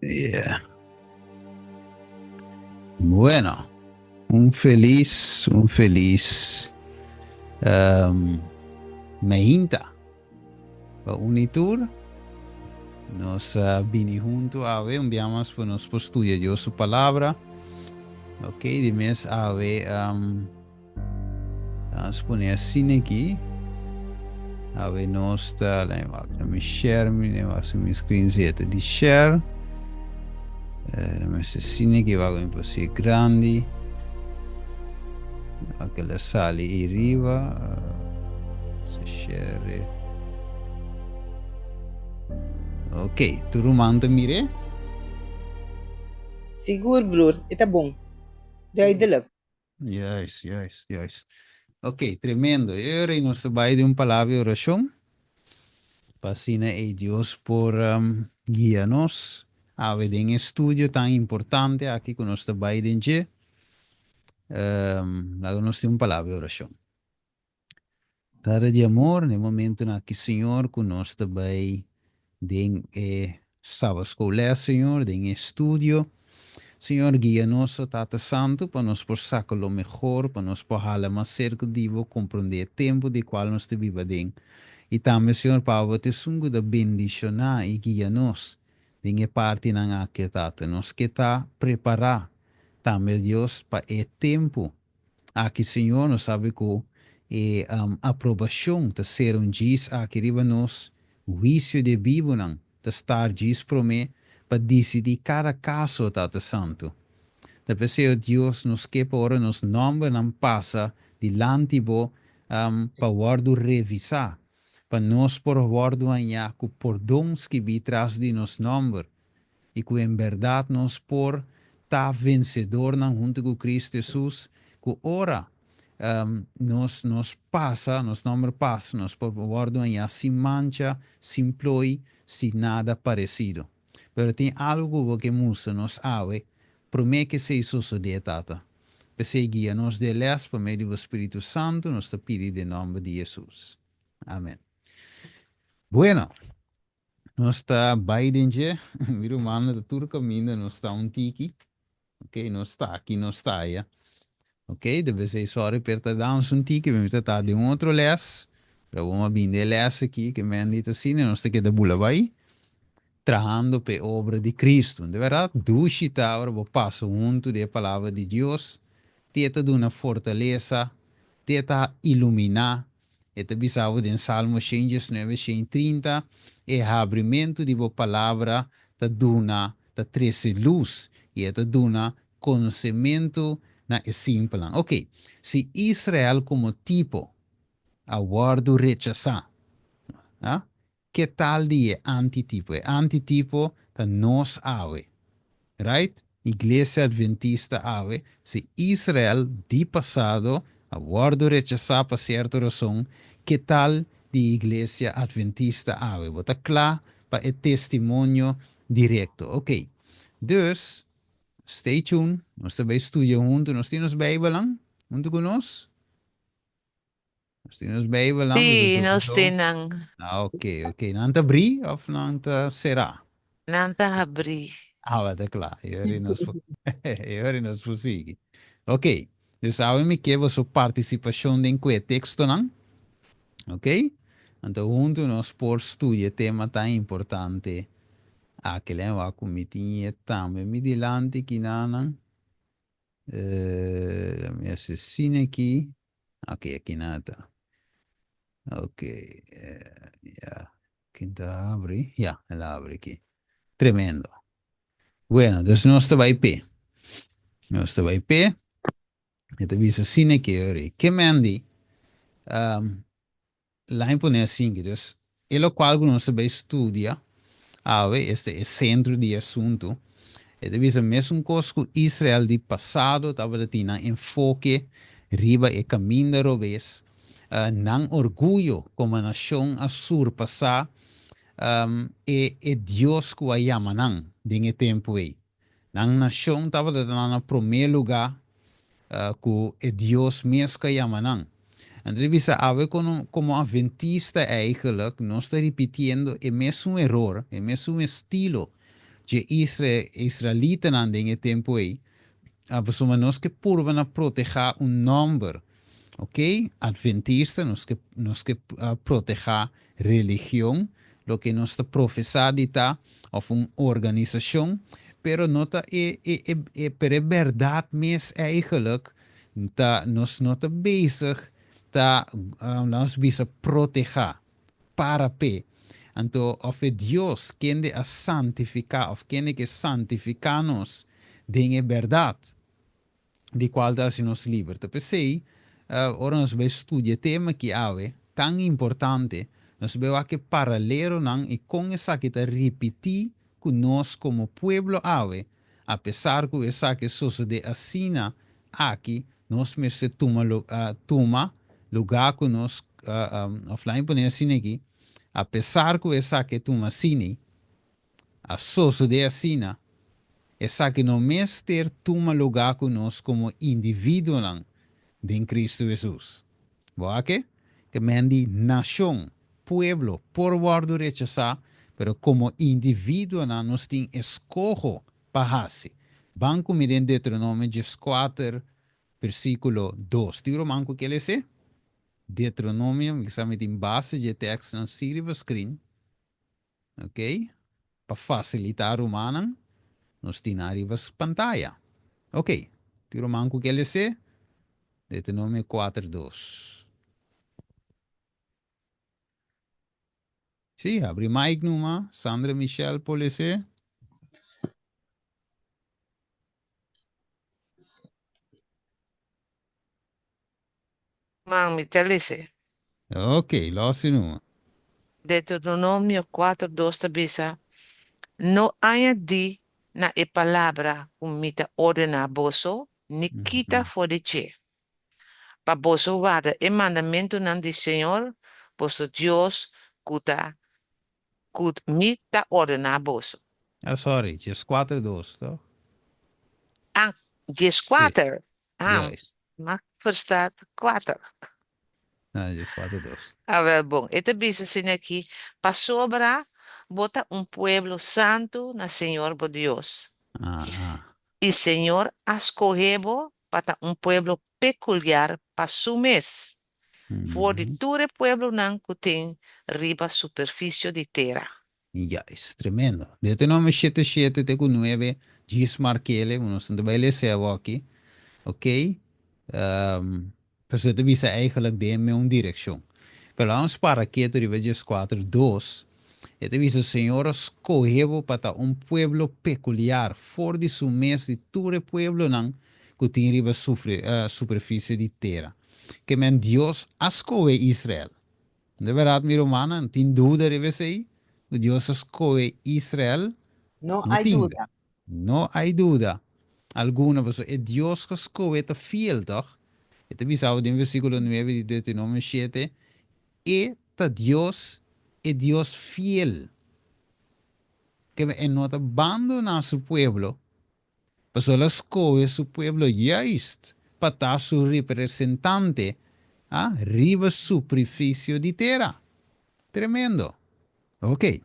Yeah. Bueno, un feliz mainta pa Unitur. Nos bini hunto awe un bia mas pa nos por studia Dios su palabra. Ok, di mes awe nos pone asina aki. Awe nos ta, laat me share mi, laat me mi screen zeta di share. Laat me asina aki, wak mi por grandi. Ok, la sali ariba. Se share. Ok, tur ruman ta mir'é? Sigur, broer, ta bon. Duidelijk. Juist. Ok, tremendo. I nos ta bai den un palabra di orashon. Pa asina e Dios por guia nos. Awe den estudio tan importante aki ku nos ta bai den dje. Laga nos tin un palabra di orashon. Tata di amor, na momento aki, Señor, ku nos ta bai den e Sabbatschool, Señor, den estudio. Señor, guia nos, Tata Santu, pa nos por saka lo mehor, pa nos por hala mas serka di Bo, komprondé e tempu di kual nos ta biba den. I tambe, Señor, pa Bo ta esun ku ta bendishoná i guia nos den e partinan aki, Tata. Nos ke ta prepará tambe, Dios, pa e tempu aki, Señor, nos sabe ku e aprobashon ta ser un djis aki riba nos, huisio di bibunan ta start djis promé pa disidí kada kaso, Tata Santu. Ta p'esei, Dios, nos ke pa ora nos nòmbernan pasa dilanti Bo pa wòrdu revisá, pa nos por wòrdu hañá ku pordon skibí tras di nos nòmber i ku en bèrdat nos por ta vensedornan huntu ku Kristu Hesus, ku ora nos pasa, nos nòmber pasa, nos por wòrdu hañá sin mancha, sin ploi, sin nada paresido. Pero tin algu ku Bo ke mustra nos awe, promé ku esei sosodé, Tata. P'esei guia nos den les pa medio di Spiritu Santu, nos ta pidi den nòmber di Hesus. Amèn. Bueno, nos ta bai den dje, mi rumannan, ta tur kaminda nos ta un tiki. Ok, nos ta aki, nos ta aya. Ok, debe ser sorry per ta dansa un tiki, mi ta den un otro les. Pero bo a bin den les aki, ke men di ta asina, nos ta keda bula bai, trahando p'e obra di Cristo. Di bèrdat, dushi ta ora bo pasa huntu di e palabra di Dios, te ta duna fortalesa, te ta iluminá. E ta bisa bo den Salmo 119, 130, e habrimentu di bo palabra ta duna, ta trese lus, i e ta duna konosementu na e simpelnan. Ok, si Israel komo tipo a wòrdu rechasá, ah, ke tal di e antitipo? E antitipo ta nos awe. Right? Iglesia Adventista awe, si Israel di pasado a wòrdu rechasá pa sierto rason, ke tal di Iglesia Adventista awe? Bo ta kla pa e testimonio direkto. Ok. Dus, stay tuned. Nos ta bai studia huntu. Nos tin nos Beibel huntu ku nos? Nos tin nos Beibel? Sí, nos tin nan. Ah, ok. Nan ta habrí òf nan ta será? Nan ta habrí. Ah, ta kla. I nos por sigui. Ok. Dus awe mi ke boso partisipashon den e tekstonan. Ok? Anto huntu nos por studia tema tan importante. Aki lèn wak ku mi tin tambe mi dilanti kinan. Mi asina aki. Ok, aki nan ta. Ok, ja. Ken ta habri? Ja, el a habri aki. Tremendo. Bueno, dus nos ta bai p'e. Nos ta bai p'e. E ta bisa asina aki, ori. Ke men di, laga pone asina, dus, e lokual ku nos ta bai studia, awe, este e sentro di asuntu, e ta bisa mesun kos ku Israel di pasado tabatin nan enfoke riba e kaminda robes, nan orguyo komo nashon a surpasá e Dios ku a yama nan den e tempu ei. Nan nashon tabata na promé lugá ku e Dios mes ku a yama nan. Anto bisa awe komo adventista eigenlijk nos ta repitiendo e mesun eror, e mesun estilo. dje israelitanan den e tempu ei. Pasobra nos ke purba na protehá un nòmber, ok, adventista, nos ke nos ke protehá religion, loke nos ta profesá di ta, òf un organisashon, pero no ta e e e e pero e bèrdat mes eigenlijk ta nos no ta bezig ta lanos bisa protehá, para p'e. Anto òf e Dios kende a santifiká òf kende ke santifiká nos den e bèrdat, di kual ta hasi nos liber. Ta p'esei, ora nos bai studia e tema aki awe, tan importante, nos bai wak e paraleronan i kon esaki ta ripití ku nos komo pueblo awe, apesar ku esaki a sosodé asina aki, nos mester tuma tuma lugá ku nos, òf laat mi pone asina aki, apesar ku esaki a tuma asina, A sosodé asina, esaki no mester tuma lugá ku nos komo individuonan den Kristu Hesus. Bo a ke? Ke men di nashon, pueblo, por wòrdu rechasá, pero komo individuonan nos tin eskoho pa hasi. Ban ku mi den Deuteronomio dieskuater, versíkulo dos. Tin ruman ku ke les'é? Deuteronomio, mi sa mi tin base dje tèkstnan si riba skrin. Ok, pa facilita rumannan, nos tin ariba pantaya. Ok, tin ruman cu ke lese? Deuteronomio cuater dos. Si, habri mic numa, Sandra Michelle por lese. Man, mi ta lese. Ok, los numa. Deuteronomio kuater dos ta bisa, No añadí na e palabra ku mi ta ordená boso, ni kita for di dje, pa boso warda e mandamentunan di señor boso Dios ku ta ku mi ta ordená boso. Ah, sorry, djeskuater dos, toch? Ah, Sí, djeskuater. Ah, juist. m'a verstaat kuater. Ah, djeskuater dos. Awel bon, e ta bisa asina aki, Pasobra bo ta un pueblo santu na Señor bo Dios, Aha. i Señor a skohe bo pa ta un pueblo pekuliar pa su mes, for di tur e pueblonan ku tin riba superfisio di tera. Juist, tremendo. Deuteronomio shete shete te ku nuebe, djis markele, nos no ta bai lese awoki, ok? Um, pasobra ta bisa eigenlijk den me un direkshon. Pero laat ons para ketu riba djes kuater dos, e ta bisa Señor a skohe bo pa ta un pueblo pekuliar for di su mes di tur e pueblonan ku tin riba sufri, superfisie di tera. Ke men Dios a skohe Israel. De berdad, mi rumannan, tin duda riba esei? Ku Dios a skohe Israel? No No hay tin. duda. No hay duda alguno, pasobra e Dios ku a skohe ta fiel, tòg? E ta bisa bo den versíkulo nuebe di Deuteronomio shete, E ta Dios, e Dios fiel. Keme e no ta bandoná su pueblo, Pasobra el a skohe su pueblo juist pa ta su representante a riba superfisio di tera. Tremendo! Ok,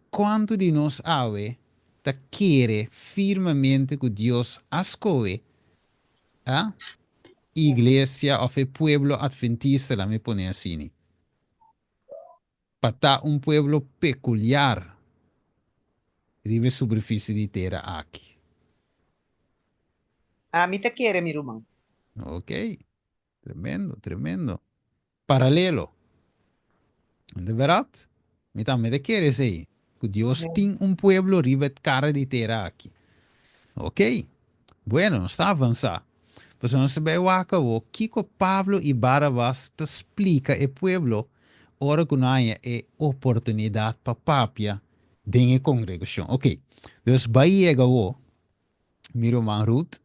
kuantu di nos awe ta kere firmemente ku Dios a skohe a iglesia òf e pueblo adventista, laat mi pone asini, pa ta un pueblo pekuliar riba e superfisie di tera aki. Ami ta kere, mi ruman. Ok. Tremendo, tremendo. Paralelo. De berat? Mi tambe ta kere esei. Ku Dios tin un pueblo riba e kara di tera aki. Ok. Bueno, nos ta avansá. Pasobra nos ta bai wak awor kiko Pablo i Barabas ta splika e pueblo ora ku nan haña e oportunidat pa papia den e kongregashon. Ok, dus bai yega awor, mi ruman Ruth,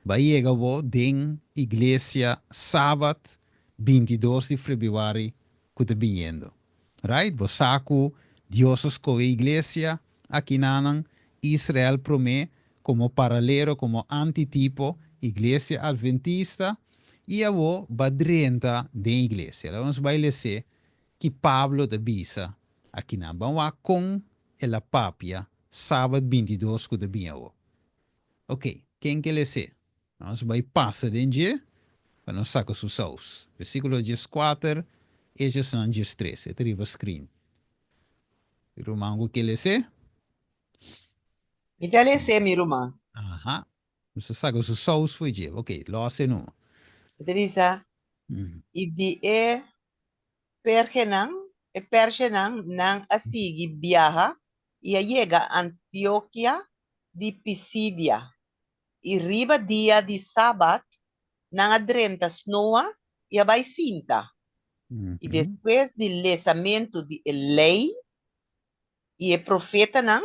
bai yega awor den iglesia sabat 22 di febrüari ku ta biniendo. Right? Bo sa ku Dios a skohe iglesia akinanan, Israel promé, komo paralero, komo antitipo, iglesia adventista, i awor ba drenta den iglesia. Laga nos bai les'é ki Pablo ta bisa akinan. Ban wak kon el a papia. sabat 22 ku ta bin awo. Ok, ken ke les'é? Nos bai pasa den dje pa nos saka su saus. Versíkulo 14, Hechosnan 13. E ta riba screen. Ruman ku ke les'é? Mi ta les'é, mi ruman. Aha. Nos ta saka su saus for dje. Ok, lòs e numa. E ta bisa, I di e pergenan, e pergenan, nan a sigui biaha i a yega Antiokia di Pisidia. I riba dia di Sabat nan a drenta snoa i a bai sinta. I despues di lesamentu di e Lei i e Profetanan,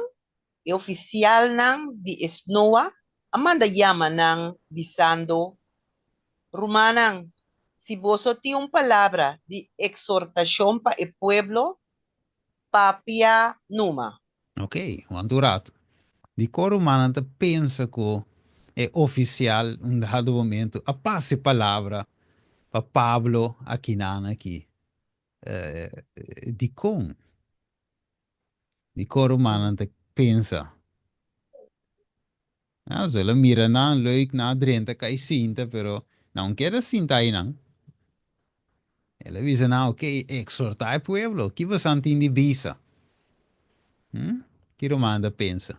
e ofisialnan di e snoa a manda yama nan, bisando, Rumannan, si boso tin un palabra di eksortashon pa e pueblo, papia numa. Ok, wanta un ratu. Dikon rumannan ta pensa ku e ofisial un dado momento a pasa e palabra pa Pablo akinan aki? Dikon? Dikon rumannan ta pensa? Ah, so el a mira nan leuk, nan a drenta kai sinta, pero nan no keda sinta einan. El a bisa nan, ok, exhorta e pueblo, ki bosan tin di bisa? Hm? Ki ruman ta pensa?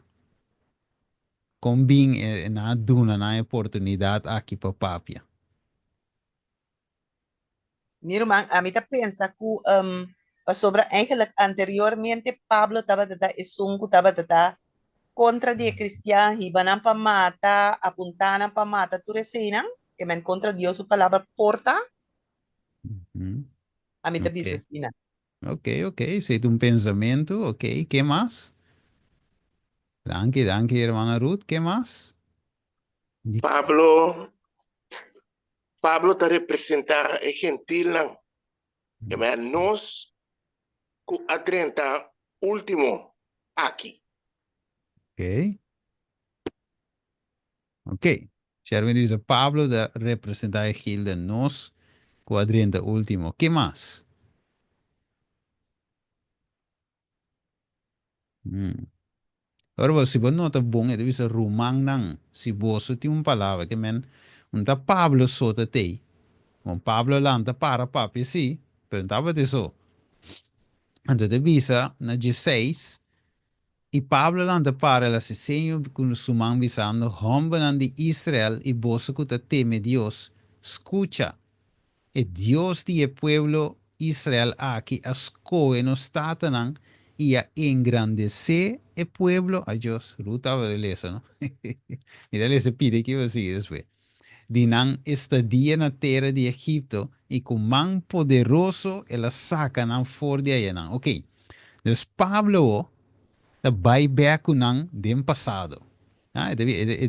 Kon bin e nan a duna nan e oportunidad aki pa papia? Mi ruman, ami ta pensa ku pasobra eigenlijk anteriormente Pablo tabata ta esun ku tabata ta kontra di e kristian, hiba nan pa mata, apuntá nan pa mata, tur eseinan, ke men kontra Dios su palabra por ta, ami ta bisa asina. Ok, ok, esei ta un pensamentu, ok, ke mas? Danki, danki hermana Ruth, ke mas? Pablo Pablo ta representá e gentilnan, e mei nos ku a drenta último aki. Ok. Ok. Sherwin ta bisa Pablo ta representá e gilden, nos ku a drenta último. Ke mas? Ora bo, si bo nota bon, e ta bisa rumannan, si boso tin un palabra, ke men un ta Pablo so ta tei. Bon, Pablo lanta para papia si, pero no tabata e so. Anto e ta bisa na dieseis, I Pablo lanta para el hasi seño ku su man bisando, Hòmbernan di Israel i boso ku ta teme Dios, skucha! E Dios di e pueblo Israel aki a skohe nos tatanan i a engrandesé e pueblo, ay Dios, Ruth tabata di lesa, no? Mi ta lesa pidi ki bo sigui despues. Di nan estadia na tera di Egipto i ku man poderoso el a saka nan for di ayanan. Ok, dus Pablo ta bai bek ku nan den pasado. E ta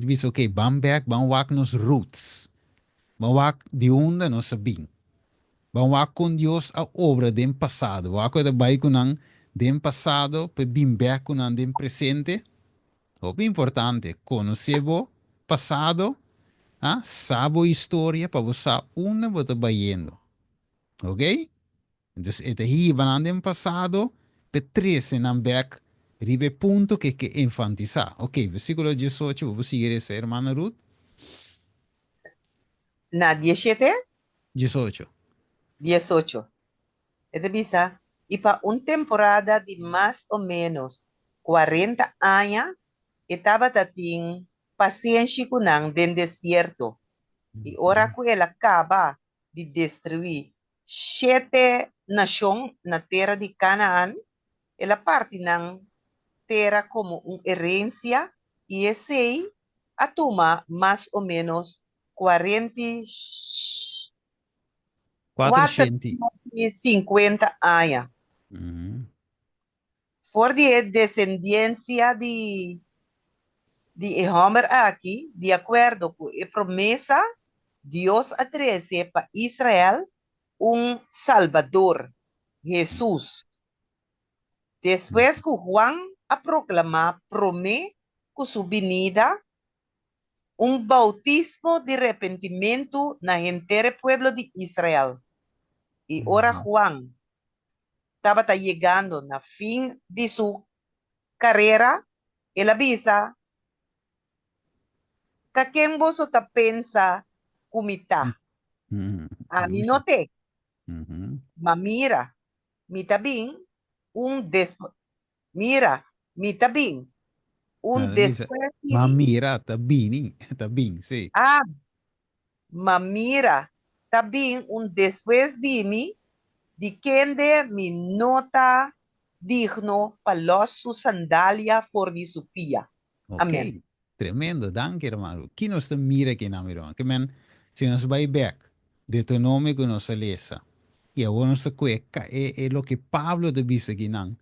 bisa, ok, ban bek, ban wak nos roots. Ban wak di unda nos a bin. Ban wak kon Dios a obra den pasado. Wak ku e ta bai ku nan den pasado pa e bin bek ku nan den presente. Hopi importante, konosé bo pasado, ha, sa bo historia pa bo sa unda bo ta bayendo. Ok? Entonces e ta hiba nan den pasado p'e trese nan bek riba e punto ke ke enfantisá. Ok, versíkulo 18, bo por sigui resa, hermana Ruth. Na 17? 18. 18. E ta bisa, I pa un temporada di mas o ménos 40 aña e tabata tin pasenshi ku nan den desierto, i ora ku el a kaba di destruí shete nashon na tera di Kanaan, el a parti nan tera komo un erensia i esei a tuma mas o ménos 450 aña. For di e desendiensia di di e hòmber aki, di akuerdo ku e promesa, Dios a trese pa Israel un Salbador, Hesus. Despues ku Juan a proklamá promé ku su binida un boutismo di repentimentu na henter e pueblo di Israel, i ora Juan tabata yegando na fin di su karera, El a bisa, Ta ken boso ta pensa ku mi ta? Ami no t'e. Ma mira, mi ta bin un despu mira, mi ta bin un despues di Ma mi. mira, ta bini, ta bin, sí. Ah, ma mira, ta bin un despues di mi, di kende mi no ta digno pa lòs su sandalia for di su pia. Amen. Ok, tremendo, danki hermano. Ki nos ta mira aki nan, mi ruman? Ke men, si nos bai bek, Deuteronomio ku nos a lesa, i awor nos ta kue e e loke Pablo ta bisa akinan,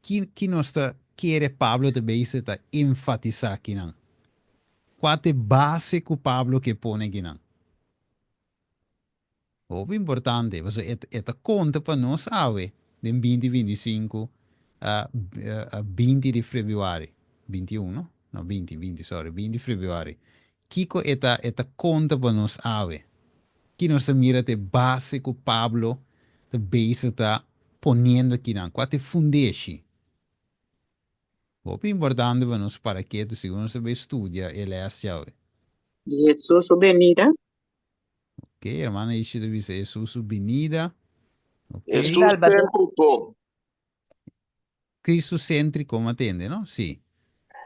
ki ki nos ta kere Pablo ta bisa ta enfatisá akinan? Kua ta e base ku Pablo ke pone akinan? Hopi importante, pasobra e e ta konta pa nos awe den binti 25 a 20 di febrüari, 21 no? No 20, 20 sorry, 20 di febrüari. Kiko e ta e ta konta pa nos awe? Ki nos ta mira ta e base ku Pablo ta bezig ta poniendo akinan? Kua ta e fundeshi? Hopi importante pa nos para ketu segun nos ta bay studia e les djawe. Di Hesus su benida. Ok, hermana Ishi ta bisa Hesus su binida. Ok. Hesus Salbador. céntrico. Cristo céntrico, mi a tende, no? Sí.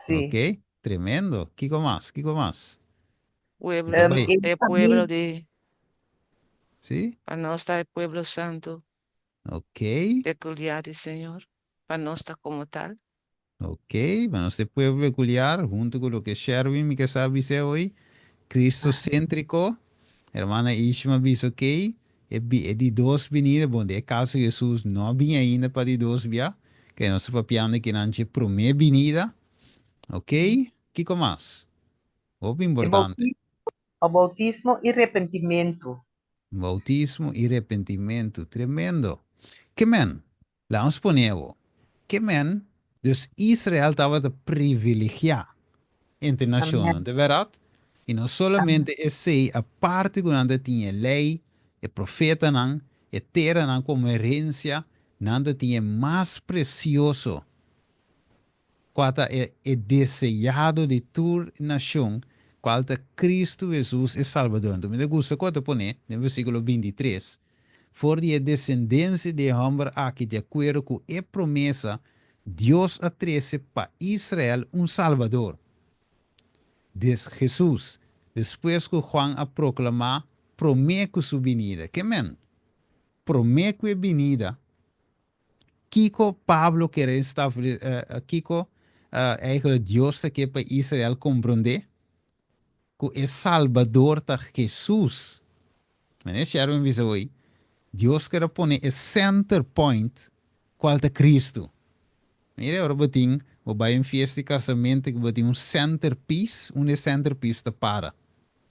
Sí. Ok, tremendo. Kiko mas? Kiko mas? Pueblo, Ta bai. e pueblo di, Sí? pa nos ta e pueblo santo, Ok. peculiar di Señor, pa nos ta como tal. Ok, pa nos ta e pueblo peculiar, hunto cu loke Sherwin mi ke sa bis'é hoy, Cristocéntrico, hermana Ishma bisa ok, e bi e di dos binida, bon den e caso Jesus no a bini ainda pa di dos bia, ke nos ta papiando kinan dje prome binida, ok, kiko mas? Hopi E importante. bautismo, o bautismo i repentimentu. Bautismo i repentimentu, tremendo. Ke men? Laga nos pone awo. Ke men, dus Israel tabata privilegiá entre nashonnan, Amen. ta bèrdat? I no solamente esei, aparte ku nan ta tin e Lei, e profetanan, e teranan komo herensia, nan ta tin e mas presioso, kua ta e e deseado di tur nashon, kual ta Kristu Hesus e Salbador. Anto mi ta gusta ku a ta pone den versíkulo 23, For di e desendensia di e hòmber aki di akuerdo ku e promesa, Dios a trese pa Israel un Salbador, des Hesus, despues ku Juan a proklamá promé ku su binida. Ke men? Promé ku e binida, Kiko Pablo ker estable, kiko eigenlijk Dios ta ke pa Israel komprondé? Ku e Salbador ta Hesus. Manera Sherwin bisa hoy, Dios ker a pone e center point kual ta Kristu. Mira ora bo tin, bo bai un fiesta di kasamentu ku bo tin un center piece, unda e center piece ta para?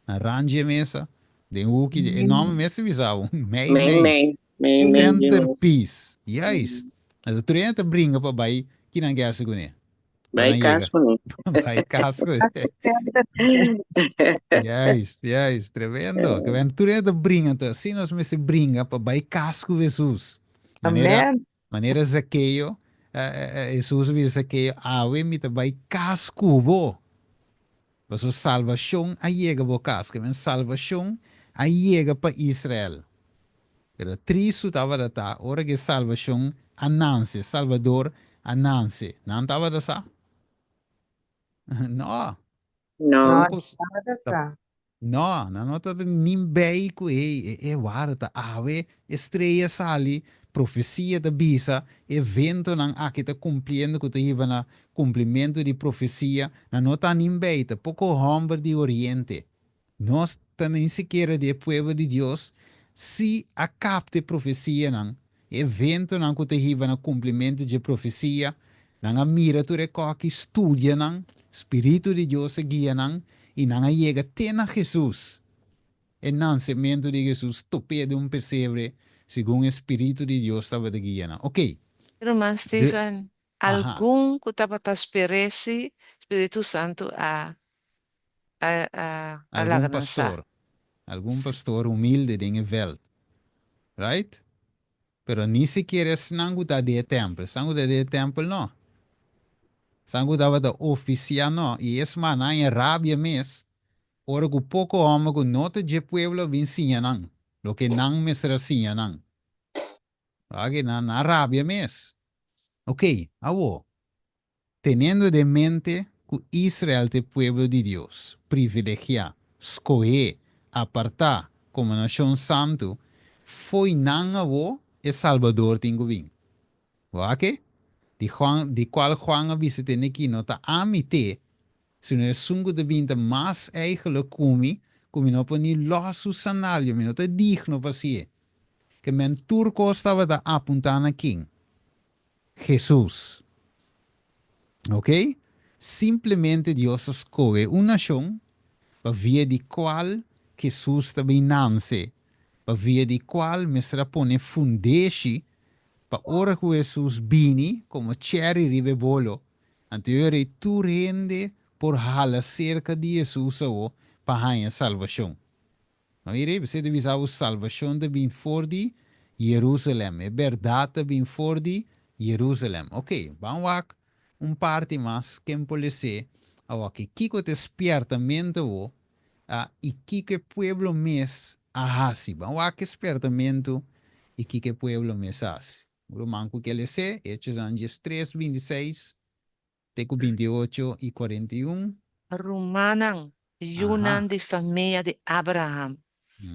Na rand dje mesa, den huki dje, e nòmber mes ta bisa bo, mei Mei mei. mei, mei mei dje mes. Centerpiece. Juist. Anto tur hende ta bringa pa bai kinan ke hasi kuné. Pa Bai nan kas yega. kuné. Bai kas kuné. Juist, juist. Tremendo. Ke men tur hende ta bringa. Anto asina nos mester bringa pa bai kas ku Hesus. Manera, Amen. manera Zakeo, Hesus a bisa Zakeo, awe mi ta bai kas ku bo. Pasobra salbashon a yega bo kas. Ke men salbashon a yega pa Israel. Pero tristu tabata ta ora ku e salbashon a nanse, e Salbador a nanse. Nan tabata sa? No. No. No, Poko tabata sa. No, nan no tabata nin bei ku e e wara ta awe e strea sali, profesia ta bisa, e eventonan aki ta kumpliendo ku ta hiba na kumplimentu di profesia, nan no ta nin bei, ta poko hòmber di oriente. Nos ta ni sikiera di e pueblo di Dios si a kapta e profesianan, e eventonan ku ta hiba na kumplimentu dje profesia, nan a mira tur e kòki, studia nan, spiritu di Dios a guia nan, i nan a yega te na Hesus. E nansementu di Hesus top'é den un pesebre, segun e spiritu di Dios tabata guia nan. Oké. Ruman De, Stephen, aha. algun ku tabata sper'é si spiritu santu a a a a Algun laga nan sa. pastor, algun pastor humilde den e veld. Right? Pero ni sikiera esnan ku ta den e tèmpel. Esnan ku ta den e tèmpel no. Esnan ku tabata ofisiá no, i es mas nan haña rabia mes ora ku poko hòmber ku no ta dje pueblo a bin siña nan loke nan mester a siña nan. Wak, nan a rabia mes. Oké, awor, Teniendo den mente ku Israel ta e pueblo di Dios, privilegiá, skohé, apartá komo nashon santu, fo'i nan awó e Salbador tin ku bin. Wak e? Di Juan, di kual Juan a bisa tende ki no ta ami t'e, sino esun ku ta bin ta mas eigelik ku mi, ku mi no por ni lòs su sandalio, mi no ta digno pa hasié. Ke men tur kos tabata apuntá na ken? Hesus. Ok? Simplemente Dios a skohe un nashon pa via di kual Hesus ta bin nanse, pa via di kual mester a pone fundeshi pa ora ku Hesus bini komo chèri riba e bolo, anto e ora ei tur hende por hala serka di Hesus awo pa haña salbashon. No mira, esei ta bisa bo salbashon ta bin for di Jerusalem. E bèrdat ta bin for di Jerusalem. Ok, ban wak un parti mas ken por les'é awaki. Kiko ta e spièrtamentu awo i kiko e pueblo mes a hasi? Ban wak e spièrtamentu i kiko e pueblo mes a hasi. Un ruman ku ke les'é, Hechosnan 13, 26 Te ku 28 i 41. Rumannan, yunan di famia di Abraham,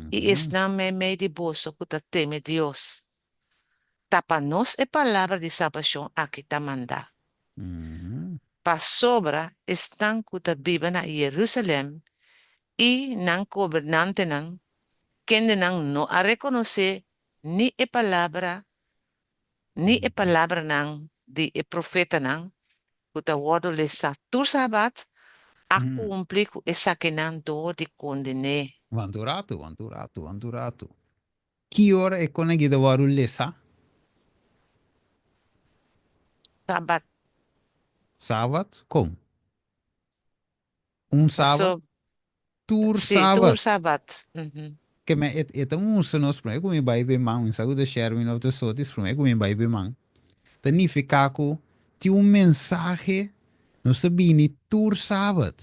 i esnan meimei di boso ku ta teme Dios, ta pa nos e palabra di salbashon aki ta mandá. Pasobra esnan ku ta biba na Jerusalèm i nan gobernantenan, kendenan no a rekonosé ni e palabra ni e palabranan di e profetanan ku ta wòrdu lesá tur sabat, a kumpli ku esakinan dor di konden'é. Wantu ratu, wantu ratu, wantu ratu. Ki ora e konegi ta wòrdu lesá? Sabat. Sabat? Kon? Un sabat? Paso, Tur sí, tur sabat. sabat. Ke men e e ta mustra nos promé ku mi bai be man, mi sa ku ta Sherwin of ta Sotis, promé ku mi bai be man, ta nifiká ku tin un mensahe nos ta bini tur sabat.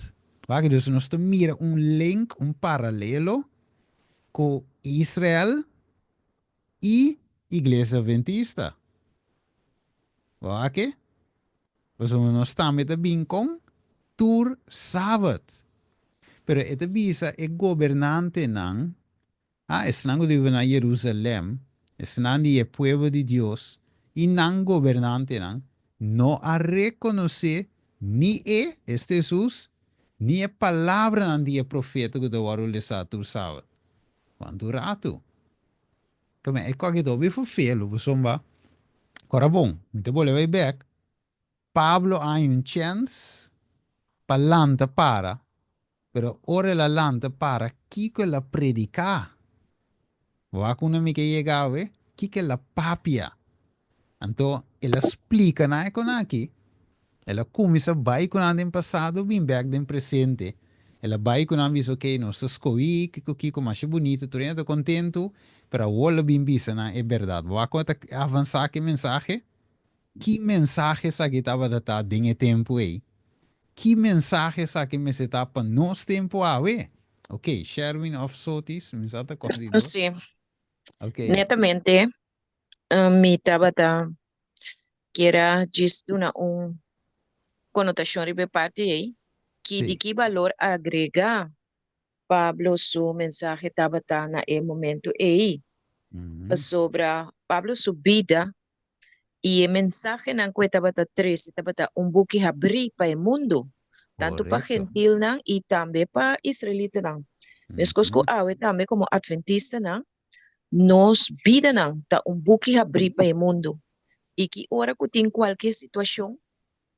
Wak, dus nos ta mira un link, un paralelo ku Israel i Iglesia Adventista. Wak e? Pasobra nos tambe ta bin kon tur sabat. Pero e ta bisa e gobernantenan, ah, esnan ku ta biba na Jerusalèm, esnan di e pueblo di Dios, i nan gobernantenan, no a rekonosé ni e, esta Hesus, ni e palabranan di e profeta ku ta wòrdu lesá tur sabat. Kuantu ratu! Kome e koki ta hopi ferfelu pasobra ora bon mi ta bolbe bai bek Pablo a haña un chèns pa lanta para pero ora el a lanta para kiko el a prediká? Bo wak unda mi ke yega awe? Kiko el a papia? Anto el a splika nan e kon aki. El a kuminsá bai ku nan den pasado bin bèk den presente. El a bai ku nan bisa ok nos ta skohí kiko kiko masha bunito tur hende ta kontentu pero awor lo bin bisa nan e bèrdat. Bo wak kon e ta avansá ku e mensahe? Ki mensahe esaki tabata ta den e tempu ei? Ki mensahe esaki mester ta pa nos tempu awe? Ok Sherwin òf Sotis mi sa ta kòrda di dos. Sí. Ok. Netamente Mi tabata kier a djis duna un konotashon riba e parti ei, ki di ki balor agregá Pablo su mensahe tabata na e momentu ei. Pasobra Pablo su bida i e mensahenan ku e tabata trese tabata un buki habrí pa e mundu, tantu pa gentilnan i tambe pa israelitanan. Meskos ku awe tambe komo atventistanan, Nos bidanan ta un buki habrí pa e mundu, i ki ora ku tin kualke situashon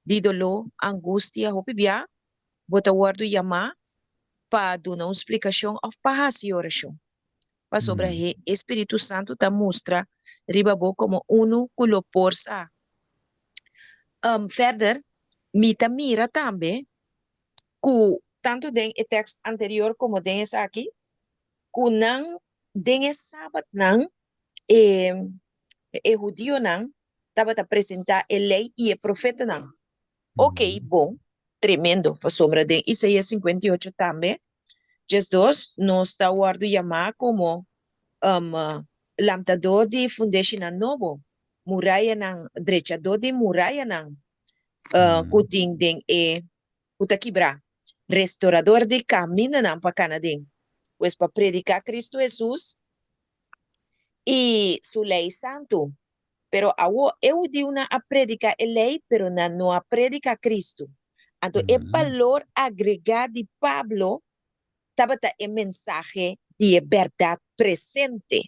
di doló, angustia, hopi bia bo ta wòrdu yamá pa duna un splikashon òf pa hasi orashon, pasobra e Spiritu Santu ta mustra riba bo komo unu ku lo por sa. Fèrder, mi ta mira tambe ku tantu den e tèkst anterior komo den esaki, ku nan den e sabatnan e e hudionan tabata presentá e lei i e profetanan. Ok, bon, tremendo, pasobra den Isaías 58 tambe, 12, nos ta wòrdu yamá komo um, lantadó di fundeshinan nobo, murayanan, drechadó di murayanan uh, ku tin den e ku ta kibrá, restorador di kamindanan pa kana den, pues pa prediká Kristu Hesus i su lei santu. Pero awo e hudiunan a prediká e lei, pero nan no a prediká Kristu. Anto e balor agregá di Pablo tabata e mensahe di e bèrdat presente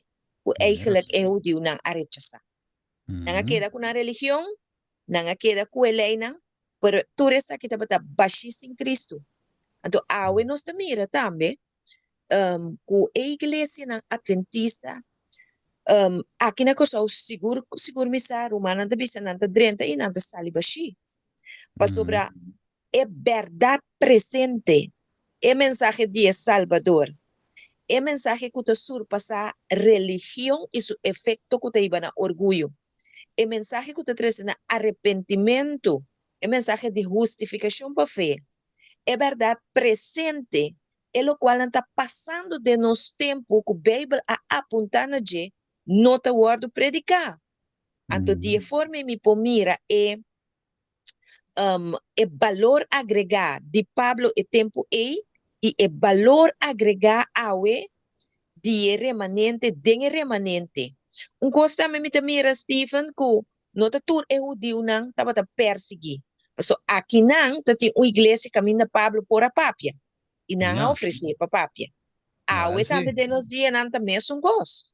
ku eigelijk e hudiunan a rechasá. Nan a keda ku nan religion, nan a keda ku e leinan, pero tur esaki tabata bashí sin Kristu. Anto awe nos ta mira tambe ku e iglesianan atventista aki na Kòrsou sigur sigur mi sa rumannan ta bisa nan ta drenta i nan ta sali bashí. Pasobra e bèrdat presente, e mensahe di e Salbador, e mensahe ku ta surpasá religion i su efekto ku ta hiba na orguyo, e mensahe ku ta trese na arepentimentu, e mensahe di hustifikashon pa fe, e bèrdat presente, e lokualnan ta pasando den nos tempu ku Beibel a apuntá na dje, no ta wòrdu prediká. Anto di e forma ei mi por mira e e balor agregá di Pablo e tempu ei i e balor agregá awe di e remanente den e remanente. Un kos tambe mi ta mira, Steven, ku no ta tur e hudiunan tabata persiguí. Pasobra akinan ta tin un iglesia kaminda Pablo por a papia i nan a ofresé pa papia. Awe tambe den nos dianan ta mesun kos.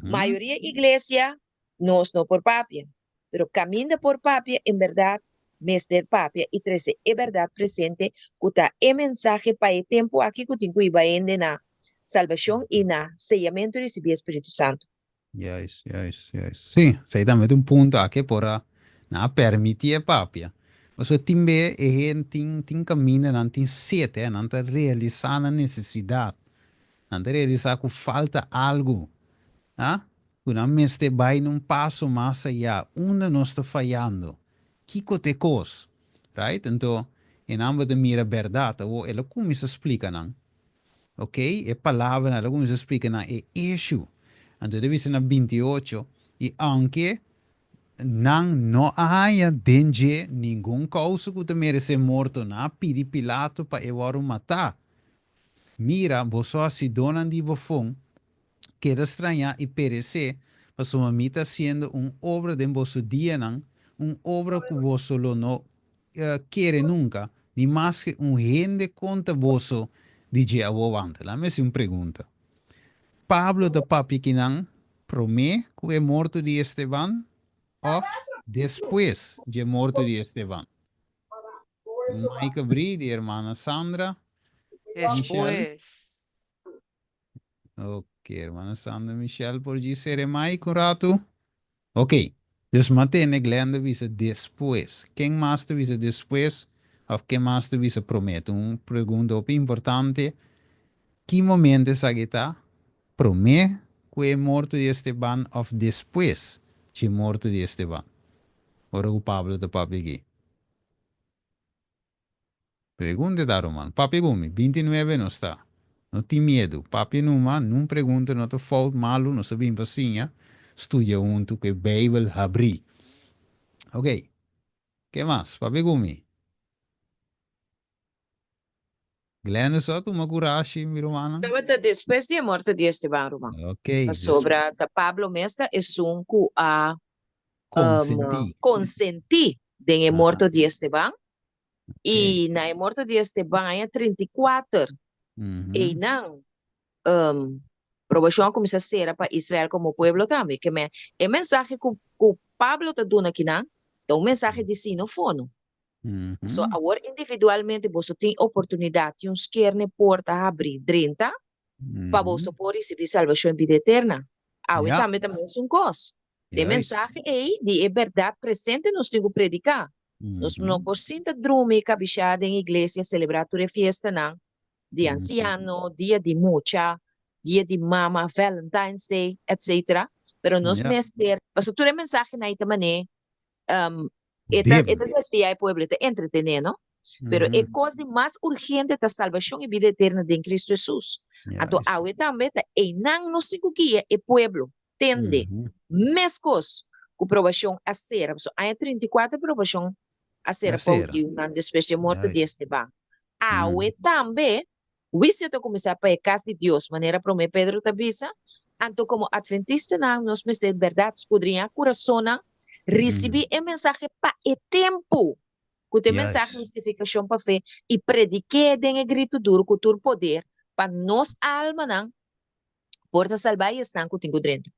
Mayoria iglesia nos no por papia, pero caminda por papia en berdad mester papia y trece e berdad presente cu ta e mensahe pa e tempo aki cu tin cu hiba hende na salbacion y na seyamento y ricibi e Spiritu Santo. Juist, juist, juist. Sí, esei tambe ta un punto aki por a nan a permiti e papia. Pasobra tin be e hende tin tin caminda nan tin set, eh, nan ta realisa nan necesidad. Nan ta realisa cu falta algo, ah, cu nan mester bai na un paso mas ayá. Unda nos ta fayando? Kico ta e cos? Right? Anto, e nan bo ta mira berdad. Awor, el a cuminsa splica nan. Ok, e palabranan, el a cuminsa splica nan e issue. Anto, e ta bisa na 28, y aunke nan no a haña den dje ningun causa cu ta merece morto, nan a pidi Pilato pa e wòrdu matá. Mira, boso hasidónan di bofon, keda strañá i peresé, pasobra mi ta hasiendo un obra den boso dianan, un obra ku boso lo no kere nunka, ni maske un hende konta boso di dje awor. Wanta, laat mi hasi un pregunta. Pablo ta papia kinan promé ku e morto di Esteban òf despues dje morto di Esteban? Mike Brie di hermana Sandra. Michelle. Despues. Ok, hermana Sandra Michelle por djis sere mic un ratu. Ok, dus mantene Glenda bisa despues. Ken mas ta bisa despues of ken mas ta bisa prome? Ta un pregunta hopi importante. Ki momento esaki ta? Prome ku e morto di Esteban of despues dje morto di Esteban? Ora ku Pablo ta papia aki. Pregunta ta ruman. Papia ku mi. 29 nos ta. No tin miedu. Papia numa, nun pregunta no ta fout, malu, nos ta bin pa siña, studia huntu ku e Beibel habrí. Ok. Ke mas? Papia ku mi. Glenda so a tuma kurashi, mi rumannan. Tabata despues di e morto di Esteban, ruman. Ok. Pasobra ta Pablo mes ta esun ku a Konsentí. konsentí den e morto di Esteban. I na e morto di Esteban aña 34, einan probashon a kuminsá sera pa Israel komo pueblo tambe. Ke men, e mensahe ku Pablo ta duna akinan ta un mensahe di sino fono. So awor individualmente boso tin oportunidat, tin un sker n'e porta habrí, drenta, pa boso por risibí salbashon i bida eterna. Awe tambe ta mesun kos. E mensahe ei di e bèrdat presente nos tin ku prediká. Nos no por sinta drumi i kabishá den iglesia selebrá tur e fiestanan di ansiano, dia di mucha, dia di mama, Valentine's Day, etcetera. Pero nos mester, pasobra tur e mensahenan ei ta manera. E ta, e Débil. ta desviá e pueblo, e ta entretené, no? Pero e kos di mas urgente ta salbashon i bida eterno den Kristu Hesus. Anto awe tambe ta einan nos tin ku guia e pueblo. Tende, meskos ku probashon a sera, pasobra aña 34 probashon a sera pa hudiunan despues di e morto di Esteban. Awe tambe huisio ta kuminsá pa e kas di Dios, manera promé Pedro ta bisa. Anto komo atventistanan nos mester bèrdat skudriñá kurasonnan, risibí e mensahe pa e tempu ku ta e mensahe di hustifikashon pa fe i predik'é den e gritu duru ku tur poder pa nos almanan por ta salbá i esnan ku tin ku drenta.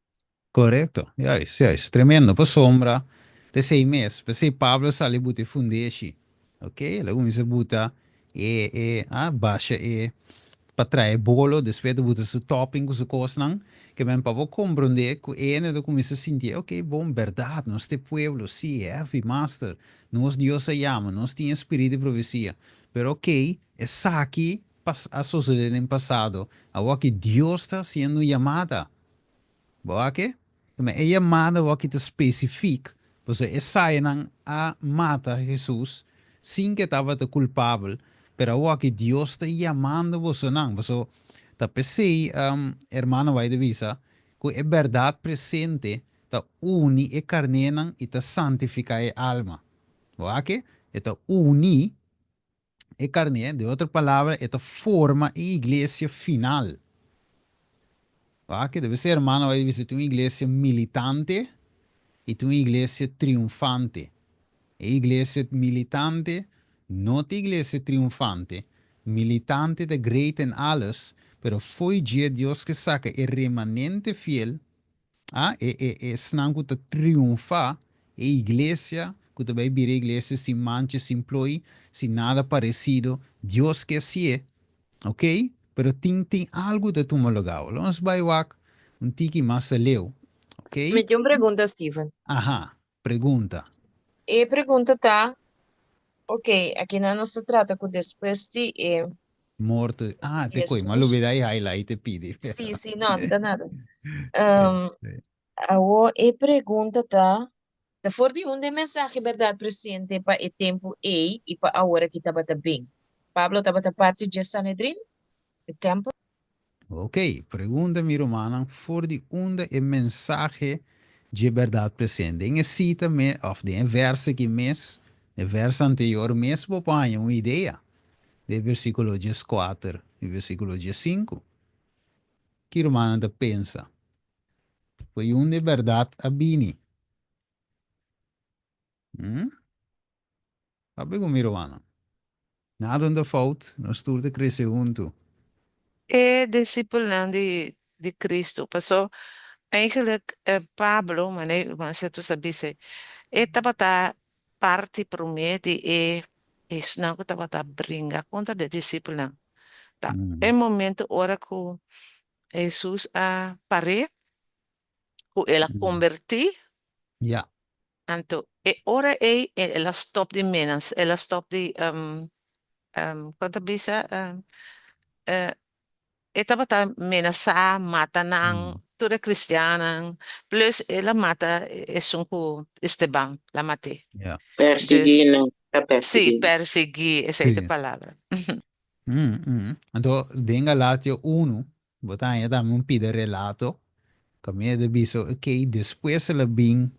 Korekto, juist, juist. Tremendo, pasobra ta esei mes, p'esei Pablo a sali buta e fundeshi, ok, el a kuminsá buta e, e, ah, basha e, pa traha e bolo, despues ta buta su topping ku su kosnan, ke men pa bo komprondé ku e hende ta kuminsá sinti, ok, bon, bèrdat, nos ta e pueblo, sí, heavy, master, nos Dios a yama, nos tin e spirit di profesia, pero ok, esaki pas a sosodé den pasado, awor ki Dios ta hasiendo un yamada. Bo a ke? Tuma e yamada awor ki ta spesifik, pasobra e sayanan a mata Hesus sin ke tabata kulpabel, pero awor ki Dios ta yamando bosonan. Pasobra ta p'esei hermano White a bisa ku e bèrdat presente ta uni e karnénan i ta santifiká e alma. Bo a ke? E ta uni e karné, den otro palabra, e ta forma e iglesia final. Wak, debe ser hermano bai bisa tin un iglesia militante i tin un iglesia triunfante. E iglesia militante no ta iglesia triunfante. Militante ta great en alles, pero fo'i dje Dios ke saka e remanente fiel A, e, e, esnan ku ta triunfá, e iglesia ku ta bai bira iglesia sin mancha, sin ploi, sin nada paresido, Dios ke hasié, ok? Pero tin, tin algu ta tuma lugá. Lo nos bai wak un tiki mas aleu, ok? Mi tin un pregunta, Steven. Aha, pregunta. E pregunta ta, ok, akinan nos ta trata ku despues di e Morto. Ah, te koi. Ma Jesús. lubida e highlight te pidi. Sí, sí, no, ta nada. Um, awo e pregunta ta, ta for di unda e mensahe berdad presente pa e tempu ei i pa awor aki tabata bin? Pablo tabata parti dje Sanedrin, e tempel? Ok, pregunta mi rumannan, for di unda e mensahe dje berdad presente? Den e cita me, of den e verso aki mes, e verso anterior mes bo por haña un idea. Den versíkulo dieskuater i versíkulo diessinku. Ki rumannan ta pensa? For di unda e bèrdat a bini? Hm? Papia ku mi rumannan. Nada no ta fout, nos tur ta krese huntu. E disipelnan di di Cristo. Paso eigenlijk Pablo, manera ruman Seto sa bisa, e tabata parti promé di e esnan ku tabata bringa kontra di e disipelnan. Ta e momento ora ku Hesus a par'é, ku el a kombertí, anto e ora ei el a stòp di menas, el a stòp di, kon ta bisa, E tabata menasá mata nan, tur e kristiannan, plus el a mata esun ku Esteban, el a mat'é. Persiguí nan, ta Sí, persiguí nan. persiguí, esei ta e palabra. Anto den Galatio unu, bo ta haña tambe un pida relato, kaminda ta bisa, ok, despues el a bin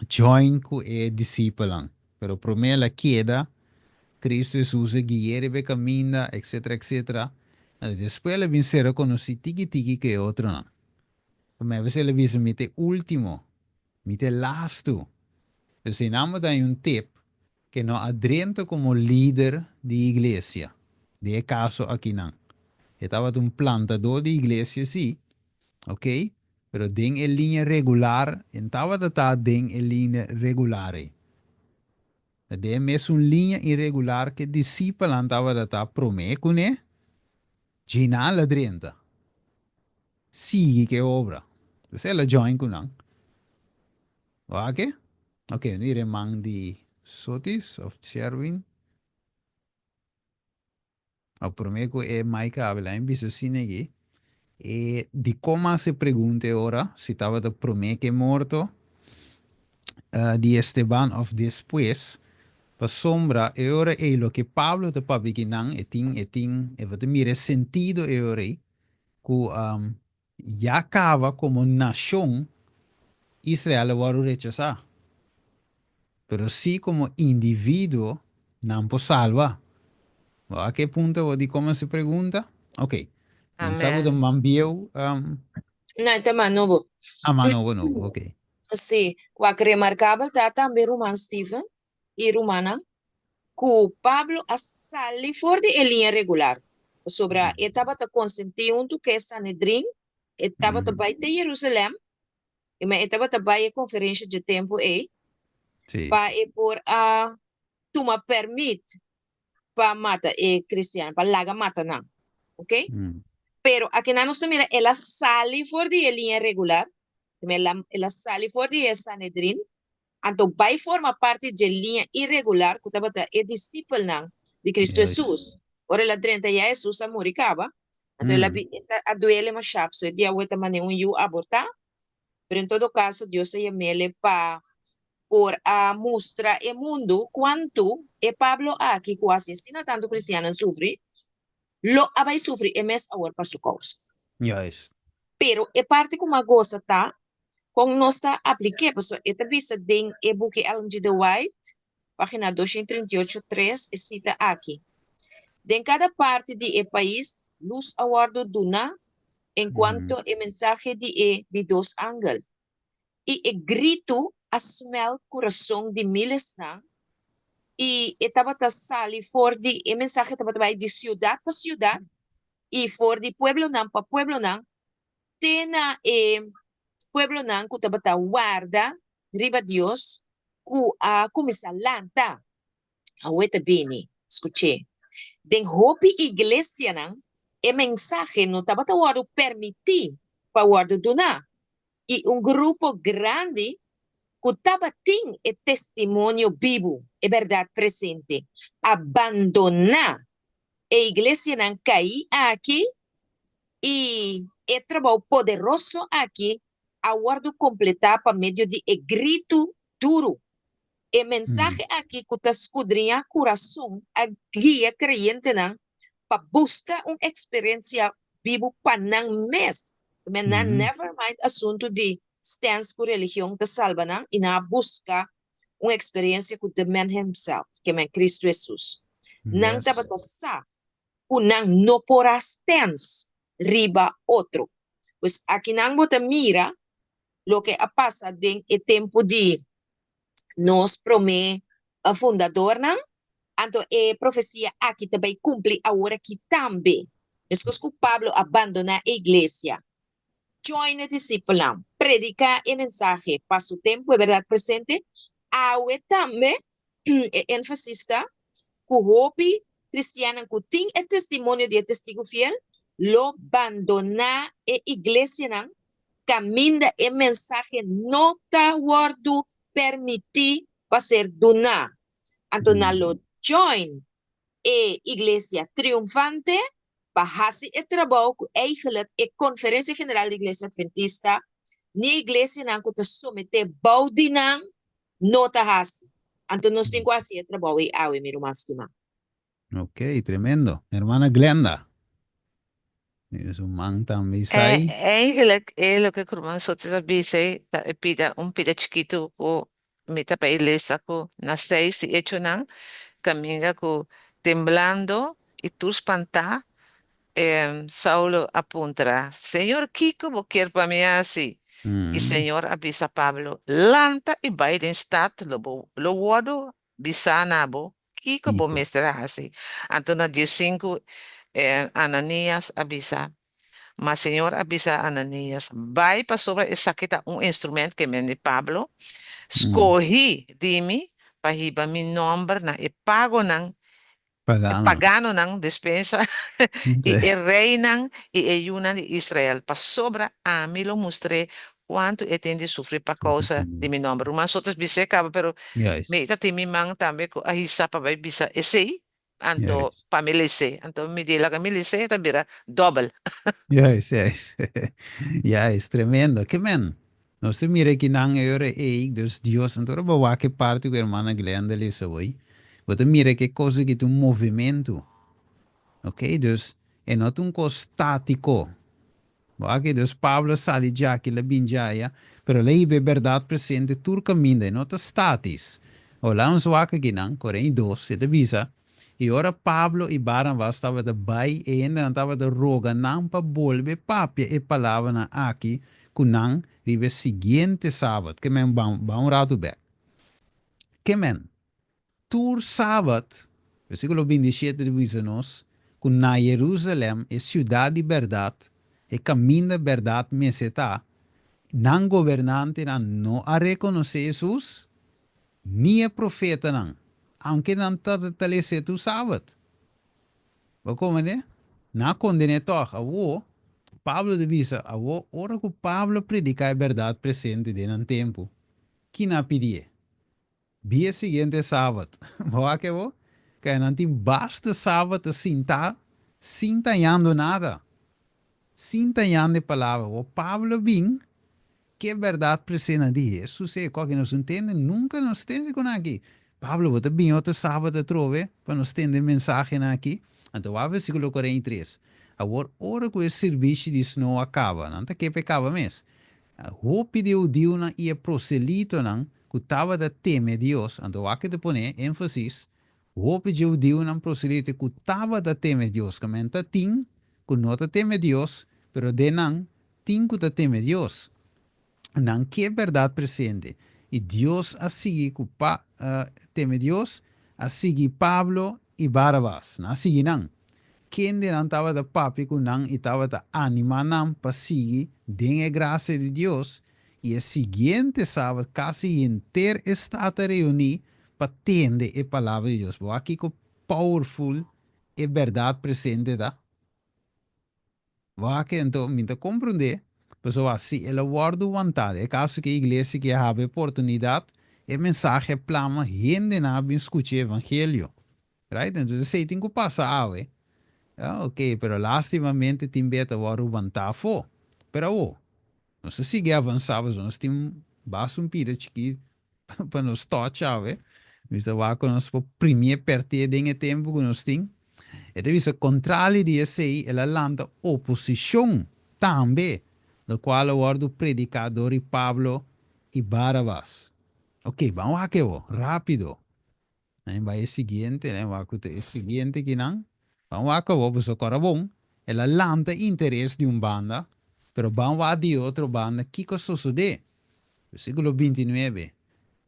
join ku e disipelnan, pero promé el a keda Cristo Jesus a gui'é riba e caminda, etcetera, etcetera. Anto despues el a bin ser reconocí tiki tiki cu e otronan. Promé bes el a bisa, Mi ta e último, mi ta e lastu. Entonces einan bo ta haña un tip ke no a drenta como lider di iglesia, den e caso akinan. E tabata un plantadó di iglesia sí, ok, pero den e liña regular, e tabata ta den e liña regular ei. Ta den e mesun liña iregular ku e disipelnan tabata ta promé kuné, djinan la drenta, sigui ku e obra. P'esei el a join ku nan. Wak e? Ok, nu ira e man di Sotis òf Sherwin. Au promé ku e Mike a habla, mi bisa asina aki, e dikon mas e pregunta e ora si tabata promé ku e morto? di Esteban òf despues, pasobra e ora ei loke Pablo ta papia ki nan, e tin, e tin, e bo ta mira e sentido e ora ei, ku ya kaba komo nashon Israel a wòrdu rechasá, pero sí komo individuo nan por salba. Bo a ke punto bo di komo ese pregunta? Ok. Mi sa bo ta Amen. man bieu. No, e ta man nobo. Ah, man nobo nobo, ok. Sí, wak remarkabel ta tambe ruman Steven i rumannan ku Pablo a sali for di e liña regular, pasobra e tabata konsentí huntu ku e Sanedrin, e tabata bai te Jerusalèm, i ma e tabata bai e konferensha dje tempu ei, pa e por a tuma pèrmit pa mata e kristian, pa laga mata nan. Ok? Pero akinan nos ta mira el a sali for di e liña regular, el a, el a sali for di e Sanedrin, anto bai forma parti dje liña iregular ku tabata e disipelnan di Kristu Hesus. Ora el a drenta ya Hesus a muri kaba, anto el a bi, e ta, a duele mashá, pasobra e dia awe ta manera un yu abortá, pero en todo kaso Dios a yam'ele pa por a mustra e mundu kuantu e Pablo aki ku hasi asina tantu kristiannan sufri, lo a bai sufri e mes awor pa su kousa. Juist. Pero e parti ku mas gosa ta kon nos ta aplik'é, pasobra e ta bisa den e buki Ellen G. De White, página 238, 3, e sita aki, Den kada parti di e pais lus a wòrdu duná en kuanto e mensahe di e di dos angel. I e gritu a smèlt kurason di mílesnan, i e tabata sali for di, e mensahe tabata bai di siudat pa siudat i for di pueblonan pa pueblonan, te na e pueblonan ku tabata warda riba Dios ku a kuminsá lanta. Awe ta bini, skuch'é. Den hopi iglesianan e mensahe no tabata wòrdu permití pa wòrdu duná, i un grupo grandi ku tabatin e testimonio bibu, e bèrdat presente, a bandoná e iglesianan kaí aki i e trabou poderoso aki a wòrdu kompletá pa medio di e gritu duru. E mensahe aki ku ta skudriñá kurason a guia kreyentenan pa buska un eksperensia bibu pa nan mes. Men nan never mind asuntu di stens ku religion ta salba nan i nan a buska un eksperensia ku the man himself, ke men Kristu Hesus. Nan tabata sa ku nan no por a stens riba otro. Pues akinan bo ta mira loke a pasa den e tempu di nos promé fundadornan, anto e profesia aki ta bai kumpli aworakí tambe. Meskos ku Pablo a bandoná e iglesia, join e disipelnan, prediká e mensahe pa su tempu, e bèrdat presente, awe tambe e énfasis ta ku hopi kristiannan ku tin e testimonio di e testigu fiel lo bandoná e iglesianan kaminda e mensahe no ta wòrdu permití pa ser duná. Anto nan lo join e Iglesia triunfante pa hasi e trabou ku eigelijk e Konferensia General di Iglesia Adventista ni e iglesianan ku ta someté bou di nan no ta hasi. Anto nos tin ku hasi e trabou ei awe, mi ruman stimá. Ok, tremendo. Hermana Glenda. Mira su man tambe Eh, sai. eigenlijk e loke ku ruman Soto ta bisa ei ta e pida un pida chikitu ku mi ta pa e lesa ku na seis di Echonan kaminda ku temblando i tur spantá Saulo a puntra, Señor kiko bo kier pa mi hasi? I Señor a bisa Pablo, Lanta i bai den stat lo bo lo wòrdu bisá na bo Kiko bo Kiko. mester a hasi? Anto na diesinku Ananias a bisa, Ma Señor a bisa Ananias, Bai pasobra esaki ta un instrument ke men di Pablo skohi di mi pa hiba mi nòmber na e pagonan, e Paganonan. paganonan, despensa, i e reinan i e yunan di Israel, pasobra ami lo mustr'é Cuantu e tin di sufri pa causa di mi nomber. Ruman Sotos bis'é caba, pero Juist. mi ta tin mi man tambe cu a hisa pa bai bisa esey, anto Juist. pa mi les'é. Anto mi di laga mi les'é, ta bira dobbel. Juist, juist. Juist, tremendo. Ke men? Nos ta mira kinan e ora ei, dus Dios, anto ora bo wak e parti ku hermana Glenda lesa hoy, bo ta mira ku e kos aki ta un movementu. Ok, dus e no ta un kos statiko. Bo wak, dus Pablo a sali djaki, el a bin djaya, pero el a hiba e bèrdat presente tur kaminda, e no ta statis. Awor laga nos wak akinan, 42, e ta bisa, I ora Pablo i Barnabas tabata bai, e hendenan tabata roga nan pa bolbe papia e palabranan aki ku nan riba e siguiente sabat. Ke men, ban un ratu bèk. Ke men, tur sabat, versíkulo 27 ta bisa nos ku na Yerusalèm, e siudat di bèrdat, e kaminda bèrdat mester ta, nan gobernantenan no a rekonosé Hesus, Ni e profetanan, aunke nan ta ta les'é tur sabat. Bo komprendé? Nan a konden'é tòg. Awor, Pablo ta bisa, awor, ora ku Pablo prediká e bèrdat presente den nan tempu, ki nan a pidié? Bi e siguiente sabat. Bo wak awor? Kaya nan tin basta sabat ta sintá sin tañando nada. Sin tañando e palabra. Awor Pablo bin Ke bèrdat presena di Hesus e kòke nos no tende, nunka nos tende kon aki. Pablo, bo ta bini otro sabat atrobe pa nos tende e mensahenan aki? Anto wak versíkulo 43. Awor, ora ku e sirbishi di snoa a kaba, nan ta ke pa e kaba mes. Hopi di e hudiunan i e proselitonan ku tabata teme Dios, anto wak e ta pone énfasis, hopi dje hudiunan proselito ku tabata teme Dios, kamen ta tin ku no ta teme Dios, pero den nan Tin ku ta teme Dios. Nan ke bèrdat presente. I Dios a sigui ku pa teme Dios a sigui Pablo i Barabas. Nan a sigui nan. Kende nan tabata papia ku nan i tabata animá nan pa sigui den e grasia di Dios. I e siguiente sabat kasi henter e stat a reuní pa tende e palabra di Dios. Bo wak kiko powerful e bèrdat presente ta? Wak anto mi ta komprondé, pasobra si el a wòrdu wantá, den e kaso ku e iglesia ke a haba e oportunidat, e mensahe a plama, hendenan a bin skucha e evangelio. Right? Entonces esei tin ku pasa awe. Ah, ok, pero lastimamente tin bia ta wòrdu wantá afó. Pero awo, nos ta sigui avansá pasobra nos tin basta un pida chikí pa nos touch awe. Mi ta wak ku nos por primié pèrtié den e tempu ku nos tin. E ta bisa kontrali di esei el a lanta oposishon tambe, lokual a wòrdu prediká dor di Pablo i Barabas. Ok, ban wak e bo, rápido. Nan bai e siguiente, nan wak ku ta e siguiente kinan. Ban wak awor, pasobra kòrda bon, el a lanta interes di un banda, pero ban wak di e otro banda kiko a sosodé. Versíkulo 29,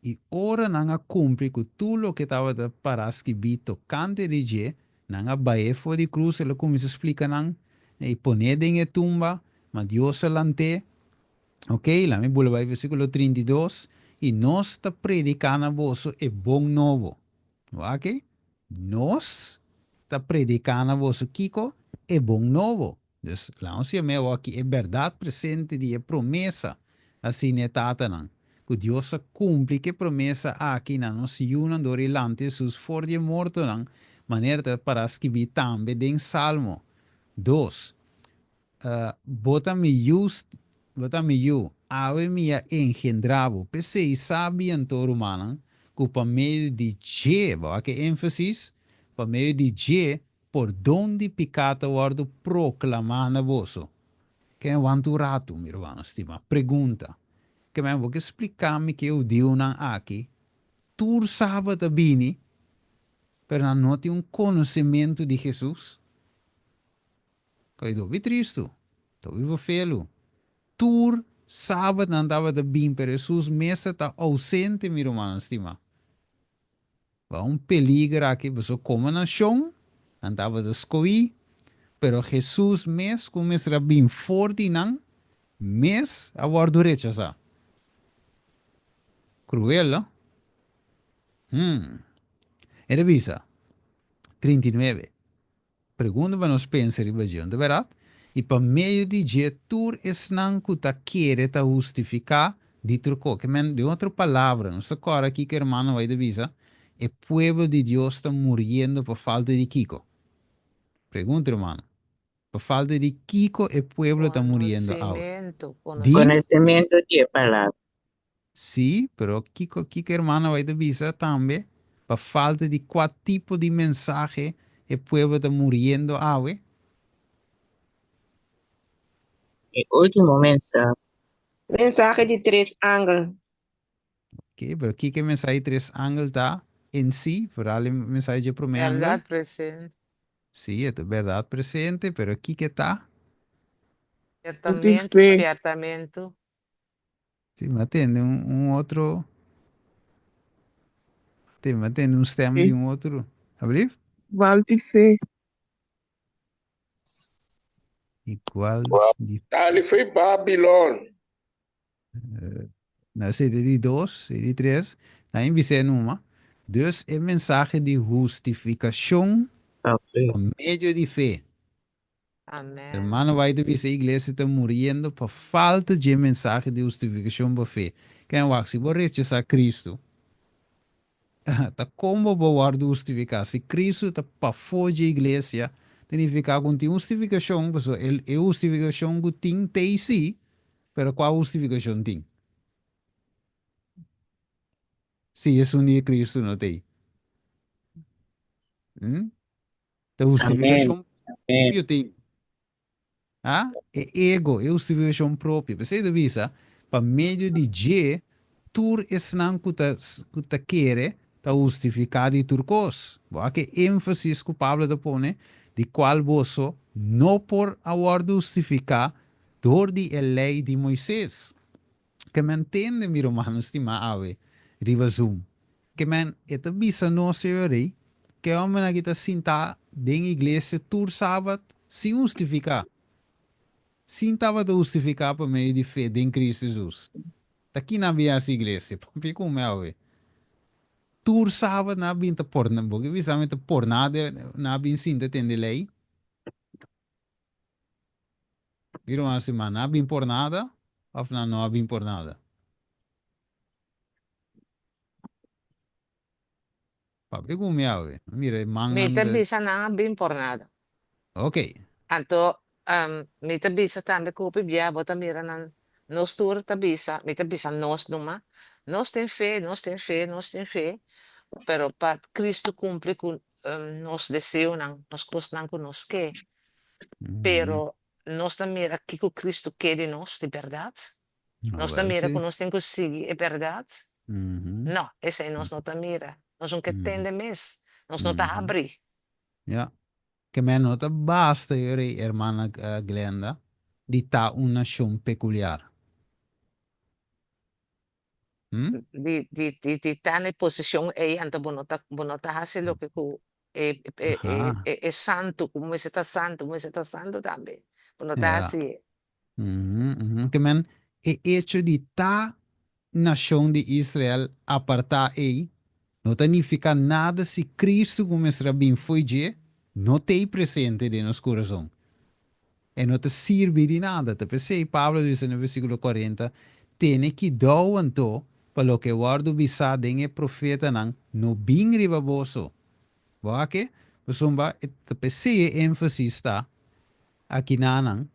I ora nan a kumpli ku tur loke tabata pará skibí tokante di dje, nan a bah'é for di krus, el a kuminsá splika nan, i pon'é den e tumba, ma Dios a lant'é. Ok, laat mi bula bai versíkulo 32, I nos ta prediká na boso e bon nobo. Wak? Nos ta prediká na boso kiko? E bon nobo. Dus, laat nos yam'é awor aki e bèrdat presente di e promesa asina e tatanan, ku Dios a kumpli ku e promesa aki na nos yunan dor di lanta Hesus for di e mortonan, manera ta pará skibí tambe den Salmo 2, Bo ta mi yu, bo ta mi yu, awe mi a engendrá bo. P'esei sabi anto, rumannan, ku pa medio di dje, bo wak e énfasis, pa medio di dje Pordon di piká ta wòrdu proklamá na boso. Ken wanta un ratu, mi rumannan stimá? Pregunta, Ke men bo ke spliká mi ke e hudiunan aki tur sabat a bini, pero nan no tin un konosementu di Hesus? Koi hopi tristu, hopi bofelu. Tur sabat nan tabata bin, pero Hesus mes ta ta ousente, mi rumannan stimá. Ba un peliger aki, pasobra komo nashon nan tabata skohí, pero Hesus mes ku mester a bin for di nan mes a wòrdu rechasá. Kruel, no? Hmm. E ta bisa, 39. Pregunta pa nos pensa riba dje, no ta bèrdat? I pa medio di dje tur esnan ku ta kere ta hustifiká di tur kos. Ke men, den otro palabra, nos ta kòrda kiko hermano White a bisa, E pueblo di Dios ta muriendo pa falta di kiko? Pregunta, hermano. Pa falta di kiko e pueblo ta muriendo awe? Konosementu, Di? konosementu. Konosementu di e palabra. Sí, pero kiko kiko hermana bai ta bisa tambe? Pa falta di kua tipo di mensahe e pueblo ta muriendo awe? E último mensahe. Mensahe di tres angel. Ok, pero kiko e mensahe di tres angel ta en sí? Vooral e mensahe dje promé angel. Bèrdat presente. Sí, e ta bèrdat presente, pero kiko ta? Spiertamentu, spiertamentu. Sí, mi a tende un, un otro. Sí, mi a tende un stem di un otro. Alsjeblieft? Walti fe. Igual di. Dale fe Babilon. Na esei ta di dos, e di tres, nan a bis'é numa. Dus e mensahe di hustifikashon pa medio di fe. Amen. Hermano White a bisa e iglesia ta muriendo pa falta dje mensahe di hustifikashon pa fe. Ken wak, si bo rechasá Kristu, ta kon bo por wòrdu hustifiká? Si Kristu ta pafó dje iglesia, ta nifiká ku no tin hustifikashon, pasobra e hustifikashon ku tin t'ei sí, Pero kua hustifikashon tin? Si esun di e Kristu no t'ei. Hm? Ta hustifikashon propio tin. Ha? E ego, e hustifikashon propio. P'esei ta bisa, pa medio di dje, tur esnan ku ta ku ta kere ta hustifiká di tur kos. Bo a ke énfasis ku Pablo ta pone, di kual boso no por a wòrdu hustifiká Dor di e lei di Moises. Ke men tende, mi rumannan stimá awe riba Zoom. Ke men e ta bisa nos señor ei, ke hombernan aki ta sintá den iglesia tur sabat sin hustifiká. Sin tabata hustifiká pa medio di fe den Cristo Jesus. Ta kinan bin hasi iglesia? Papia ku mi awe. Tur sabat nan a bin ta por, bo ke bisa mi ta por nada nan a bin sinta tende lei? Mi ruman stima, nan a bin por nada of nan no a bin por nada? Papia ku mi awe. Mira e Mi mannan ta ta. bisa nan a bin por nada. Ok. Anto mi ta bisa tambe ku hopi bia bo ta mira nan, nos tur ta bisa, mi ta bisa nos numa, nos tin fe, nos tin fe, nos tin fe, pero pa Cristo kumpli ku nos deseonan, nos kosnan ku nos ke. Pero nos ta mira kiko Cristo ke di nos di bèrdat? Nos ta mira ku nos tin ku sigui e bèrdat? No, esei nos no ta mira. Nos no ke tende mes. Nos no ta habri. Ya. Ke men no ta basta, yo rei, hermana Glenda, di ta un nashon pekuliar. Hm? Di, di, di, di ta na e posicion ei, anto bo no ta, bo no ta haci loke cu e, e, e, Aha. e, e santu, cu mester ta santu, mester ta santu tambe. Bo no ta Ja. haci e. Mhm, mhm. Ke men, e echo di ta nashon di Israel apartá ei, no ta nifiká nada si Cristo ku mester a bin fo'i dje no t'ei presente den nos kurason. E no ta sirbi di nada. Ta p'esei Pablo a bisa na versíkulo kuarenta, Tene kidou anto pa loke wòrdu bisá den e profetanan no bin riba boso. Bo a ke? Pasobra e ta p'esei e énfasis ta akinanan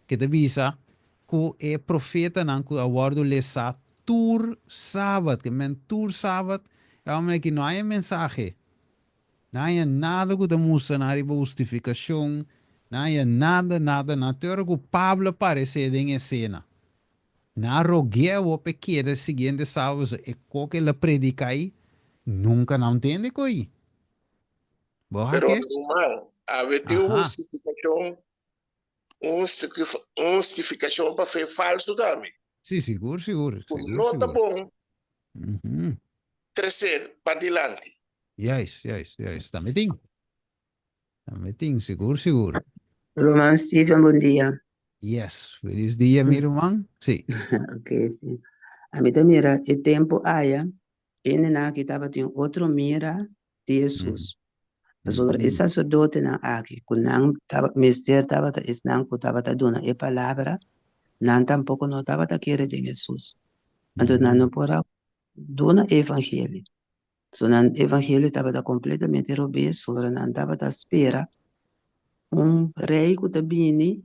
ke ta bisa ku e profetanan ku a wòrdu lesá tur sabat, ke men tur sabat, e hòmber aki no haña mensahe. No haña nada ku ta mustra nan riba hustifikashon, no haña nada, nada, nada. Te ora ku Pablo a paresé den esena, nan a rog'é awor pa e keda e siguiente sábado, pasobra e kos ku el a prediká ei, nunka nan tende ku ei. Bo a Pero ke? ruman, awe tin un Aha. hustifikashon, un hustifikashon pa fe falsu tambe. Sí, sigur, sigur, Ku sigur, no ta sigur. bon Mhm. trese padilanti. Juist, juist, juist. Tambe tin. Tambe tin, sigur, sigur. Ruman Steven, bon dia. Yes, felis dia mi ruman. Sí. Ok, sí. Ami ta mira e tempu aya, hendenan aki tabatin otro mira di Hesus. Pasobra e saserdotenan aki, ku nan mester tabata esnan ku tabata duna e palabra, nan tampoko no tabata kere den Hesus. Anto nan no por a duna e evangelio. So nan evangelio tabata completamente robes, sobra nan tabata spera. Un rei ku ta bini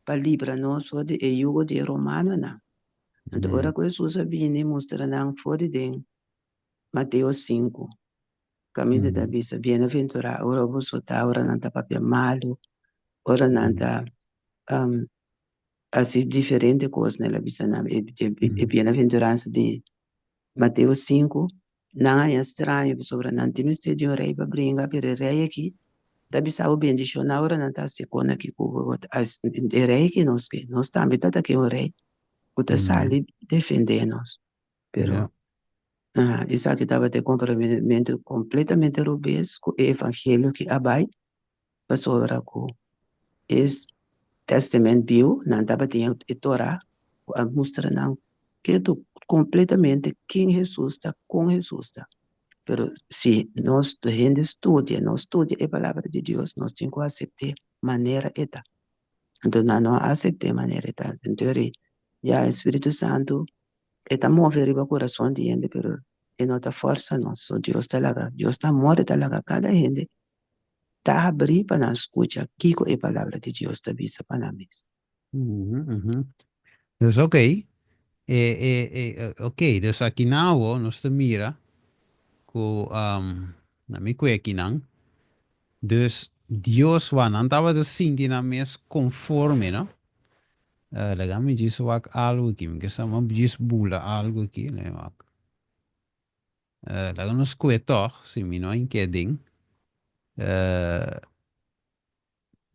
pa libra nos for di e yugo di e romanonan. Anto ora ku Hesus a bini mustra nan for di den Mateo sinku, kaminda ta bisa, Bienaventurá ora boso ta ora nan ta papia malu, ora nan ta hasi diferente kos. El a bisa nan e bienaventuransa di Mateo sinku, nan haña straño pasobra nan tin mester di un rei pa bringa, pero e rei aki ta bisa bo bendishoná ora nan ta hasi kon aki ku bo. E rei aki nos ke, nos tambe ta ta ke un rei ku ta sali defendé nos. Pero esaki tabata e komportamentu kompletamente robes ku e evangelio ki a bai, pasobra ku e Testament Bieu nan tabatin e Torah ku a mustra nan ketu kompletamente ken Hesus ta, kon Hesus ta. Pero si nos hende studia, nos studia e Palabra di Dios, nos tin ku asept'é manera e ta. Anto nan no a asept'é manera e ta. Anto ya e Spiritu Santu E ta move riba kurason di hende, pero e no ta fòrsa nos. So Dios ta laga, Dios ta amor, e ta laga kada hende ta habrí pa nan skucha kiko e Palabra di Dios ta bisa pa nan mes. Dus ok, e e e ok, dus akinan awo nos ta mira ku na mi kue akinan, dus Dios wak nan tabata sinti nan mes konforme, no? Laga mi djis wak algu aki. Mi ke sa mi djis bula algu aki. Laga mi wak. Laga nos kue tòg, si mi no a hink'é den.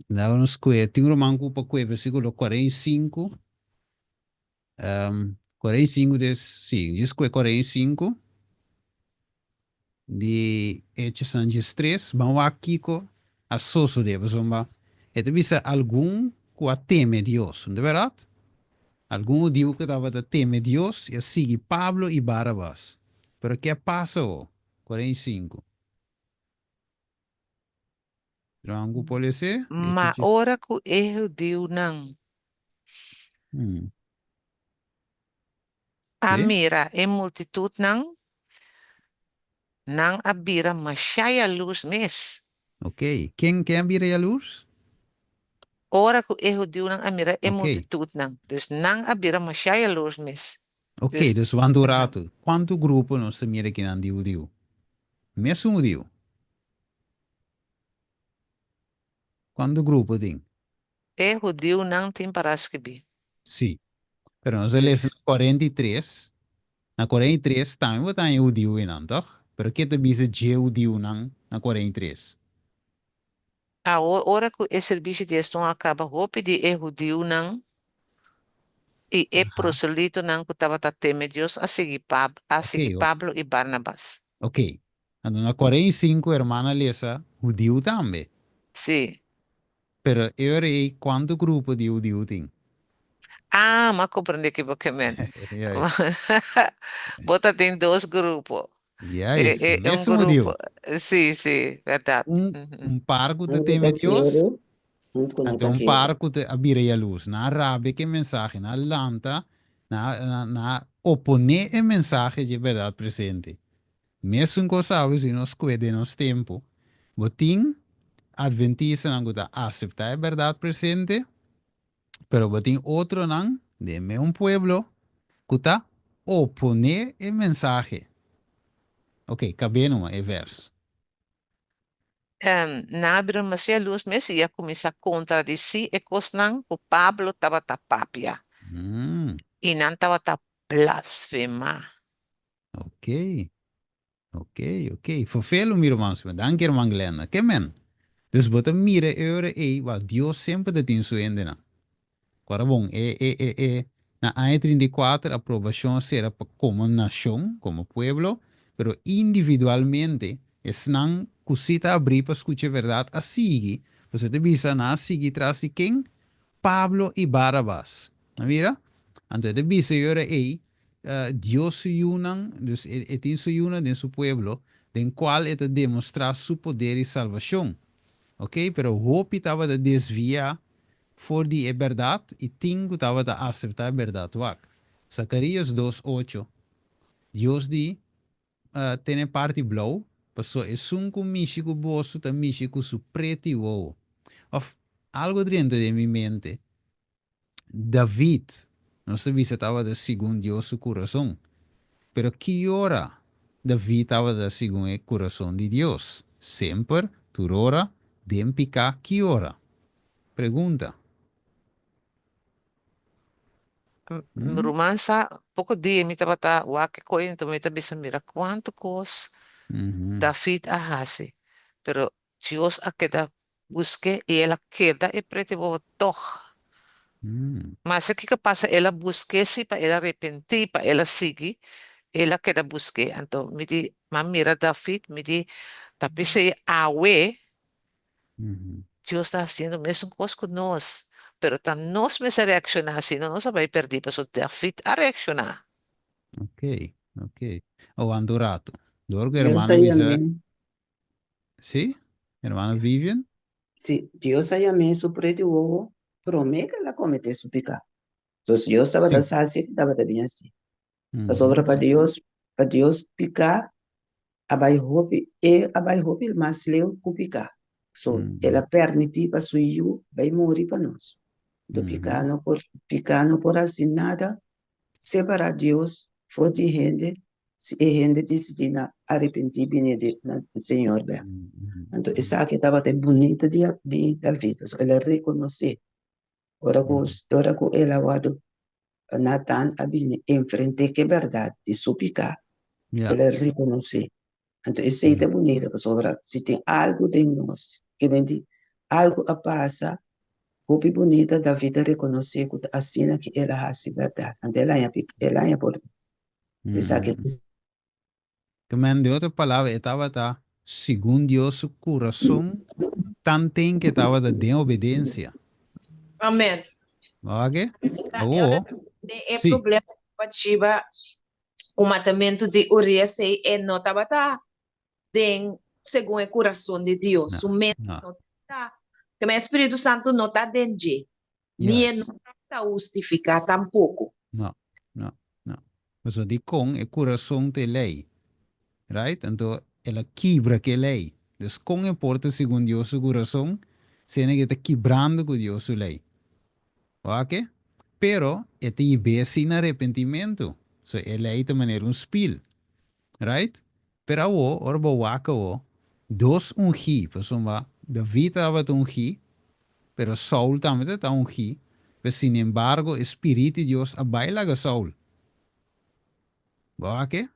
Laga nos kue. Tin un ruman ku pa kue versíkulo 45. 45 des, sí, djis kue 45 di Hechosnan 13, ban wak kiko a sosodé, pasobra e ta bisa algun ku a teme Dios, no ta bèrdat? Algun hudiu ku tabata teme Dios i a sigui Pablo i Barabas. Pero ke a pasa ho? 45. Ruman ku por lese? Ma ora ku e hudiunan a mira e multitutnan, nan a bira mashá yalurs mes. Ok. Ken ken a bira yalurs? Ora ku e hudiunan a mira e multitutnan, dus nan a bira mashá yalurs mes. Ok, dus wanta un ratu. Kuantu grupo nos ta mira kinan di hudiu? Mesun hudiu. Kuantu grupo tin? E hudiunan tin para skibí. Sí. Pero nos a lesa na 43. Na 43 tambe bo ta haña hudiu einan, tòg? Pero ke ta bisa dje hudiunan na 43? Awor, ora ku e servisio di eston a kaba, hopi di e hudiunan i e proselitonan ku tabata teme Dios a sigui a sigui Pablo i Barnabas. Ok. Anto na 45 hermana lesa hudiu tambe. Sí. Pero e ora ei kuantu grupo di hudiu tin? Ah, m'a komprendé ki bo ke men. Juist. Bo ta tin dos grupo. Juist, E, e, un mesun hudiu. grupo. Sí, sí, bèrdat. Un, un par ku ta Un ku teme ta Dios, kere, un ku no anto ta un kere. par ku ta a bira yalurs. Nan a rabia ku e mensahe, nan a lanta, nan a, nan, nan a oponé e mensahe dje bèrdat presente. Mesun kos awe si nos kue den nos tempu. Bo tin adventistanan ku ta aseptá e bèrdat presente, pero bo tin otronan den meun pueblo ku ta oponé e mensahe. Oke, kab'é numa e vèrs. Nan a bira masha lus mes i a kuminsá kontradisí e kosnan ku Pablo tabata papia, i nan tabata blasfemá. Ok, ok, ok. Verveel mi ruman sma. Danki ruman Glenda. Ke men? Dus bo ta mira e ora ei wa Dios semper ta tin su hendenan. Kora bon, e e e e na aña 34 aprobashon a sera pa komo nashon, komo pueblo, pero individualmente esnan ku si ta abrí pa skucha e bèrdat a sigui. Pasobra ta bisa nan a sigui tras di ken? Pablo i Barabas. A mira? Anto e ta bisa e ora ei, Dios su yunan, dus e tin su yunan den su pueblo, den cual e ta demostra su poder i salvacion. Ok, pero hopi tabata desvia for di e berdad i tin cu tabata acepta e berdad. Wak, Zacarias dos ocho, Dios di, Tene parti blou, paso esun cu mishi cu boso ta mishi cu su preti wowo. Of. Algo a drenta den mi mente. David, nos ta bisa tabata segun Dios su kurason. Pero ki ora David tabata segun e kurason di Dios? Semper, tur ora, den piká, ki ora? Pregunta. Mi ruman sa, poko dia mi tabata wak e koe, enton mi ta bisa mira kuantu kos David a hasi, pero Dios a keda busk'é i el a keda e preti bobo tòg. Mase kiko pasa el a busk'é si pa el a repentí, pa el a sigui, el a keda busk'é. Anto mi di, m'a mira David, mi di, ta p'esei awe Dios ta hasiendo mesun kos ku nos, pero ta nos mester reakshoná, si no nos a bai pèrdí, pasobra David a reakshoná. Ok, ok. Awanta un ratu. Dor ku Dios hermana a bisa, yam'é. sí, hermana Vivian? Sí, Dios a yam'é su pre di wowo promé ku el a kometé su piká. Entonces Dios tabata sa si ku tabata bin hasi. Pasobra pa Dios, pa Dios piká a bai hopi, e a bai hopi mas leu ku piká. So, el a permití pa su Yu bai muri pa nos. Enton piká no por, piká no por hasi nada separá Dios for di hende si e hende disidí na arepentí bini di na Señor bèk. Anto esaki tabata e bunita di di David, pasobra el a rekonosé ora ku ora ku el a wòrdu Natan a bini enfrent'é ku e bèrdat di su piká, el a rekonosé. Anto esei ta bunita pasobra si tin algu den nos ke men di algu a pasa hopi bunita David a rekonosé ku ta asina ke el a hasi bèrdat. Anto el haña el haña por esaki. Ke men di otro palabra e tabata segun Dios su kurason tanten ke tabata den obedensia. Amen. Oke? Awor, Den e sí. problema ku Batshiba ku matamentu di Urias ei e no tabata den segun e kurason di Dios. No, Su mente no. no tabata, ke men e Spiritu Santu no ta den dje, ni e Yes. no tabata hustifiká tampoko. No, no, no. Pasobra dikon e kurason ta e lei, right? Anto el a kibra ku e lei. Dus kon e por ta segun Dios su kurason siendo ku e ta kibrando ku Dios su lei? Wak? Pero e ta hib'é sin arepentimentu. So e lei ta manera un spil. Right? Pero awo, ora bo wak awo, dos ungí, pasobra David tabata ungí, pero Saul tambe tabata ungí, pero sinembargo e Spirit di Dios a bai laga Saul. Bo wak e?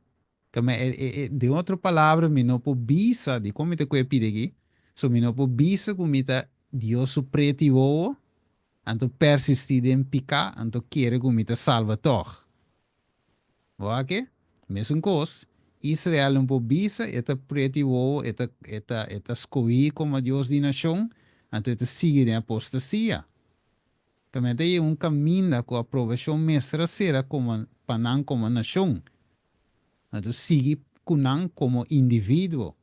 Kame e, e, e, den otro palabra, mi no por bisa, dikon mi ta ku e pidi aki? So mi no por bisa ku mi ta Dios su preti wowo, anto persistí den piká, anto kere ku mi ta salba tòg. Bo wak e? Mesun kos, Israel no por bisa e ta preti wowo, e ta, e ta, e ta skohí komo Dios di nashon, anto e ta sigui den apostasia. Tambe ta yega un kaminda ku aprobashon mester a sera komo pa nan komo nashon. Anto sigui ku nan komo individuo.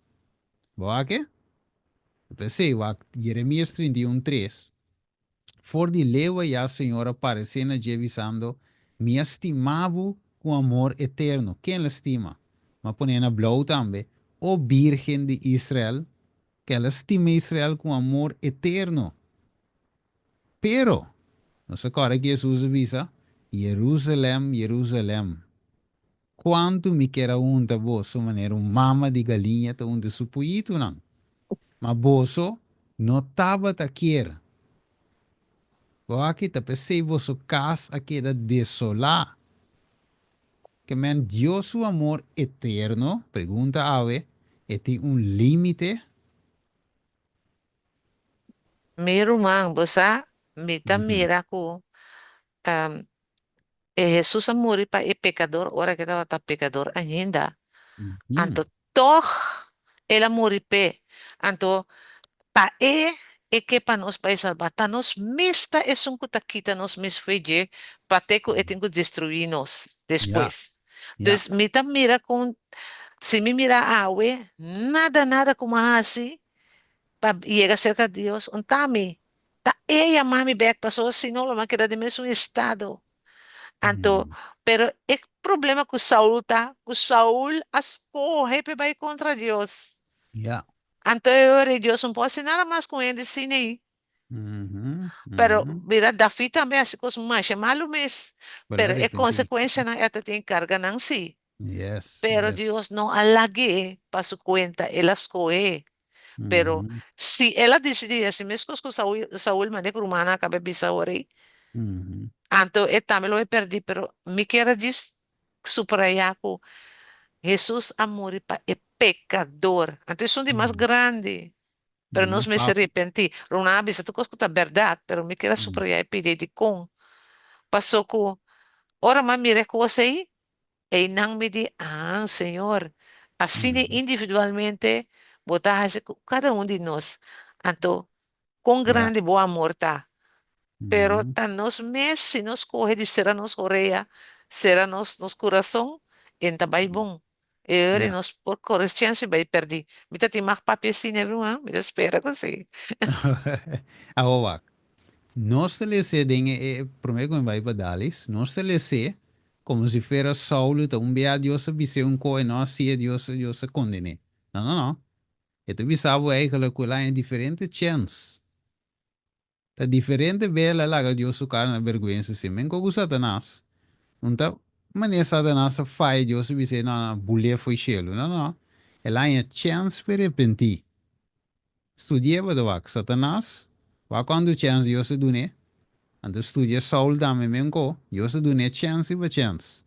Bo wak e? P'esei wak Jeremias 31, 3, For di leu ayá Señor a paresé na dje bisando, Mi a stima bo ku amor eterno. Ken el a stima? Mi a pon'é na blou tambe, O Bírgen di Israel, ke el a stima Israel ku amor eterno. Pero, nos a kòrda ki Hesus a bisa, Jerusalèm, Jerusalèm, kuantu mi kier a hunta boso manera un mama di galiña ta hunta su puyitunan, ma boso no tabata kier. Bo aki ta p'esei boso kas a keda desolá. Ke men Dios su amor eterno, pregunta awe, e tin un límite? Mi ruman, bo sa, mi ta mira ku e Hesus a muri pa e pekador ora ku e tabata pekador ainda. Anto tòg el a muri p'e. Anto pa e, e ke pa nos bai salbá. Ta nos mes ta esun ku ta kita nos mes fo'i dje pa te ku e tin ku destruí nos despues. Dus mi ta mira kon si mi mira awe, nada nada ku mi a hasi pa yega serka Dios, un ta mi, ta E yama mi bek, pasobra si no lo mi a keda den mesun estado. Anto, pero e problema ku Saul ta, ku Saul a skohe p'e bai kontra Dios. Anto e ora ei Dios no por hasi nada mas ku hende asina ei. Pero mira David tambe a hasi kos masha malu mes. Pero Pero a e arrepentí. konsekuensianan e ta tin karga nan sí. Pero Dios no a lag'é pa su kuenta, el a skohé. Pero si el a disidí hasi meskos ku Saul, Saul mane ku rumannan a kaba bisa awor ei, anto e tambe lo e pèrdí. Pero mi kier a djis suprayá ku Hesus a muri pa e pekador. Anto esun di mas grandi. Pero nos mester repentí. Rumannan a bisa tur kos ku ta bèrdat, pero mi kier a suprayá e pidi ei dikon. Paso ku ora mi a mira e kos ei, Einan mi di, Ah, Señor, asina individualmente bo ta hasi ku kada un di nos. Anto, kon grandi bo amor ta! Pero ta nos mes, si nos kohe di sera nos orea, sera nos nos kurason, e no ta bai bon. E ora nos por kore chèns di bai pèrdí. Mi ta tin mag papia asina, ruman? Mi ta spera ku si. Awo wak. Nos ta les'é den e promé ku mi bai pa Dalis, nos ta les'é Como si fuera Saulo ta un bia Dios a bis'é un koe no hacié Dios Dios a condené. No no no. E ta bisa bo eigenlijk cu el a haña diferente chens. Ta diferente bia el a laga Dios su cara na berguensa si men cu Satanas. Un ta manera Satanas a faya Dios a bis'é no no bul'é fo'i shelu. No no. El a haña chens pa repentí. Studi'é bo ta wak Satanas, wak kuantu chèns Dios a dun'é. Anto studia Saul tambe menko, Dios a dun'é chèns riba chèns.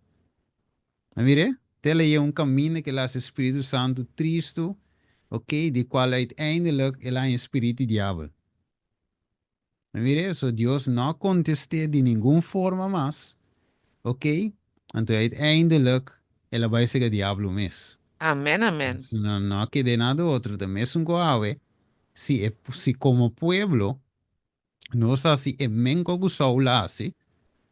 A mir'é? Te el a yega un kaminda ku el a hasi Spiritu Santu tristu, ok, di kual uiteindelijk el a haña spirit di diabel. A mir'é? So Dios no a kontest'é di ningun forma mas, ok, anto uiteindelijk el a bai sega diablo mes. Amen amen. No, no a kede nada otro, ta mesun ku awe, si e, si komo pueblo nos hasi e menko ku Saul a hasi,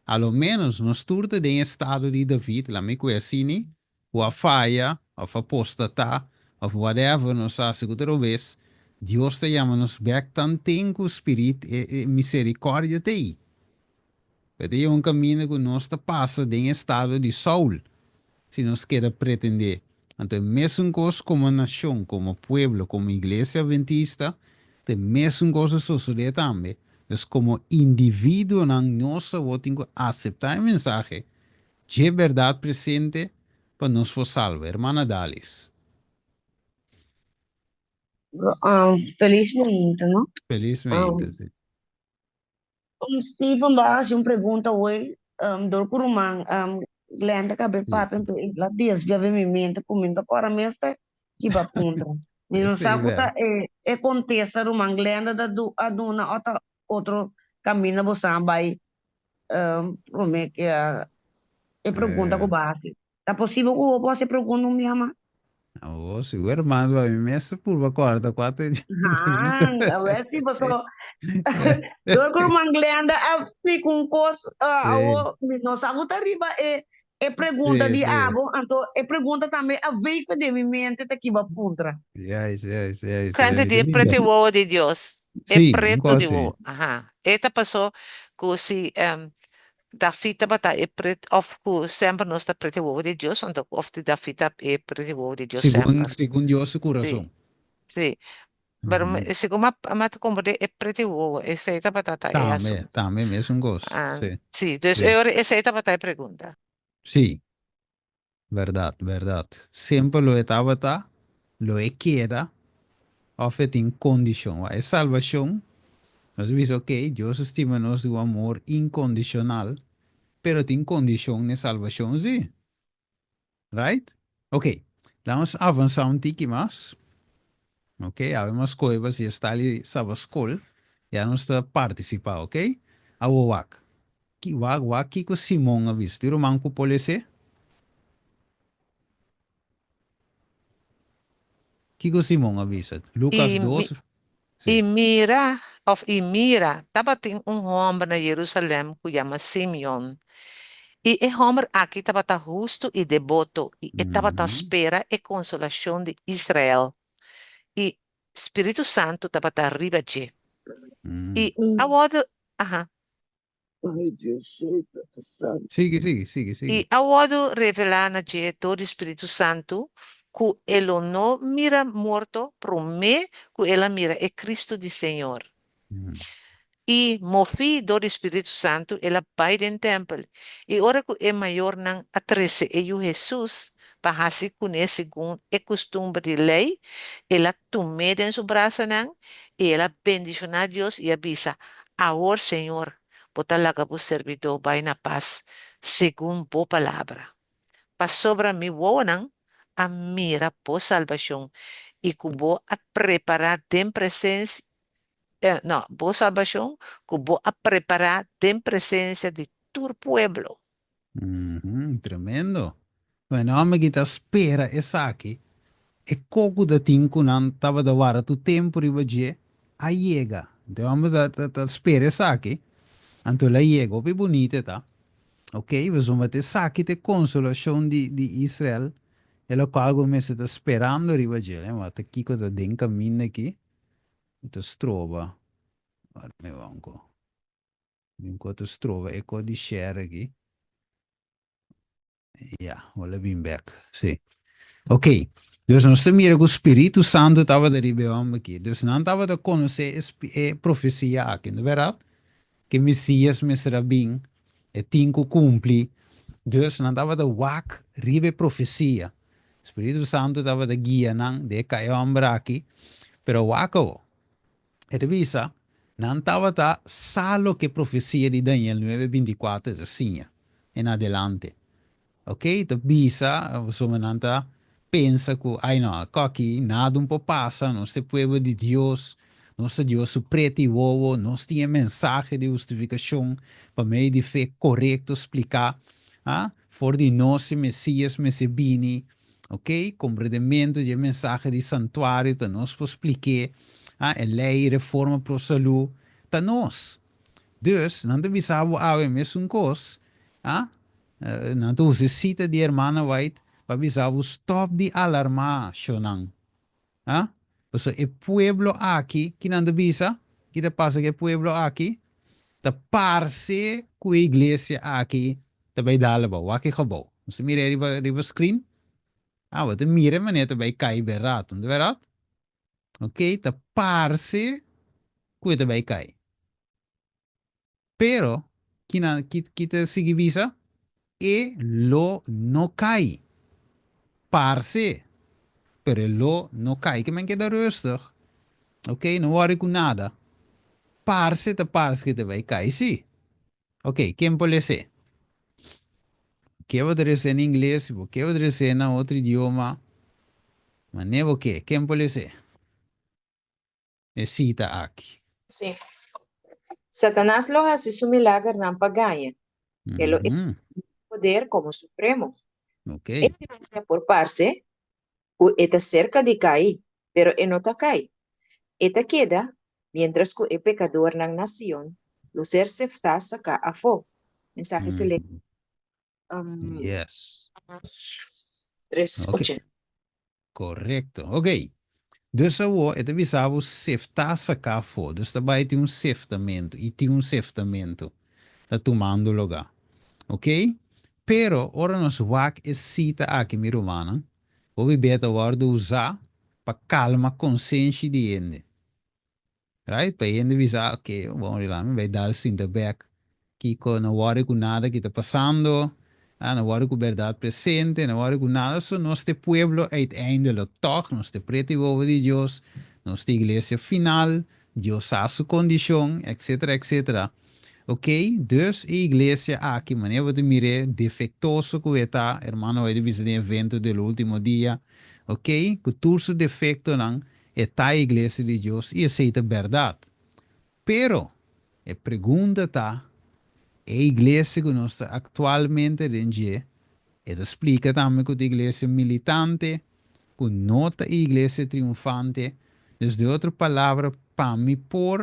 a lo menos nos tur ta den e estado di David, lami ku e asini, ku a faya òf a apostatá òf whatever nos hasi ku ta robes, Dios ta yama nos bèk tanten ku spirit e e miserikòrdia ta ei. Pero ta yega un kaminda ku nos ta pasa den e estado di Saul si nos keda pretendé. Anto e mesun kos komo nashon, komo pueblo, komo iglesia adventista, ta e mesun kos a sosodé tambe. Dus komo individuonan nos awor tin ku aseptá e mensahe Dje berdad presente pa nos por salba. Hermana Dalis. Felis meinta, no? Felis meinta, si. Steven bo a hasi un pregunta hoy dor ku ruman Glenda kabe papia anto e la desvia den mi mente ku mi no ta kòrda mes ta kiba puntra. Mi no sa ku ta e kontesta ruman Glenda ta a duna o ta otro kaminda bo sa bai Prome ke e pregunta ku bo a hasi. Ta posibel ku bo por hasi e pregunta un bia mas? Awor, si bo hermano a mi mes ta purba kòrda kua ta e pregunta. Haan, awor si paso dor ku ruman Glenda a splika un kos, awor mi no sa ku ta riba e e pregunta di abo, anto e pregunta tambe a veeg den mi mente ta kiba puntra. Juist, juist, juist, Kende juist. di e preto di wowo di Dios. E Sí, un preto kos di así. wowo. Aha. E ta pasó ku si David tabata e preto, òf ku semper nos ta preto di wowo di Dios, anto òf di David ta e preto di wowo di Dios Segun, semper. segun Dios su Sí, kurason. sí. Pero segun mi a ta komprendé e preto di wowo, esei tabata ta e Tambe, asuntu. tambe mesun kos. Ah, Sí, sí. Dus sí. e ora esei tabata e pregunta. Sí, bèrdat, bèrdat. Semper lo e tabata, lo e keda, òf e tin kondishon. Wak, e salbashon, nos a bisa, okey, Dios a stima nos di un amor inkondishonal, pero tin kondishon na e salbashon, sí. Right? Ok, laat nos avansa un tiki mas. Ok, awe mas koe pa si Stali saba skol, ya nos ta partisipa, ok? Awo wak. Ki, wak, wak kiko Simon a bisa. Tin ruman ku por lese? Kiko Simon a bisa? Lukas I mi, 2, I sí. mira, òf i mira, tabatin un hòmber na Jerusalèm ku yama Simeon. I e hòmber aki tabata hustu i deboto, i e tabata spera e konsolashon di Israel, i Spiritu Santu tabata riba dje. I a wòrdu, aha. Ay, Diosito santo. Sigui, sigui, sigui, I sigui. a wòrdu revelá na dje dor di Spiritu Santu ku e lo no mira morto promé ku el a mira e Cristo di Señor. I mofí dor di Spiritu Santu el a bai den tèmpel. I ora ku e mayornan a trese e yu Hesus pa hasi kuné segun e kustumber di lei, el a tum'é den su brasanan i el a bendishoná Dios i a bisa, Awor, Señor, bo ta laga bo serbidó bai na pas segun bo palabra. Pasobra mi wowonan a mira bo salbashon i ku bo a prepará den presensia, no, bo salbashon ku bo a prepará den presensia di tur pueblo. Tremendo. Bueno, hòmber ki ta spera esaki, e koko ta tin ku nan tabata wara tur tempu riba dje, a yega. Anto e hòmber ta ta ta spera esaki, anto el a yega. Hopi bunita e ta. Ok, pasobra ta esaki ta e konsolashon di di Israel, e lokual ku mester ta sperando riba dje. Wak ta kiko ta den kaminda aki, e ta stroba. Wak mi wak un ko. Mi ko ta stroba e ko di share aki. Ya, hola bin bek. Sí. Ok. Dus nos ta mira ku Spiritu Santu tabata riba e hòmber aki. Dus nan tabata konosé e, e profesia aki, no bèrdat? Ke Mesias mester a bin, e tin ku kumpli. Dus nan tabata wak riba e profesia. Spiritu Santu tabata guia nan den e ka e hòmber aki. Pero wak awo. E ta bisa, Nan tabata sa loke profesia di Daniel nuebe bintikuater ta siña en adelante. Ok, ta bisa, pasobra nan ta pensa ku, ai no, akòki nada un por pasa, nos ta e pueblo di Dios, nos ta Dios su preti i wowo, nos tin e mensahe di hustifikashon pa medio di fe korekto spliká, ah, for di nos e Mesias mester bini, Ok, komprendementu di e mensahe di santuario ta nos por splik'é, ah, e lei reforma pro salú ta nos. Dus, nan ta bisa bo awe mesun kos, ah, nan ta usa e sita di hermana White pa bisa bo stòp di alarmá shonnan, ah, pasobra e pueblo aki, ki nan ta bisa? Ki ta pasa ku e pueblo aki? Ta parse ku e iglesia aki ta bai dal abou. Wak e gebou. Nos ta mira e riba riba screen. Ah, bo ta mira e manera ta bai kai berato, no ta berato? Ok, ta parse ku e ta bai kai. Pero, kina ki ki ta sigui bisa? E lo no kai. Parse, pero e lo no kai. Ke men keda rustig. Ok, no worry ku nada. Parse ta parse ke ta bai kai, si. Ok, ken por les'é? Ke bo ta les'é na ingles, si bo ke bo ta les'é na otro idioma, manera bo ke, ken por les'é? E sita aki. Sí. Satanas lo hasi su milagernan pa gaña. E lo ehersé su poder komo supremo. Ok. E iglesia por parse ku e ta serka di kai, pero e no ta kai. E ta keda miéntras ku e pekadornan na Sion lo ser seftá saká afó. Mensahe Selekto, Yes. Tres Ok. ochenta. Korekto. Ok. Dus awor e ta bisa bo seftá saká afó. Dus ta bai tin un seftamentu i tin un seftamentu ta tumando lugá. Ok. Pero ora nos wak e sita aki mi rumannan, hopi bia ta wòrdu usá pa kalma konsenshi di hende. Right? Pa e hende bisa, ok, bon, rila mi bai dal sinta bek. Kiko, no worry ku nada ki ta pasando, ah, no worry ku bèrdat presente, no worry ku nada, so nos ta e pueblo uiteindelijk tòg, nos ta e pretu i wowo di Dios, nos ta e iglesia final, Dios sa su kondishon, etcetera, etcetera. Ok, dus e iglesia aki, manera bo ta mir'é, defektoso ku e ta, hermano Hoy ta bisa den evento del ultimo dia, ok, ku tur su defektonan, e ta e iglesia di Dios i esei ta bèrdat. Pero, e pregunta ta, e iglesia ku nos ta aktualmente den dje, e ta splika tambe ku ta iglesia militante, ku no ta e iglesia triunfante, dus den otro palabra, pa mi por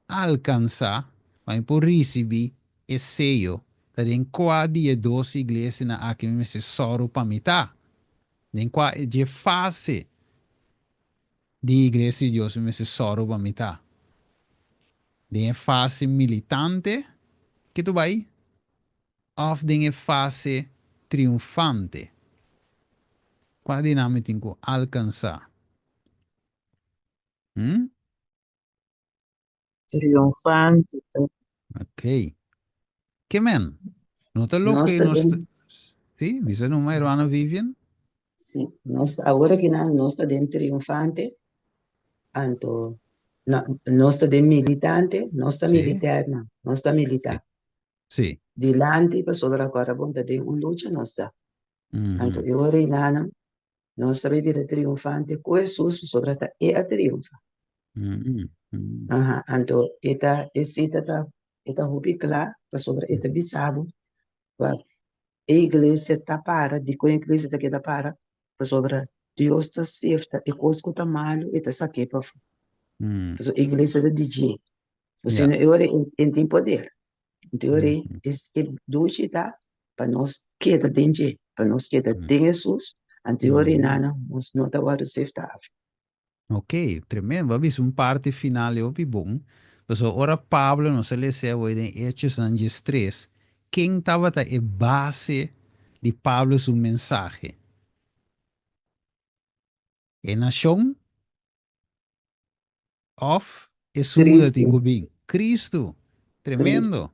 alkansá, pa mi por risibí e seyo, ta den kua di e dos iglesianan aki mi mester sòru pa mi ta? Den kua dje fase di Iglesia di Dios mi mester sòru pa mi ta? Den e fase militante ke tu bai òf den e fase triunfante? Kua di nan mi tin ku alkansá? Hm? Triunfante ta. Ok. Ke men? No ta Nos loke ta nos ta... den, Sí, bisa numa, hermana Vivian. sí, nos awor aki nan nos ta den triunfante, anto no, nos ta den militante, nos ta Sí, militernan, nos ta sí, milita. sí. Dilanti pasobra ku ora bon ta den un lucha nos ta. Anto Mhm. e ora einanan nos ta bira triunfante ku Hesus pasobra ta e a triunfa. Mhm. Mhm. Aha, anto e ta e sita ta e ta hopi kla pasobra e ta bisa bo pa e iglesia ta para, dikon e iglesia ta keda para? Pasobra Dios ta sefta e kos ku ta malu e ta sak'é pafó. Pasobra e iglesia ta di dje. Ja. Pasobra e ora e tin poder. Anto e ora Mhm. e dushi ta pa nos keda den dje, pa nos keda den Hesus, anto e ora einan nos no ta wòrdu seftá afó. Ok, tremendo. Bo a bisa un parti final e hopi bon. Pasobra ora Pablo, nos a lesa awor den Hechosnan diestres, ken tabata e base di Pablo su mensahe? E nashon òf esun ku ta tin Cristo. ku bin? Cristo. Cristo. Tremendo.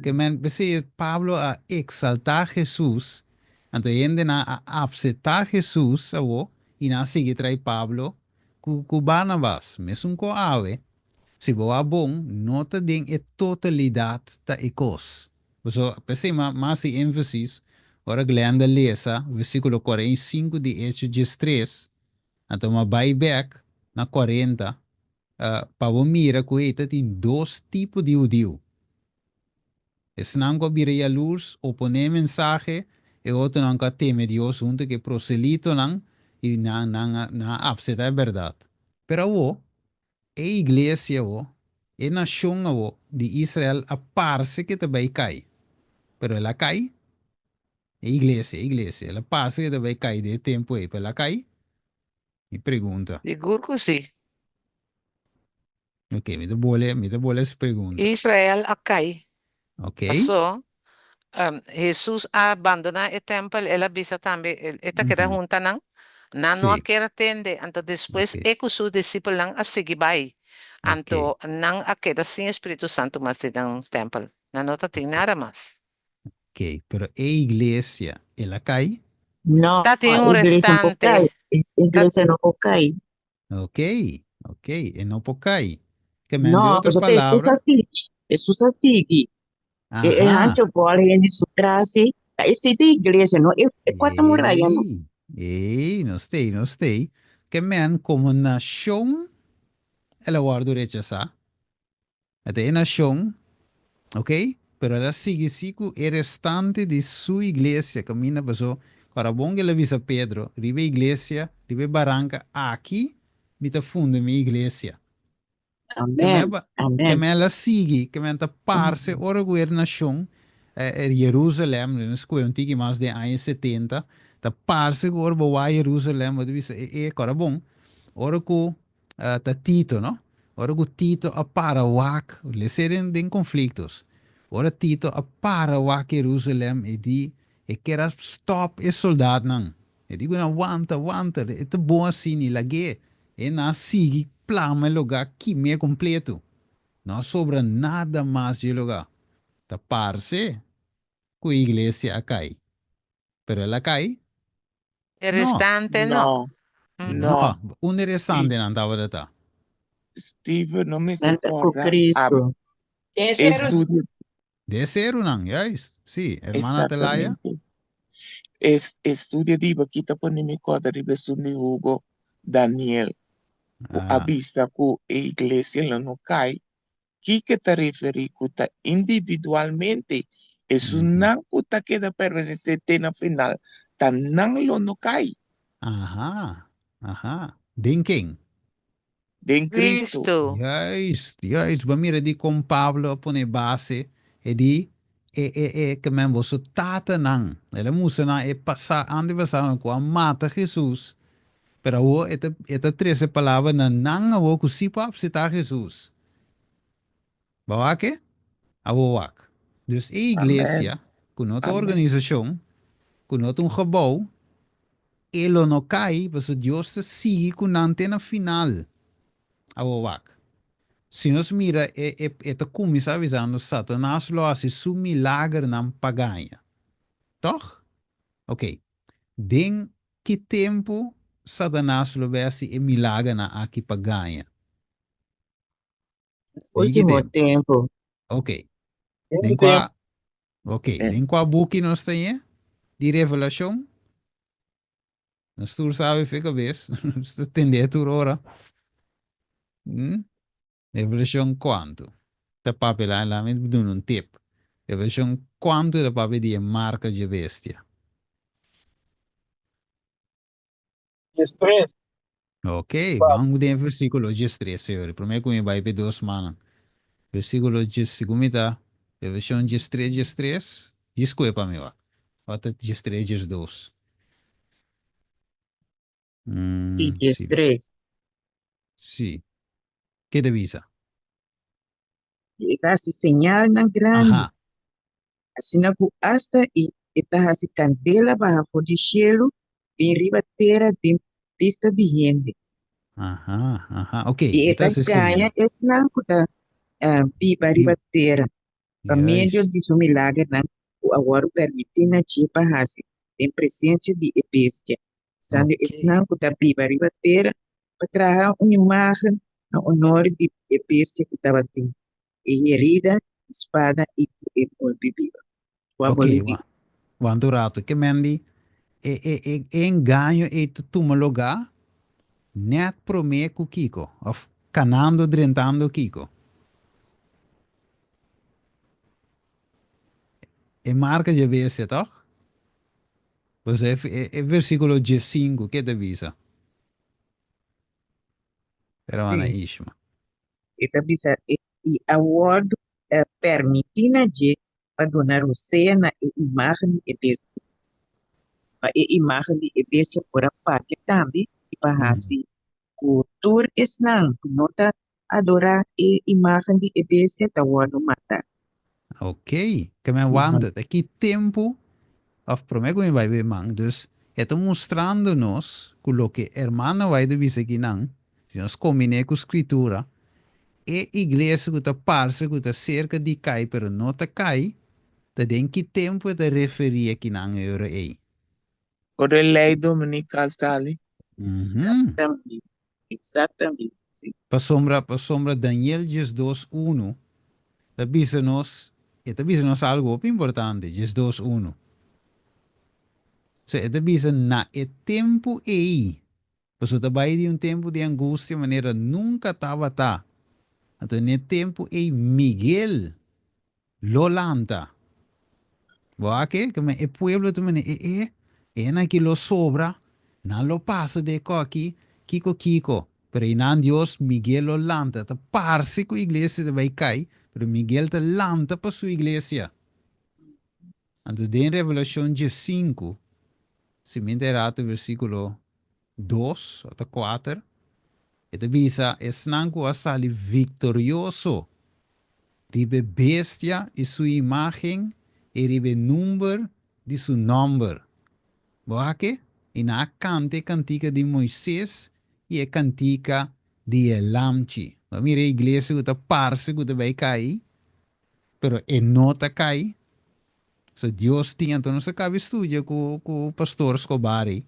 Ke men, p'esei Pablo a eksaltá Hesus, anto e hendenan a apseptá Hesus awor i nan a sigui trai Pablo ku ku Barnabas. Mesun ku awe, si bo a bon, no ta den e totalidat ta e kos. Pasobra, p'esei mi a hasi énfasis ora Glenda lesa versíkulo 45 di Hecho 13, anto mi a bai bèk na 40, Pa bo mira ku ei ta tin dos tipo di hudiu. Esnan ku a bira yalurs, oponé e mensahe, e otronan ku a teme Dios huntu ku e proselitonan i nan nan a nan a apseptá e bèrdat. Pero awor, e iglesia awor, e nashon awor di Israel a parse ke ta bai kai. Pero el a kai? E iglesia, e iglesia, el a parse ke ta bai kai den e tempu ei, pero el a kai? Mi pregunta. Sigur ku si. Ok, mi ta bole, mi ta bole es pregunta. Israel a kai. Ok. Paso, Hesus a bandoná e tèmpel, el a bisa tambe, e ta keda hunta nan, nan no a kier a tende, anto despues e ku su disipelnan a sigui bai, anto nan a keda sin e Spiritu Santu mas den nan tèmpel, nan no ta tin nada mas. Ok, pero e iglesia el a kai? No, Ta tin un e iglesia no por restante. kai. E Ta iglesia no por kai. Ok, ok, e no por kai. Ke men, di No, otro pasobra Hesus palabra. a sigui. Hesus a sigui. E e Aha. hancho bòl hende su tras ei. Ta esei ta e iglesia, no e e kuater muraya no. Ey, ey, nos t'ei, nos t'ei. Ke men, komo nashon el a wòrdu rechasá. E ta e nashon, ok, pero el a sigui si ku e restante di su iglesia kaminda paso ora bon ku el a bisa Pedro, riba e iglesia, riba e baranka aki mi ta funda mi iglesia. Ke Amen, men ba, ke amen. men el a sigui, ke men ta parse ora ku e nashon, Jerusalem, nos skohe un tiki mas den aña 70, ta parse ku ora bo wak Jerusalem bo ta bisa e e, kora bon, ora ku Ta Tito, no? Ora ku Tito a para wak, lese den den konfliktos. Ora Tito a para wak Jerusalem, e di, e ker a stòp e soldatnan. E di ku nan, Wanta, wanta, e ta bon asina, lag'é. E nan a sigui plama e lugá kim'é kompleto. No a sobra nada mas dje lugá. Ta parse ku e iglesia a kai. Pero el a kai? E No. restante no. No, no. No. Unda e restantenan tabata ta? Steven no mester Nan ta ku kòrda a Cristo. Den e seru. studio. Den serunan, juist. Sí, hermana Atalaya. Exactamente. E, e studio di bo kita pone mi kòrda riba esun di Hugo Daniel ku a Ah. bisa ku e iglesia lo no kai Kiko ta referí ku ta individualmente esunnan ku ta keda permanesé te na final, ta nan lo no kai. Aha, aha. Den ken? Den Cristo. Cristo. Juist, juist. Bo mira di kon Pablo a pone base e di e e e ke men boso tatanan. El a mustra nan e pasa antepasadonan ku a mata Jesus, pero awor e ta e ta trese palabra na nan awor ku si por apseptá Jesus. Bo wak e? Awor wak. Dus e iglesia, ku no ta organisashon, ku no ta un gebou, e lo no kai, pasobra Dios ta sigui ku nan te na final. Awor wak. Si nos mira e e e ta kuminsá bisando Satanas lo hasi su milagernan pa gaña. Tòg? Oké. Den ki tempu Satanas lo bai hasi e milagernan aki pa gaña? Den ki Último tempu? tempu. Oké. Den kua Oké, den kua buki nos ta ñe? Di Revelashon? Nos tur sabe fe kabes. Nos ta tende tur ora. Hmm? Revelashon kuantu? Ta papia la, la mi duna un tip. Revelashon kuantu ta papia di e marka dje bestia? 13. Ok, ban den versíkulo 13, señor. Promé ku mi bai pe dos manan. Versíkulo djes, segun mi ta, Revelashon 13, 13, djis kue pa mi wak. Ot ta 13, 12. Sí, Mm, sí. 13. Sí. Ke ta bisa? I e ta hasi señalnan grandi, Aha. asina ku asta i e ta hasi kandela baha for di shelu bin riba tera den bista di hende. Aha, aha. Ok, I e e ta ta hasi gaña señal. esnan ku ta biba riba tera pa medio Juist. di su milagernan ku a wòrdu permití na dje pa hasi den presensia di e bestia, usando Ok. esnan ku ta biba riba tera pa traha un imágen na onor di e bestia ku tabatin e herida di spada i ku e bolbe biba. Ku a Ok, bolbe biba. wanta un ratu. Ke men di e, e, e, e engaño ei ta tuma lugá nèt promé ku kiko? Òf kanando drentando kiko? E marka dje bestia, tòg? Pues e, e, e versíkulo 15, ke ta bisa? Hermana Sí. Ishma. E ta bisa, e, i a wòrdu permití na dje pa duna rosea na e imágen di e bestia, pa e imágen di e bestia por a papia tambe i pa hasi ku tur esnan ku no ta adorá e imágen di e bestia ta wòrdu matá. Ok, ke men wanta ta ki tempu of promé ku mi bai be man, dus e ta mustrando nos ku loke hermano bai ta bisa akinan, si nos kombiné ku skritura, e iglesia ku ta parse ku ta serka di kai pero no ta kai, ta den ki tempu e ta referí akinan e ora ei. Ora e lei dominikal sali. Exactamente, exactamente, sí. Pasobra, pasobra Daniel 12 unu ta bisa nos, e ta bisa nos algu hopi importante, 12 unu. So, e ta bisa na e tempu ei, pasobra ta bai di un tempu di angustia manera nunka tabata. Anto n'e tempu ei Miguel Lo lanta. Bo a ke? Ke men e pueblo ta mene e e, e nan ki lo sobra, nan lo pasa de ko aki, kiko kiko. Pero einan Dios, Miguel lo lanta. Ta parse ku iglesia ta bai kai, pero Miguel ta lanta pa su iglesia. Anto den Revelashon 15, si mi ta erá ta versíkulo 2 ota 4, e ta bisa esnan ku a sali viktorioso riba e bestia i su imágen i riba e number di su nòmber. Bo a ke? I nan a kanta e kantika di Moises i e kantika di e Lamchi. Bo a mira e iglesia ku ta parse ku ta bai kai, pero e no ta kai. So Dios tin, anto nos a kabi studia ku ku pastor Scobari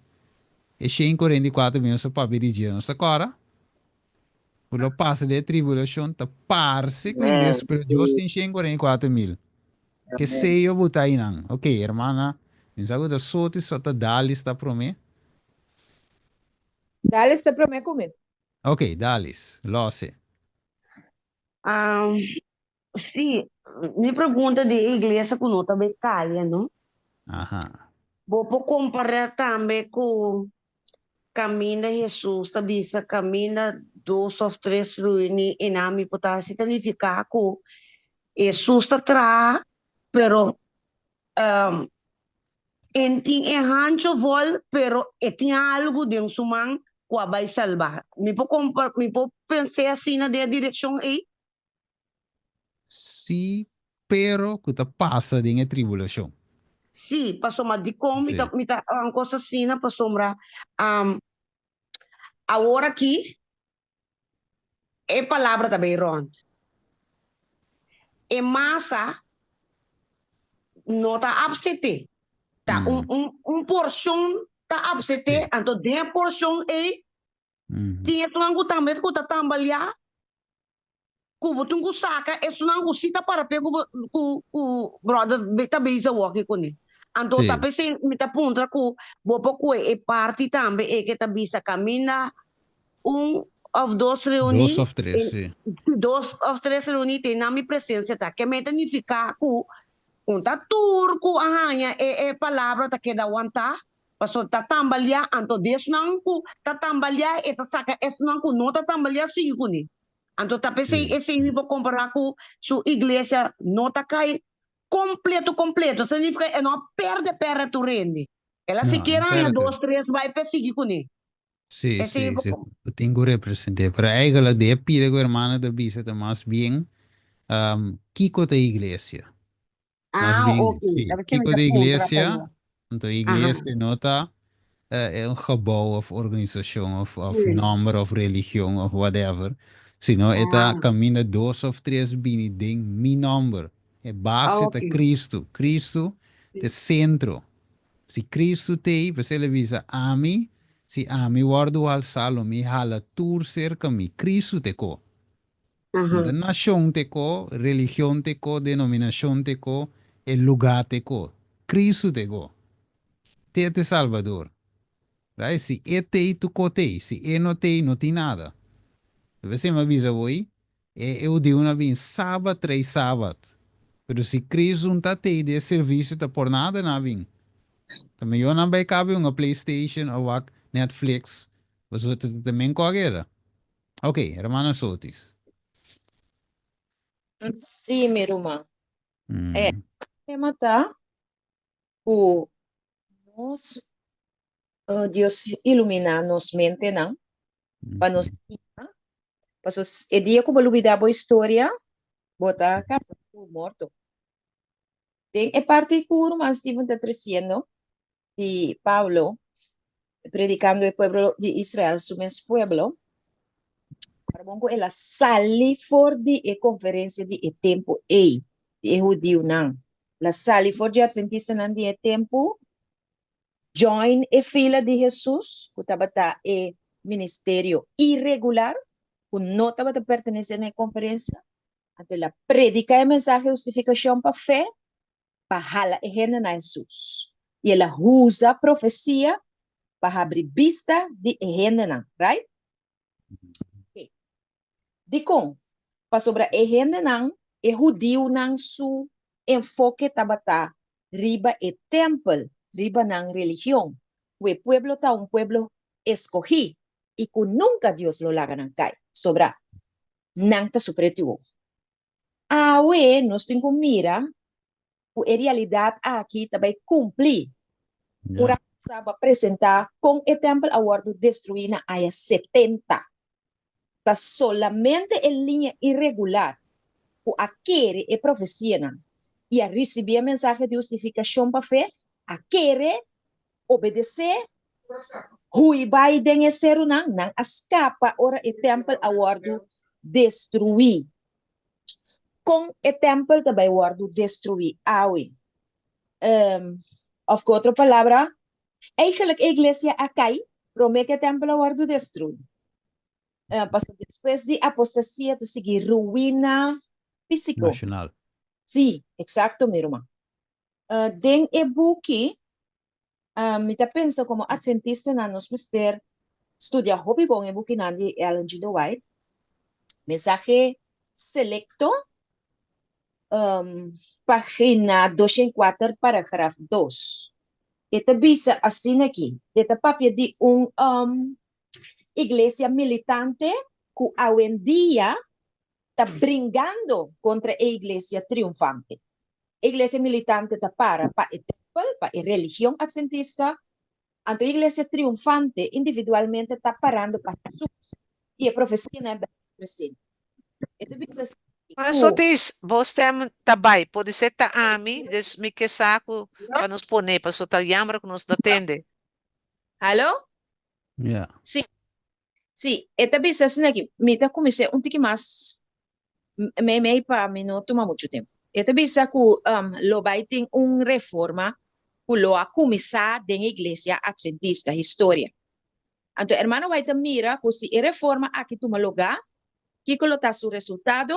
e 144 mil nos a papia di dje, nos ta kòrda? Ku lo pasa den e tribulashon ta parse ku iglesia, pero Dios tin 144 mil. Ke seyo bo ta einan? Ok, hermana, mi sa ku ta Soti, so ta Dalis ta promé. Dalis ta promé ku mi. Ok, Dalis, lòse. Sí, mi pregunta di e iglesia ku no ta bay kaya, no? Aha. Bo por kompará tambe ku kaminda Hesus ta bisa kaminda dos òf tres reuní i nan mi por ta hasi ta nifiká ku Hesus ta traha pero En tin e hancho vol, pero e tin algu den su man ku a bai salba. Mi por kompa, mi por pens'é asina den e direkshon ei? Sí, pero ku ta pasa den e tribulashon. Sí, pasobra dikon mi ta, mi ta un kos asina? Pasobra awor aki. E palabra ta bay rond. E masa no ta apsete. Ta un, un, un porcion ta apsete, anto den e porcion ey tin esunnan cu tambe cu ta tambalia, cu bo tin cu saca esunnan cu si ta para p'e cu bo, cu, cu brother ta bezig woki cune. Anto ta p'esey mi ta puntra cu bo por coge e parti tambe ey ke ta bisa caminda un of dos reuní. Dos of tres, sí. Dos of tres reuní te na mi presencia ta. Ke men ta nifiká ku un ta tur ku a haña e e palabra ta keda wantá, pasobra ta tambaliá, anto di esnan ku ta tambaliá e ta saka esnan ku no ta tambaliá sigui kuné. Anto ta p'esei esei mi por kompará ku su iglesia no ta kai kompleto kompleto, sa nifiká e no a pèrdè pèrdè tur hende. El a sikiera haña dos tres bai p'e sigui kuné. Sí, sí, sí, bo tin ku represent'é. Pero eigenlijk di e pida ku hermana ta bisa ta mas bien kiko ta iglesia. Mas Ah, bien, ok. sí, Ta b'esei mi kiko ta ta puntra iglesia, pa bo. anto Aha. iglesia no ta un gebouw of organisashon of of Sí. nòmber of religion of whatever, sino e ta Ah, kaminda dos of tres bini den mi nòmber. E ah, base ta ok. Cristo. Cristo ta e sentro. Si Cristo t'ei, p'esei el a bisa, Ami, si ami wòrdu halsá, lo mi hala tur serka mi. Cristo t'e ko. No ta nashon t'e ko, religion t'e ko, denominashon t'e ko, e lugá t'e ko. Cristo t'e ko. T'e t'e Salbador. Right? Si E t'ei, tur ko t'ei. Si E no t'ei, no tin nada. P'esei mi a bisa bo ei, E e hudiunan a bin sabat trei sabat. Pero si Cristo un ta tei di e servicio ta por nada nan a bin. Ta mihor nan bai cabe hunga PlayStation of wak Netflix. Pasobra ta ta men kogera. Ok, hermana Sotis. Sí, mi ruman. E tema ta ku nos Dios iluminá nos mentenan pa nos mira, paso e dia ku bo lubidá bo historia, bo ta kasa ku morto. Den e parti ku ruman Steven ta tresiendo di Pablo predikando e pueblo di Israel, su mes pueblo, ora bon ku el a sali for di e konferensia di e tempu ei, di e hudiunan, el a sali for di e atventistanan di e tempu, join e fila di Hesus, ku tabata e ministerio iregular, ku no tabata pertenesé na e konferensia. Anto el a prediká e mensahe hustifikashon pa fe pa hala e hende na Hesus. I el a usa profesia pa habri bista di e hendenan, right? Okay. Dikon? Pasobra e hendenan, e hudiunan su enfoke tabata riba e tèmpel, riba nan religion, ku e pueblo ta un pueblo eskohí i ku nunka Dios lo laga nan kai, sobra nan ta su pretiwo. Awe nos tin ku mira ku e realidat aki ta bai kumpli. Un rato pasá bo a presentá kon e tèmpel a wòrdu destruí na aña 70. Ta solamente e liña iregular ku a kere e profesianan i a risibí e mensahe di hustifikashon pa fe, a kere, obedesé, hui bai den e serunan, nan a skapa ora e tèmpel a wòrdu destruí. Kon e tèmpel ta bai wòrdu destruí awe? Òf ku otro palabra, Eigenlijk e iglesia a kai promé ku e tèmpel a wòrdu destruí. Pasobra despues di apostasia ta sigui ruina físiko. Nashonal. Sí, eksakto mi ruman. Den e buki mi ta pensa komo atventistanan nos mester studia hopi bon e bukinan di Ellen G. de White. Mensahe selekto, pagina 204 paragraf 2. E ta bisa asina aki, e ta papia di un iglesia militante ku awendia ta bringando kontra e iglesia triunfante. E iglesia militante ta para pa e tèmpel, pa e religion atventista, anto e iglesia triunfante individualmente ta parando pa Hesus i e profesianan presente. E ta bisa asina aki Mas ku. Otis, bo stem ta bai. Podisé ta ami, dus mi ke sa ku pa nos pone, pasobra ta yamber ku nos no tende. Halo? Ja. Sí. Sí, e ta bisa asina aki, mi ta kumins'é un tiki mas meimei pa mi no tuma muchu tempu. E ta bisa ku lo bai tin un reforma ku lo a kuminsá den e Iglesia Adventista, historia. Anto hermano White ta mira ku si e reforma aki tuma lugá, kiko lo ta su resultado?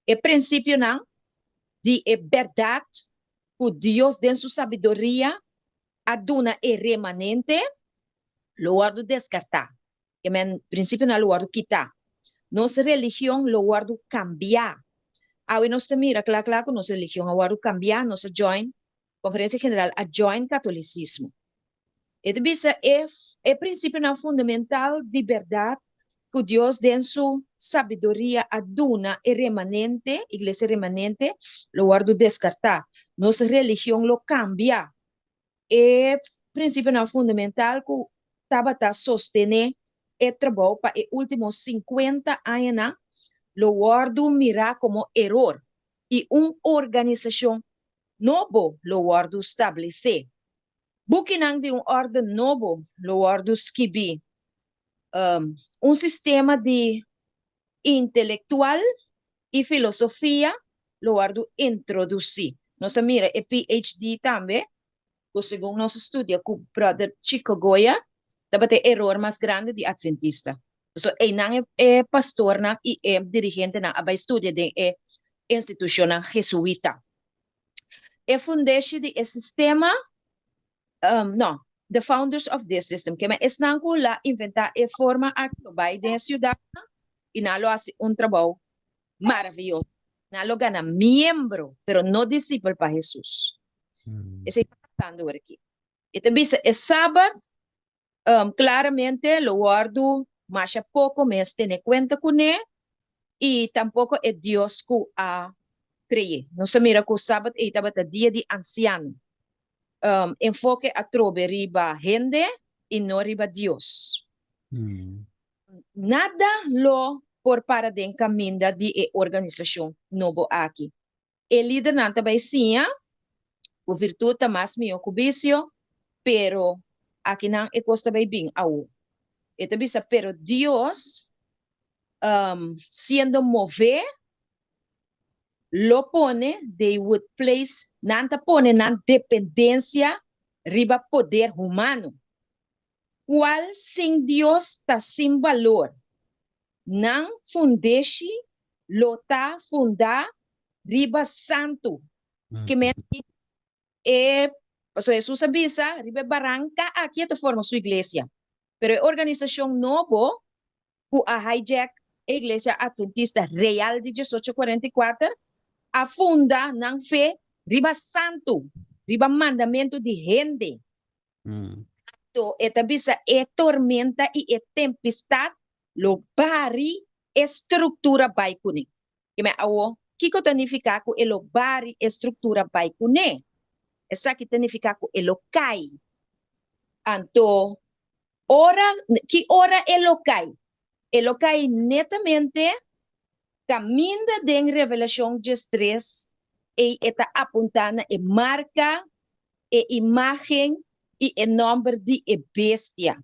E prinsipionan di e bèrdat ku Dios den su sabiduria a duna e remanente lo wòrdu deskartá. Ke men prinsipionan lo wòrdu kitá. Nos religion lo wòrdu kambiá. Awe nos ta mira kla kla ku nos religion a wòrdu kambiá, nos a join, Konferensia General a join katolisismo. E ta bisa e e prinsipionan fundamental di bèrdat ku Dios den su sabiduria a duna e remanente, iglesia remanente, lo wòrdu deskartá. Nos religion lo kambia. E prinsipionan fundamental ku tabata sostené e trabou pa e último sinkuenta añanan lo wòrdu mirá komo eror i un organisashon nobo lo wòrdu stablesé. Bukinan di un órden nobo lo wòrdu skibí. Un sistema di intelektual i filosofia lo wòrdu introdusí. Nos a mira e PhD tambe, ku segun nos a studia ku Brother Chico Goya, tabata e eror mas grandi di Adventista. Pasobra einan e pastornan i e dirigentenan a bai studia den e institushonnan jesuita. E fundeshi di e sistema, no, the founders of this system, keme esnan ku la inventá e forma aki lo bai den e siudatnan i nan lo hasi un trabou maravioso. Nan lo gana miembro, pero no disipel pa Hesus. Esei ta pasando ora aki. E ta bisa e sabat Claramente lo wordu masha poco mes tene cuenta cune y tampoco e Dios cu a creye. Nos a mira cu Sabat ey tabata dia di anciano. Enfoke atrobe riba hende y no riba Dios. Nada lo por para den caminda di e organisacion nobo aki. E lidernan ta bai siña ku virtut ta mas mihó ku bisio, pero akinan e kos ta bai bin awo. E ta bisa, Pero Dios, siendo mové, lo pone, they would place, nan ta pone nan dependensia riba poder humano, kual sin Dios ta sin balor. Nan fundeshi lo ta fundá riba santu. Ke men di e, pasobra Hesus a bisa, riba e baranka aki e ta forma su iglesia. Pero e organisashon nobo ku a hijack e iglesia Adventista real di diesocho kuarenta i kuater a funda nan fe riba santu, riba mandamentu di hende. Anto e ta bisa e tormenta i e tempestat lo bari e struktura bai kuné. Keme awo, kiko ta nifiká ku e lo bari e struktura bai kuné? Esaki ta nifiká ku e lo kai. Anto, ora, ki ora e lo kai? E lo kai netamente kaminda den Revelashon diestres ei e ta apuntá na e marka e imágen i e nòmber di e bestia.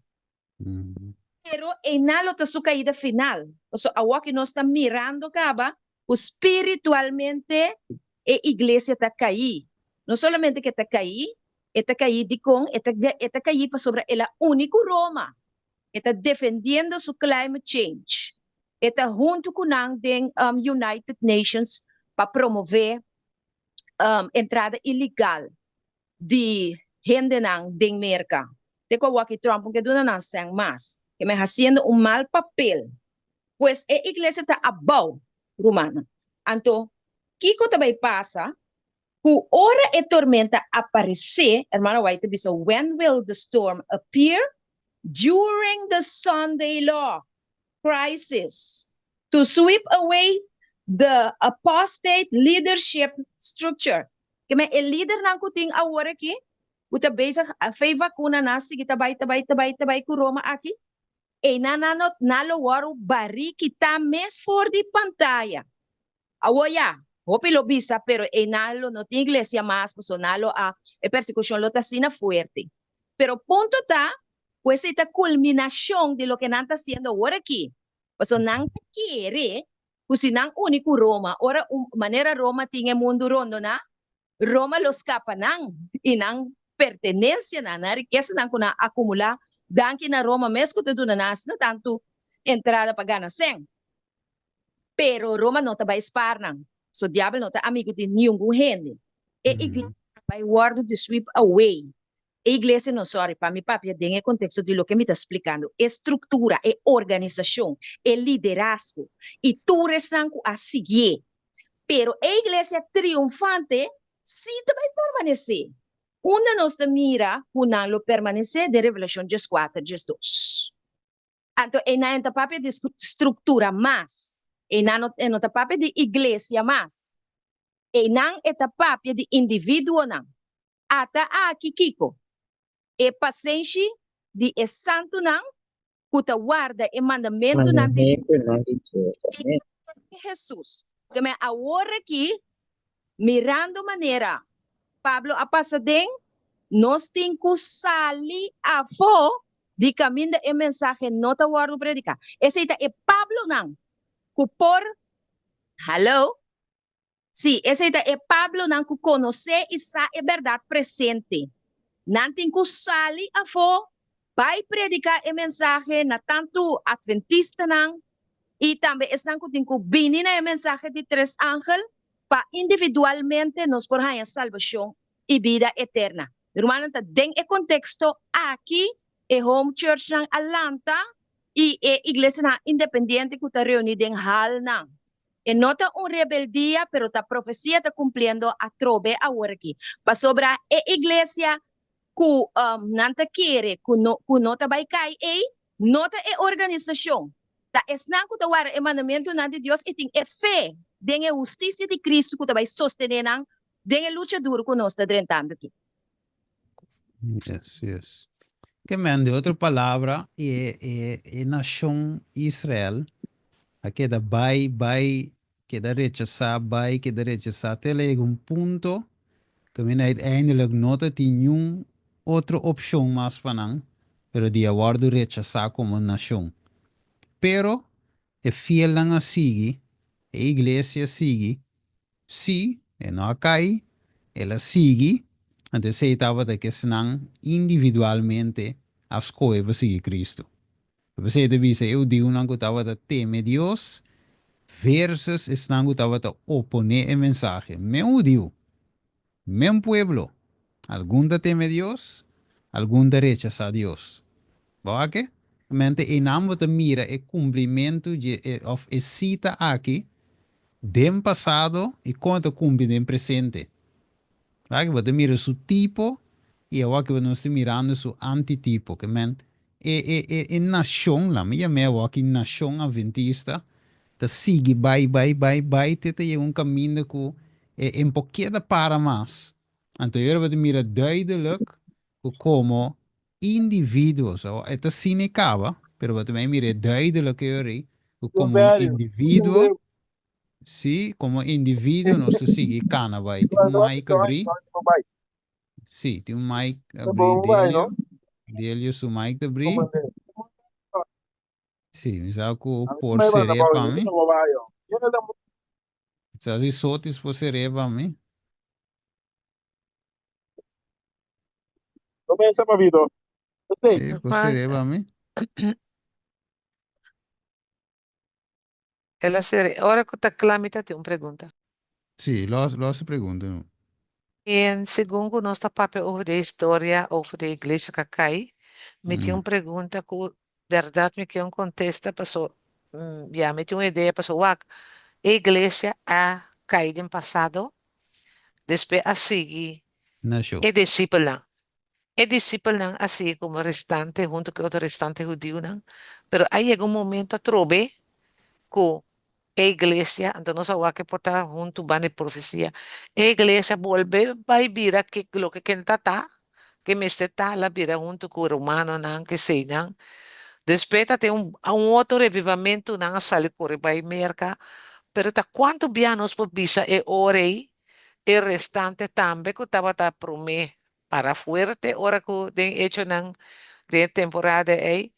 Pero einan lo ta su kaida final, pasobra awor ki nos ta mirando kaba ku spiritualmente e iglesia ta kaí. No solamente ku e ta kaí, e ta kaí dikon? E ta e ta kaí pasobra el a uni ku Roma. E ta defendiendo su climate change. E ta huntu ku nan den United Nations pa promové entrada ilegal di hendenan den Merka. Te ku awor ki Trump no ke duna nan sèn mas. Ke men hasiendo un mal papel. Pues e iglesia ta abou, rumannan. Anto, kiko ta bai pasa ku ora e tormenta aparesé, Hermana White ta bisa, When will the storm appear? During the Sunday law crisis to sweep away the apostate leadership structure. Ke men e lidernan ku tin awor aki, ku ta bezig fei vakuna nan sigui ta bai ta bai ta bai ta bai ku Roma aki, einan nan no nan lo wòrdu barí kitá mes for di pantaya. Awor ya, hopi lo bisa, pero einan lo no tin iglesia mas, pasobra nan lo a e persekushon lo ta asina fuerte. Pero punto ta. Ku esei ta kulminashon di loke nan ta hasiendo awor aki. Pasobra nan ta kere ku si nan uni ku Roma, ora un manera Roma tin e mundu rondoná, Roma lo skapa nan i nan pertenensianan, nan rikesanan ku nan a akumulá danki na Roma mes ku ta duna nan asina tantu entrada pa gana sèn. Pero Roma no ta bai spar nan. So diabel no ta amigu di niungun hende. E iglesia a bai wòrdu di sweep away. E iglesia no, sorry, pa mi papia den e konteksto di loke mi ta splikando, e struktura, e organisashon, e liderazgo i tur esnan ku a siguié. Pero e iglesia triunfante sí ta bai permanesé. Unda nos ta mira ku nan lo permanesé? Den Revelashon dieskuater, diesdos. Anto einan e ta papia di struktura mas. Einan no, e no ta papia di iglesia mas. Einan e ta papia di individuonan. Ata aki kiko? E pasenshi di e santunan ku ta warda e mandamentunan di Mandamentunan di Dios. Amén. Hesus. Te awor aki, mirando manera Pablo a pasa den, nos tin ku sali afó di kaminda e mensahe no ta wòrdu prediká. Esei ta e Pablonan ku por, hallo, Sí, esei ta e Pablonan ku konosé i sa e bèrdat presente. Nan tin ku sali afó bai prediká e mensahe na tantu atventistanan i tambe esnan ku tin ku bini na e mensahe di tres angel pa individualmente nos por haña salbashon i bida eterna. Rumannan, ta den e konteksto aki e home churchnan a lanta i e iglesianan independiente ku ta reuní den halnan. E no ta un rebeldia, pero ta profesia ta kumpliendo atrobe awor aki. Pasobra e iglesia ku nan ta kere ku no ku no ta bai kai ei, no ta e organisashon. Ta esnan ku ta warda e mandamentunan di Dios i tin e fe den e hustisia di Kristu ku ta bai sostené nan den e lucha duru ku nos ta drentando aki. Yes, yes. Ke men, di otro palabra, e, e, e nashon Israel a keda bai, bai, keda rechasá, bai, keda rechasá, te el a yega un punto kaminda uiteindelijk no ta tin niun otro opshon mas pa nan, pero di a wòrdu rechasá komo nashon. Pero e fielnan a sigui, e iglesia a sigui, Sí, e no a kai, el a sigui, anto esei tabata ku esnan individualmente a skohe pa sigui Kristu. P'esei e ta bisa e hudiunan ku tabata teme Dios versus esnan ku tabata oponé e mensahe. Men hudiu, men pueblo, algun ta teme Dios, algun ta rechasá Dios. Bo a ke? Mente einan bo ta mira e kumplimentu dje e òf e sita aki den pasado i kon e ta kumpli den presente. Bo a ke? Bo ta mira su tipo i awor ke nos ta mirando su antitipo. Ke men e e e e nashon, laat mi yam'é awor aki nashon adventista, ta sigui bai bai bai bai te ta yega un kaminda ku e e por keda para mas. Anto e ora bo ta mira duidelijk ku komo individuo. So, e ta asina e kaba, pero bo ta bai mira e duidelijk e ora ei, ku komo un individuo, si, komo individuo nos ta sigui kana bai. Tin un mic abrí. Si, tin un mic abrí, Delio. Delio su mic ta abrí. Si, mi sa ku por ser'é pa mi. Sa si Sotis por ser'é pa mi. Comienza, papito. Sí, por seré pa mi. El a ser, ora cu ta cla mi ta tin un pregunta. Sí, lo lo haci pregunta no. En segun cu nos ta papia over de historia over de iglesia cu a cay, mi tin un pregunta cu berdad mi kier un contesta paso ya mi tin un idea paso wak e iglesia a cay den pasado despues a sigui Nacion. e disipelnan. E disipelnan a sigui komo restante huntu ku e otro restante hudiunan, pero a yega un momento atrobe ku e iglesia, anto nos a wak e por ta huntu banda e profesia, e iglesia bolbe bai bira ke loke ken ta ta, ke mester ta, el a bira huntu ku romanonan, ku eseinan. Despues ta tin un un otro revivamentu, nan a sali kore bai Merka, pero ta kuantu bia nos por bisa e ora ei E restante tambe ku tabata promé para fuerte ora ku den Echonan den e temporada ei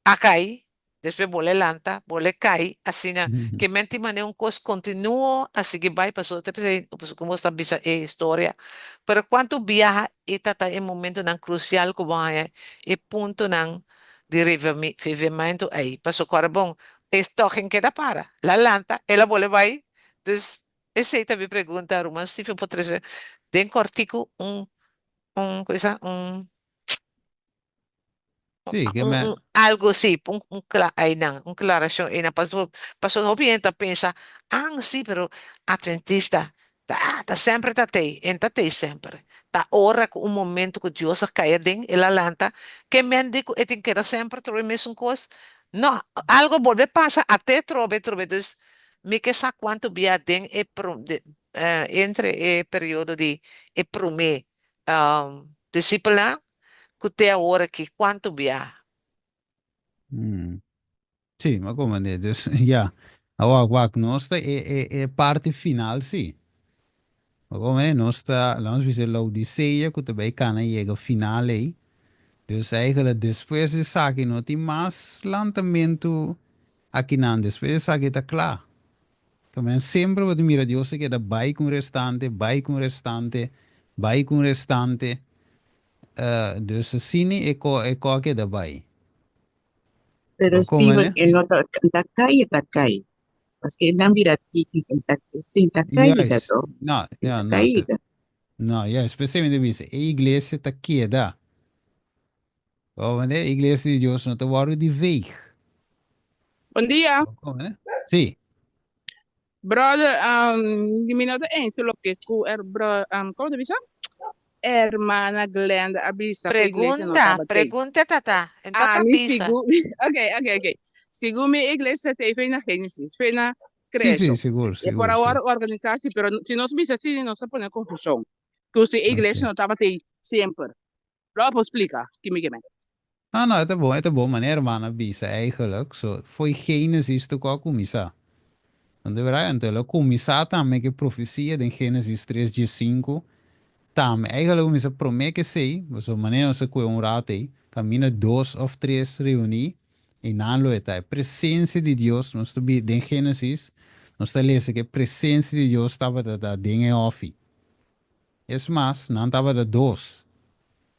a kai, despues bole lanta, bole kai, asina ke men tin manera un kos kontinuo a sigui bai pasobra ta p'esei ku bo ta bisa e historia, pero kuantu biaha e ta ta e momentonan krusial ku bo haña e puntonan di revivamentu ei, pasobra ku ora bon e tòg en keda para, la lanta, el a bole bai, dus esei ta mi pregunta ruman Stephen por trese den kòrtiku un un cosa un Sí, ke un, me un algo sí, un, un kla, einan, un klarashon einan. Paso, paso hopi hende ta pensa, ah, sí, pero adventista ta, ta semper ta tei, en ta tei semper. Ta ora ku un momento ku Dios a kai aden, el a lanta, ke men di ku e tin keda semper trobe mesun kos? No, algo bolbe pasa, ate trobe, trobe. Dus, mi ke sa kuantu bia den e pro, de, eh, entre e periodo di e promé disipelnan ku te awor aki, kuantu bia? Sí, m'a komprendé. Dus, ya. Awor, wak, nos ta e, e, e parti final, sí. Bo komprendé? Nos ta, laat ons bisa, Laodicea ku ta bai kana yega final ei. Dus eigenlijk despues di esaki no tin mas lantamentu akinan. Despues di esaki ta kla. Tamen semper bo ta mira Dios ta keda bai ku un restante, bai ku un restante, bai ku un restante. Dus asina e ko e ko a keda bai. Pero Bo Steven, komprende? e no ta, ta kai e ta kai. Paske e nan bira tiki, e ta, sin ta kaida Juist. to. No, E no, ta no. kaida. No, juist. P'esei mi ta bisa, e iglesia ta keda. Bo komprende? E iglesia di Dios no ta wòrdu di veeg. Bon dia. Bo komprende? Sí. Brother, mi no ta eens loke ku er bro, komo ta bisa? Hermana Glenda a bisa ku iglesia no Pregunta, tabatei. pregunta tata. En tata Ami bisa. sigu, ok, ok, ok. Sigun mi iglesia ta fe na Genesis, fe na Sí, sí, creacion. sigur, E por sigur, sí. awor organisatie, pero si nos bisa así, nos ta pone confusion. Ku si iglesia Ok. no tabatei semper. Lo por splika ki mi ke men. Ah, no, e ta bon, e ta bon. Manera hermana bisa eigenlijk, so, foi Genesis tu ku a kuminsá. Anto bera, anto el a kuminsá tambe ku e profesia den Genesis tres diesinku tambe. Eigenlijk a kuminsá promé ku esei, pasobra manera nos a kue un rato ei, kaminda dos òf tres reuní, i nan lo e ta. E presensia di Dios, nos ta bi den Genesis, nos ta lesa ku e presensia di Dios tabata ta den e hòfi. Es mas, nan tabata dos.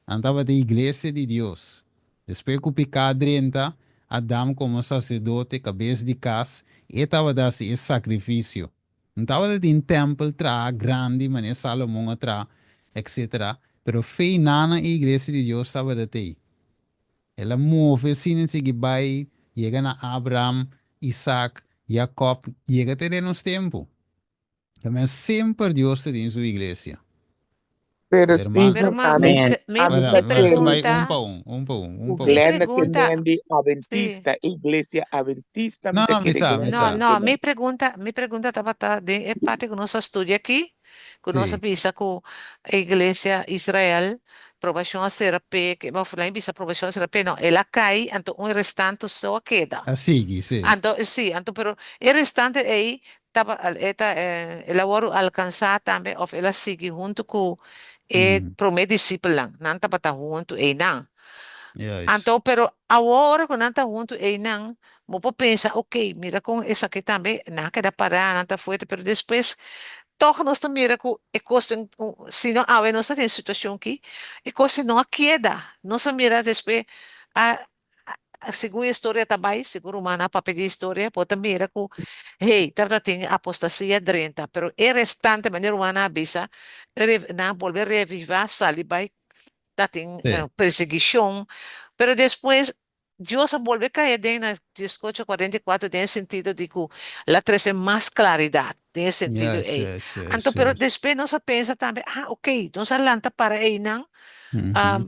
Nan tabata e iglesia di Dios. Despues ku piká drenta, Adam komo saserdote, kabes di kas, e tabata hasi e sakrifisio. No tabata tin tèmpel traha grandi manera Salomon a traha, etsetera, pero fe nana e iglesia di Dios tabata tei. El a move asina en sigui bai, yega na Abraham, Isak, Jakòb, yega te den nos tempu. También semper Dios ta den su iglesia. Pero Hermano. Steven, Hermano, ami, mi, Amen. mi, ami mi ta Para, para, kere bai un pregunta, pa un, un pa un, un ku pa mi un. Glenda ke pregunta, men di sí. Adventista, iglesia Adventista, mi No, ta no, mi kere sa, mi Glenda No, sa. ke no, men. mi pregunta, mi pregunta tabata den e parti ku nos a studia aki, ku nos a Sí. bisa ku e iglesia Israel, probashon a sera p'e, ke of nan bisa probashon a sera p'e, no, el a kai, anto un restante so a keda. A sigui, sí. Anto, sí, anto pero e restante ei Taba e ta el a wòrdu alkansá tambe òf el a sigui huntu ku e promé disipelnan. Nan tabata huntu einan. Anto, pero awor ora ku nan ta huntu einan, bo por pensa, oke, mira kon esaki tambe, nan a keda pará, nan ta fuerte, pero despues tòg nos ta mira ku e kos den, si no awe nos ta den e situashon aki, e kos no a keda. Nos a mira despues a Segun e historia ta bai, segun rumannan a papia di historia, bo ta mira ku, hey, tabata tin apostasia drenta, pero e restante, manera rumannan a bisa, nan a bolbe revivá, sali bai, ta tin persiguishon, pero despues Dios a bolbe kai aden na diesocho kuarenta i kuatro den e sentido di ku el a trese mas klaridat den e sentido ei. Anto, pero despues nos a pensa tambe, ah, ok, nos a lanta para einan,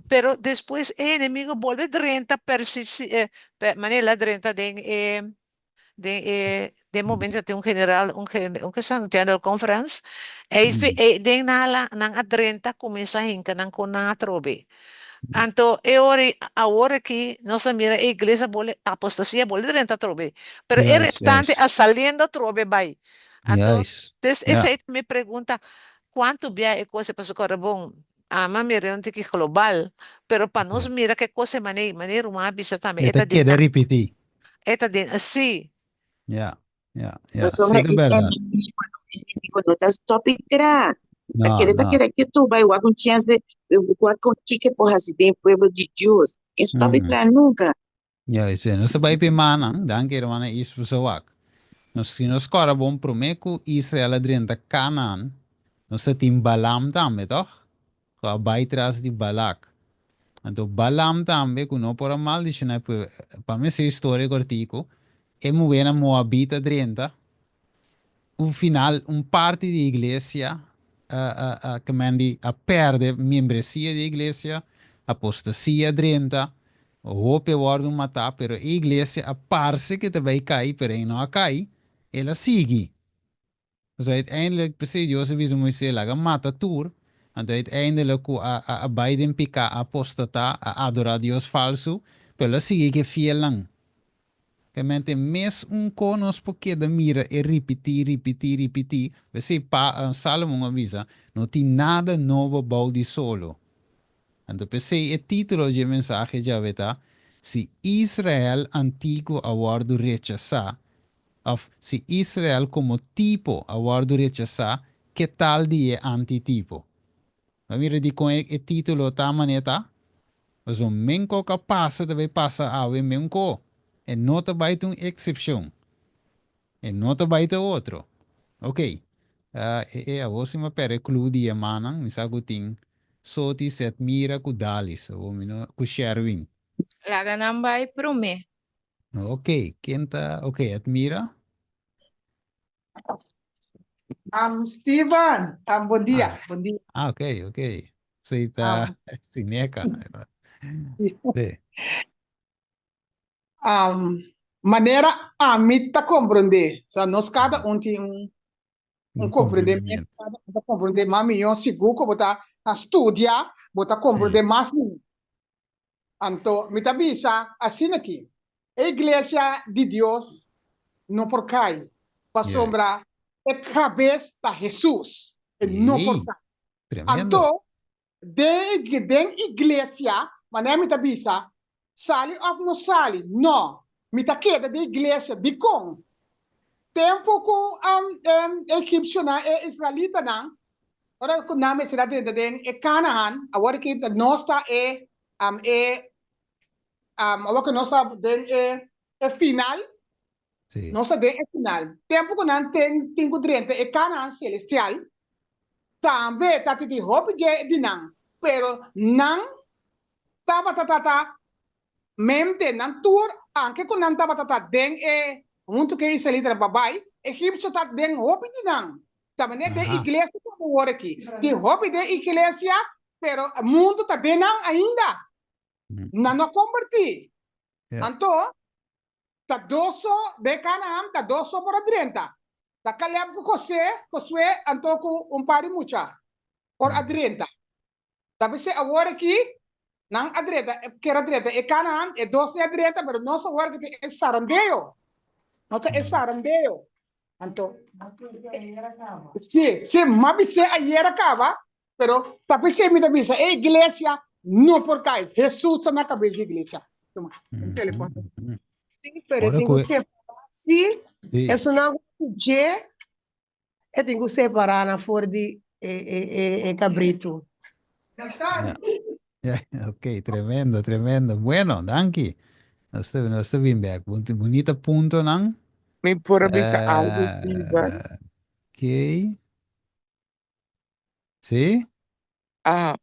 Pero despues e enemigo bolbe drenta persisi eh, manera el a drenta den e den e den momento tin un general un gen un kesa un general conference ei fi ei den nan a nan a drenta kuminsá hinka nan kon nan atrobe. Anto e ora ei awor aki nos a mira e iglesia bolbe apostasia bolbe drenta atrobe pero e restante a saliendo atrobe bai. Anto des esei ta mi pregunta kuantu bia e kos e pasobra bon. Ama mira un tiki global, pero pa nos mira ke kos e manera, manera ruman a bisa tambe, E e ta ta den keda ripití. e ta den sí. Ja, ja, ja. Pasobra Sí, ta e bèrdat. enemigo no, enemigo no ta stop i tra. Ta No, kere ta no. kere ketu bai wak un chèns de wak kon kiko por hasi den pueblo di Dios. E stop i tra nunka. Ja, sí. Nos ta bai p'e mannan. Danki, hermana Is, pa sa wak. Nos, si nos kòrda bon, promé ku Israel a drenta Kanaan, nos ta tin Balaam tambe, tòg? Ku a bai tras di Balak. Anto Balaam tambe, ku no por a maldishoná e pueblo. Pa mi hasi historia kòrtiku, e muhénan moabita drenta, un final, un parti di iglesia a, a, a, ke men di, a pèrdè miembresia di iglesia, apostasia drenta, hopi a wòrdu matá, pero e iglesia a parse ke ta bai kai, pero e no a kai, el a sigui. Pasobra uiteindelijk, p'esei Dios a bisa Moisés, laga mata tur, anto uiteindelijk ku a, a, a bai den piká, a apostatá, a adorá dios falsu, pero el a sigui ku e fielnan. Realmente mes un ko nos por keda mira e ripití, ripití, ripití. P'esei pa, Salomon a bisa, No tin nada nobo bou di solo. Anto p'esei e título dje mensahe djawe ta, Si Israel antiguo a wòrdu rechasá, òf si Israel komo tipo a wòrdu rechasá, ke tal di e antitipo? Bo a mira dikon e título ta manera ta? Pasobra men ko ka pasa ta bai pasa awe men ko. E no ta bai ta un eksepshon. E no ta bai ta otro. Ok. E e awor si mi a perde klu di e mannan, mi sa ku tin Soti, Setmira ku Dalis. Awor mi no ku Sherwin. Laga nan bai promé. Ok, ken ta, ok, Edmira. Um, Steven, um, bon dia, Ah, bon dia. ah, ok, ok. Sí, ta Um, Sineca. Sí. um, manera ami ta comprende. O sea, nos cada un tin un, un Un comprendimiento, comprendimiento. cada un ta comprende mas mihó, sigur ku bo ta a studia, bo ta Sí. comprende mas mihó. Anto, mi ta bisa asina aki, e iglesia di Dios no por kai, pasobra e kabes ta Hesus, e no por Ey, kai. tremendo. Anto, den den iglesia, manera mi ta bisa, sali òf no sali, no, mi ta keda den iglesia. Dikon? Tempu ku e egipsionan, e israelitanan, Ora ku nan mester a drenta den e Kanahan, awor ki nos ta e e awor ku nos ta den e e final, Sí. nos ta den e final. Tempu ku nan ten tin ku drenta e Kanahan selestial, tambe ta tin hopi dje di nan, pero nan tabata ta ta mente, nan tur, anke ku nan tabata ta den e huntu ku e israelitanan pa bai, Egipsio ta den hopi di nan. Ta manera den iglesia tambe wor aki. Tin hopi den iglesia, pero mundu ta den nan ainda. Nan no a kombertí. Anto, ta dos so den Kanahan, ta dos so por a drenta. Ta Kaleb ku José, Josué, anto ku un par di mucha por a drenta. Ta p'esei awor aki nan a drenta, kier a drenta e Kanahan, e dos ni a drenta, pero nos awor aki tin e sarandeo. Nos ta e sarandeo. Anto, si, si, m'a bis'é ayer a kaba, pero ta p'esei mi ta bisa, e iglesia no por kai. Hesus ta na kabes di iglesia. Tuma, un telefon. Sí, pero Ora tin ku ku separá, sí, Sí. esunnan ku dje E tin ku separá nan for di e, e, e, e kabritu. Ja. Ja, ok, tremendo, tremendo. Bueno, danki. Nos ta, nos ta bin bek. Bunita puntonan. Mi por a bisa algo, Steven? Ok. Sí? Ah,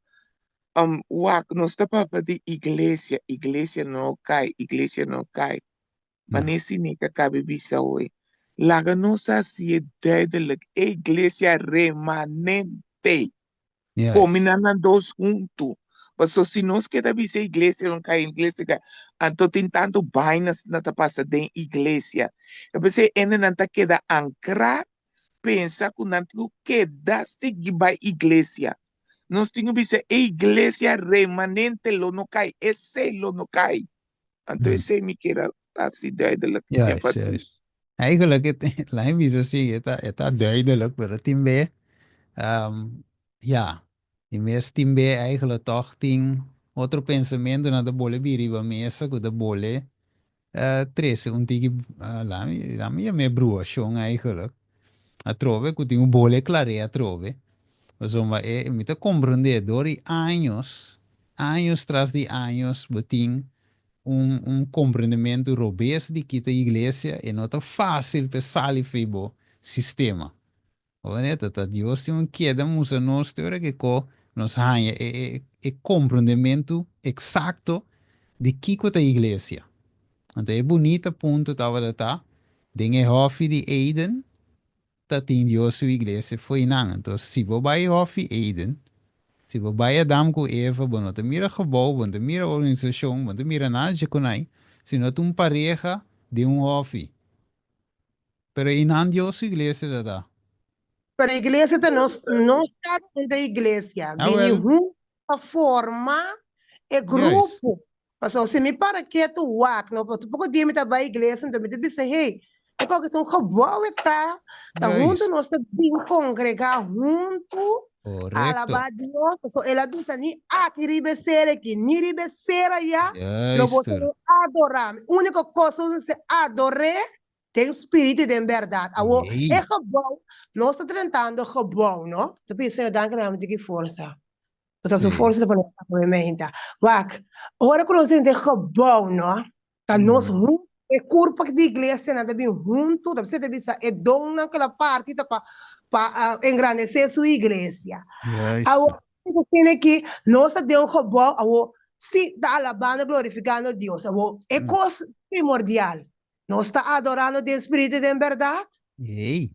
um, wak, nos ta papia di iglesia, iglesia no kai, iglesia no kai. No. Mane Sineca cabe bisa hoy. Laga nos hacié duidelijk, e iglesia remanente. Juist. Combiná nan dos huntu. Paso si nos keda bisa iglesia no kai, iglesia kai, anto tin tantu vainas na ta pasa den iglesia. E p'esei hendenan ta keda ankrá pensa ku nan tin ku keda sigui bai iglesia. Nos tin ku bisa e iglesia remanente lo no kai, esei lo no kai. Anto esei mi kier a hasi duidelijk, Juist, énfasis. juist. Eigenlijk, het, laat me bisa si, e ta, e ta duidelijk, pero tin be, um, ja, Di mes tin be eigenlijk tòg tin otro pensamentunan ta bole bira riba mesa ku ta bole trese un tiki lami lami yam'é bruashon eigenlijk atrobe ku tin un bole klaré atrobe pasobra e mi ta komprendé dor di años años tras di años bo tin un un komprendementu robes di kita iglesia e no ta fásil pa e sali fei bo sistema. Hobeneta, ta Dios tin un keda mustra nos te ora ke ko nos haña e e e komprendementu eksakto di kiko ta iglesia. Anto e bunita punto tabata ta, den e hòfi di Eden ta tin Dios su iglesia fo'i nan. Anto si bo bai hòfi Eden, si bo bai Adam ku Eva, bo no ta mira gebou, bo no ta mira organisashon, bo no ta mira nada dje kunai, sino ta un pareha den un hòfi. Pero einan Dios su iglesia ta ta. Pero iglesia ta nos, nos cada un ta iglesia. Ah, Bini wel. hunto pa forma e Juist. grupo. Pasobra si mi para ketu wak, no, pasobra poko dia mi ta bai iglesia, anto mi ta bisa, hey, e koke ta un gebou e ta, ta hunto Juist. nos ta bin kongrega hunto, Korekto. alaba Dios, pasobra el a bisa ni aki riba e sera aki, ni riba e sera ya, lo boso Juist. no adora mi. Uniko kos ku nos mester ador'é Den spiritu i den bèrdat. Awor, e gebou, nos ta drentando gebou, no? Ta pidi Señor danki na mi ki forsa. Pasobra su forsa ta pone nos meinta. Wak, ora ku nos drenta e gebou, no? Ta nos huntu, e kurpa di iglesianan ta bin huntu, ta bisa ta bisa e donnan ku el a parti ta pa pa engrandesé su iglesia. Awor, Asina ki nos ta den un gebou, awor, si ta alabando, glorifikando Dios. Awor, e kos primordial, Nos ta adorando den spiritu i den bèrdat? Ei.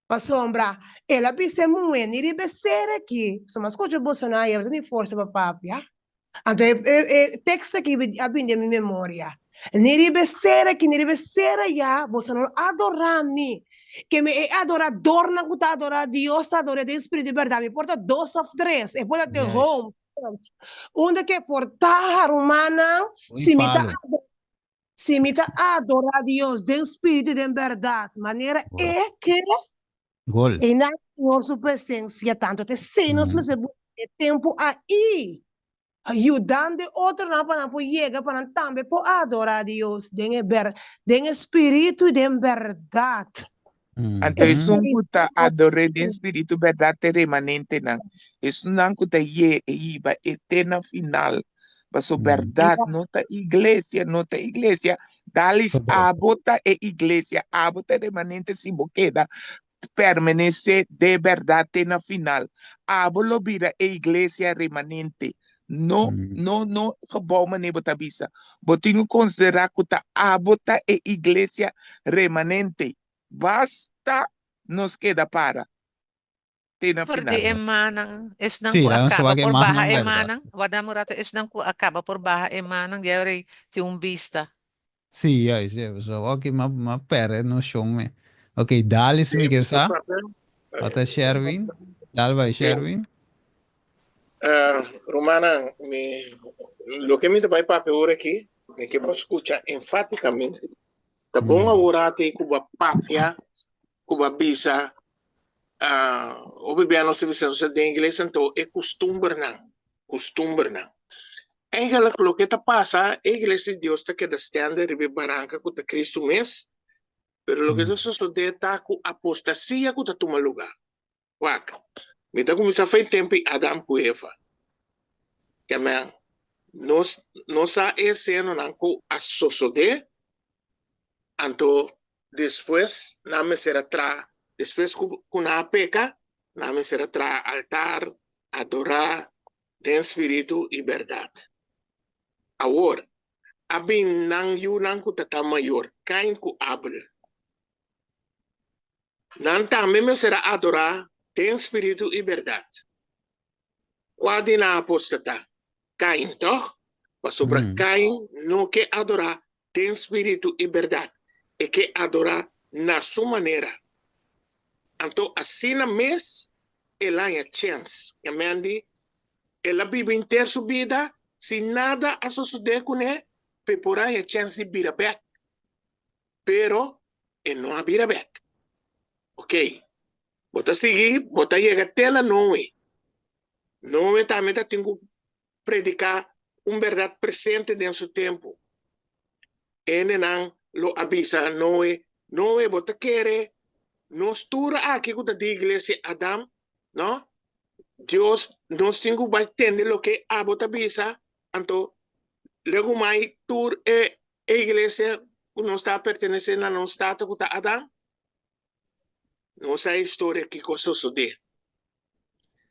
Pasobra el a bisa e muhé, Ni riba e ser aki, pasobra mi a skucha boso nan ayer, bo ta tin forsa pa papia. Anto e e tekst aki a bini den mi memoria, Ni riba e ser aki, ni riba e ser ayá, boso no adorá mi. Ke mi e adoradornan ku ta adorá Dios ta ador'é den spiritu i bèrdat. Mi por ta dos òf tres, e por ta den home, church, unda ke por ta, rumannan, si mi ta adorá. Si mi ta adorá Dios den spiritu i den bèrdat, manera E ke, Gol. einan Señor su presensia tantu. Ta esei nos mester busca e tempu ai, yudando e otronan pa nan por yega pa nan tambe por adorá Dios den e ber den e spiritu i den bèrdat. Anto esun ku ta ador'é den spiritu bèrdat ta e remanentenan, esunnan ku ta hiba e te na final. Pasobra bèrdat no ta iglesia, no ta iglesia. Dalis abo ta e iglesia, abo ta e remanente si bo keda permanesé den bèrdat te na final. Abo lo bira e iglesia remanente. No, no, no gebou manera bo ta bisa. Bo tin ku konsiderá ku ta abo ta e iglesia remanente. Basta nos keda para te na For di final. e mannan, esnan Sí, ku a laga nos kaba wak e por baha mannan e bèrdat. mannan, warda un rato, esnan ku a kaba por baha e mannan, di ahora ei tin un bista. Sí, juist, juist. So, ok, m'a m'a perde noshon me. Ok, Dalis mi Sí, kier sa. papia. Ata Sherwin. Dal bai, Sherwin. Uh, rumannan, mi, loke mi ta bai papia ora aki, mi ke bo skucha enfátikamente. Ta bon awor ate ku bo a papia, ku bo a bisa, uh, hopi bia nos ta bisa nos ta den iglesia, anto e kustumbernan, kustumbernan. Eigenlijk loke ta pasa, e iglesia di Dios ta keda stende riba e baranka ku ta Kristu mes, pero loke ta sosodé ta ku apostasia ku ta tuma lugá. Wak, mi ta kuminsá fei tempu di Adam ku Eva. Kèmen, nos no sa e esenonan ku a sosodé, anto despues nan mester a traha, despues ku ku nan a peka, nan mester a traha altar, adorá den spiritu i bèrdat. Awor, a bin nan yunan ku ta ta mayor, Kain ku Abel. Nan tambe mester a adorá den spiritu i bèrdat. Kua di nan apostatá? Kain, tòg? Pasobra Kain no ke adorá den spiritu i bèrdat, e ke adorá na su manera. Anto asina mes el a haña chèns. Kemendi, el a biba henter su bida sin nada a sosodé kuné pa e por a haña chèns di bira bèk. Pero e no a bira bek. Ok, bo ta sigui, bo ta yega te na Noe. Noe tambe ta tin ku prediká un bèrdat presente den su tempu. Hendenan lo a bisa Noe, Noe, bo ta kere nos tur aki ku ta di iglesia Adam, no? Dios, nos tin ku bai tende loke abo ta bisa, anto legumai tur e iglesia ku nos ta pertenesé na nos tata ku ta Adam? Nos sa e historia kiko a sosodé.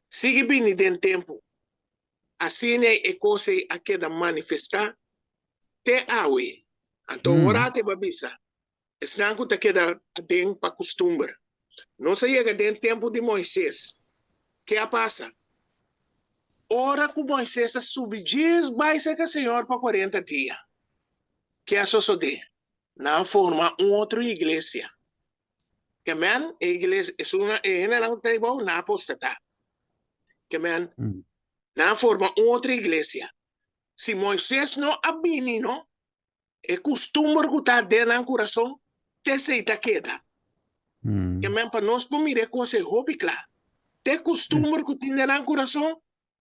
Sigui bini den tempu. Asina e kos ei a keda manifestá te awe. Anto ora te bo a bisa, esnan ku ta keda aden pa kustumber. Nos a yega den tempu di Moises. Ke a pasa? Ora ku Moises a subi djis bai serka Señor pa kuarenta dia, ke a sosodé? Nan a forma un otro iglesia. Ke men, e iglesia, esunnan, e hendenan ku ta ei bou, nan a apostatá. Ke men, nan a forma un otro iglesia. Si Moises no a bini, no, e kustumber ku ta den nan kurason, te esei ta keda. Ke men, pa nos por mira e kos ei hopi kla. Te kustumber ku tin den nan kurason,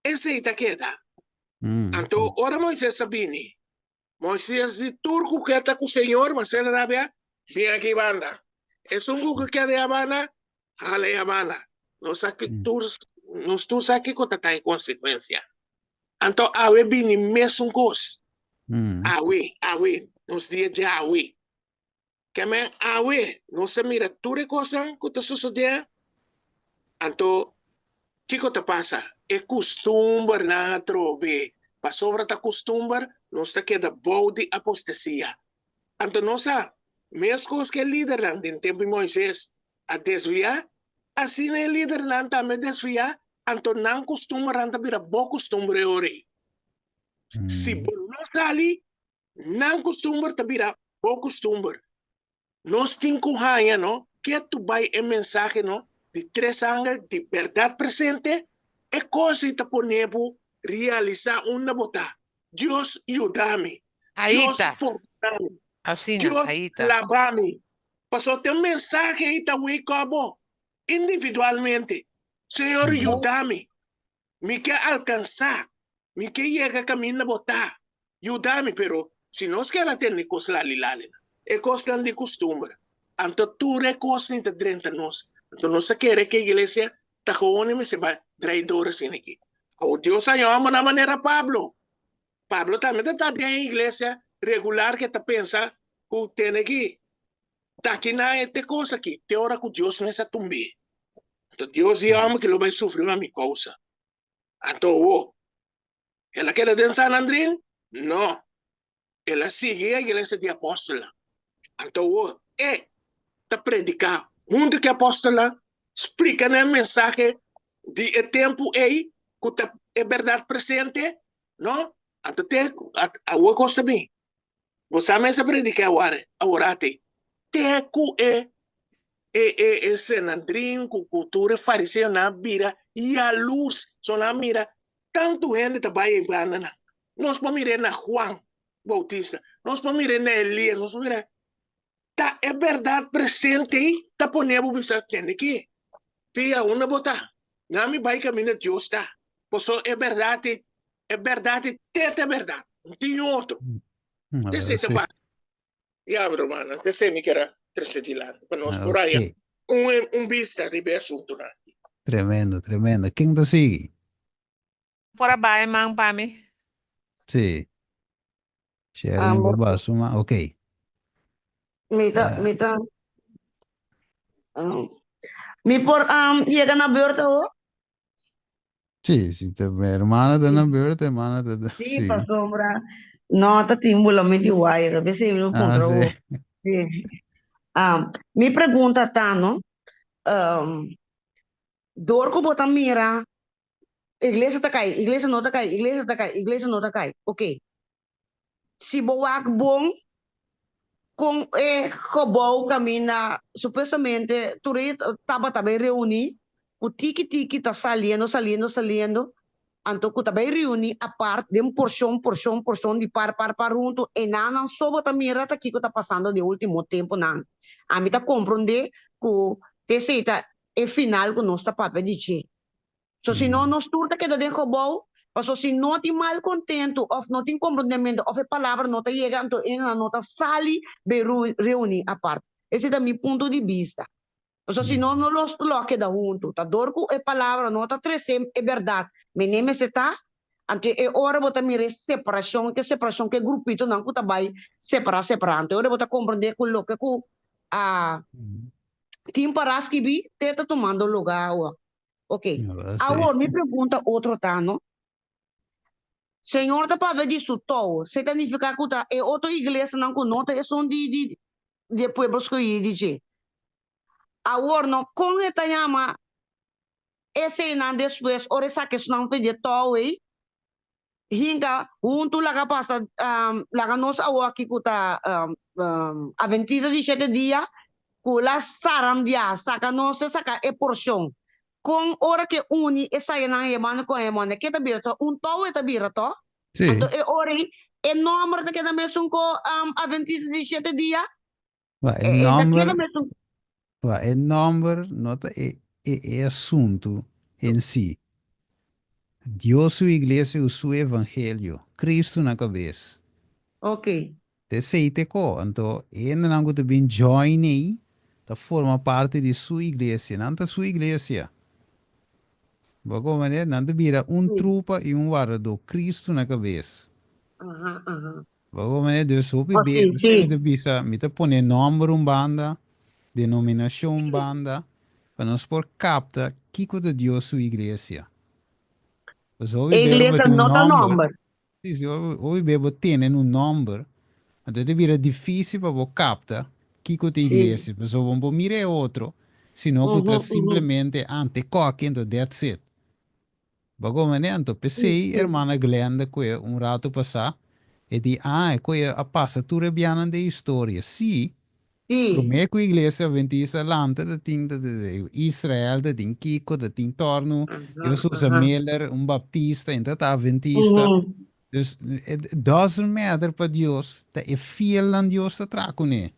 esei ta keda. Anto, ora Moises a bini, Moisés di, Tur ku ke ta ku Señor, Marcelo rabia, bin aki banda. Esun ku ke keda e banda, hala e banda. Nos sa ki tur, nos tur sa kiko ta ta e konsekuensia. Anto awe bini mesun kos. Awe, awe, nos dia djawe. Kèmen awe nos a mira tur e kosnan ku ta sosodé, anto kiko ta pasa? E kustumbernan atrobe, pasobra ta kustumber, nos ta keda bou di apostasia. Anto nos sa, meskos ku e lidernan den tempu di Moises a desviá, asina e lidernan tambe a desviá, anto nan kustumbernan ta bira bo kustumber e ora ei. Si bo no sali, Nan kustumber ta bira bo kustumber. Nos tin ku haña no ketu bai e mensahe no di tres angel di bèrdat presente, e kos ei ta pone bo realisá unda bo ta. Dios yuda mi. Dios Aita. pordona mi. Asina, Dios aita. laba mi. Pasobra te mensahe ei ta wake up bo individualmente. Señor yuda mi. Mi ke alkansá. Mi ke yega kaminda bo ta. Yuda mi, pero si nos keda tende kos lali lali nan, e kosnan di kustumber, anto tur e kosnan ta drenta nos. Anto nos ta kere ku e iglesia ta gewoon e mester bai drai dor asina aki. Awor Dios a yama nan manera Pablo. Pablo tambe ta ta den e iglesia regular ke ta pensa ku tene ki ta ki nan e te kos aki te ora ku Dios mes a tumb'é. Anto Dios di e hòmber ki lo bai sufri pa mi kousa. Anto awor, el a keda den San Andrin? No, el a sigui e iglesia di apòstelnan. Anto awor, e ta prediká huntu ku e apòstelnan, splika nan e mensahe di e tempu ei ku ta e bèrdat presente, no? Anto te awor kos ta bin. Bo sa mes a prediká awor, aworati, te ku e e e e Senandrin ku ku tur e fariseonan a bira yalurs, so nan a mira tantu hende ta bai e bandanan. Nos por mir'é na Juan Bautista, nos por mir'é na Elias, nos por mir'é. Ta e bèrdat presente ei ta pone bo bisa, Tende ki, pia unda bo ta? Nan mi bai kaminda Dios ta. Pasobra e bèrdat ei, e bèrdat ei te ta e bèrdat, no tin otro. Esei ta basta. Ya, rumannan, t'esei mi kier a trese dilanti pa nos por haya un un bista riba e asuntunan aki. Tremendo, tremendo. Ken ta sigui? Por a bai man pa mi? Sí. Sherlyn por ba su man. Ok. Mi ta, mi ta, mi por yega na beurt awo? Sí, si te hermana ta na beurt, hermana ta, Sí, sí. pasobra no ta tin bulamento di waya, ta p'esei mi no Ah, puntra sí. bo. Sí. Ah, mi pregunta ta, no, um, dor ku bo ta mira iglesia ta kai, iglesia no ta kai, iglesia ta kai, iglesia no ta kai. Oké. Si bo wak bon kon e gebou kaminda supuestamente tur e tabata bay reuni ku tiki tiki ta saliendo saliendo saliendo anto ku ta bay reuni apart den porshon porshon porshon di par par par huntu e nan so bo ta mira ta kiko ta pasando den ultimo temponan. Ami ta kompronde ku esei ta e final ku nos ta papia di dje. So si no nos tur ta keda den gebou, paso si no tin malkontentu òf no tin komprondementu òf e palabra no ta yega anto e nan no ta sali bay reuní apart. Esei ta mi punto di bista. Paso si no no los lo a keda huntu. Ta dor ku e palabra no ta trese e bèrdat mene mester ta, anto e ora bo ta mira e separashon, ke separashon ke grupitonan ku ta bay separá separá. Anto e ora bo ta komprondé ku loke ku a tin pará skibí te ta tumando lugá awor. Ok. Awor mi pregunta otro ta, no? Señor ta papia di su tou, se ta nifica cu ta e otro iglesianan cu no ta esun di di di e pueblo scogi di dje. Awor no, con e ta yama eseinan despues ora e saca esunnan for di e tou ei? Hinka huntu laga pasa laga nos awoki ku ta Adventista di shete dia ku la sarandia saka nos ta saka e porshon kon ora ke uni e sayanan hermano ku hermana ke ta bira to un tou e ta bira to anto e ora ei e nomber ta keda mesun ku Adventista di shete dia e ta keda mesun. E nomber no ta e e asuntu en si. Dios su iglesia u su evangelio, Cristo na cabes. Ok. Ta esey ta e co. Anto e hendenan cu ta bin join ey ta forma parti di su iglesia. Nan ta su iglesia. Bo a comprende? Nan ta bira un trupa y un wardador, Cristo na cabes. Aha, aha. Bo a comprende? Dus hopi be, p'esei mi ta bisa, mi ta pone nomber un banda, denominacion un banda, pa nos por capta kico ta Dios su iglesia. Pasobra hopi E be bo iglesia tin un no ta nomber, nomber. si, si, hopi be bo tene un nomber, anto ta bira dificil pa bo capta kico ta iglesia, pasobra bo no por mira e otro, sino cu ta simplemente, ah, te coki, anto that's it. Bo komende anto p'esei hermana Glenda ku e un ratu pasá e di ah e koe a pasa tur e bianan den historia. Sí, promé ku iglesia adventista lanta ta tin Israel ta tin kiko ta tin tòrnu Dios usa Miller un baptista e ta adventista. Dus it doesn't matter pa Dios ta e fielnan Dios ta traha kuné.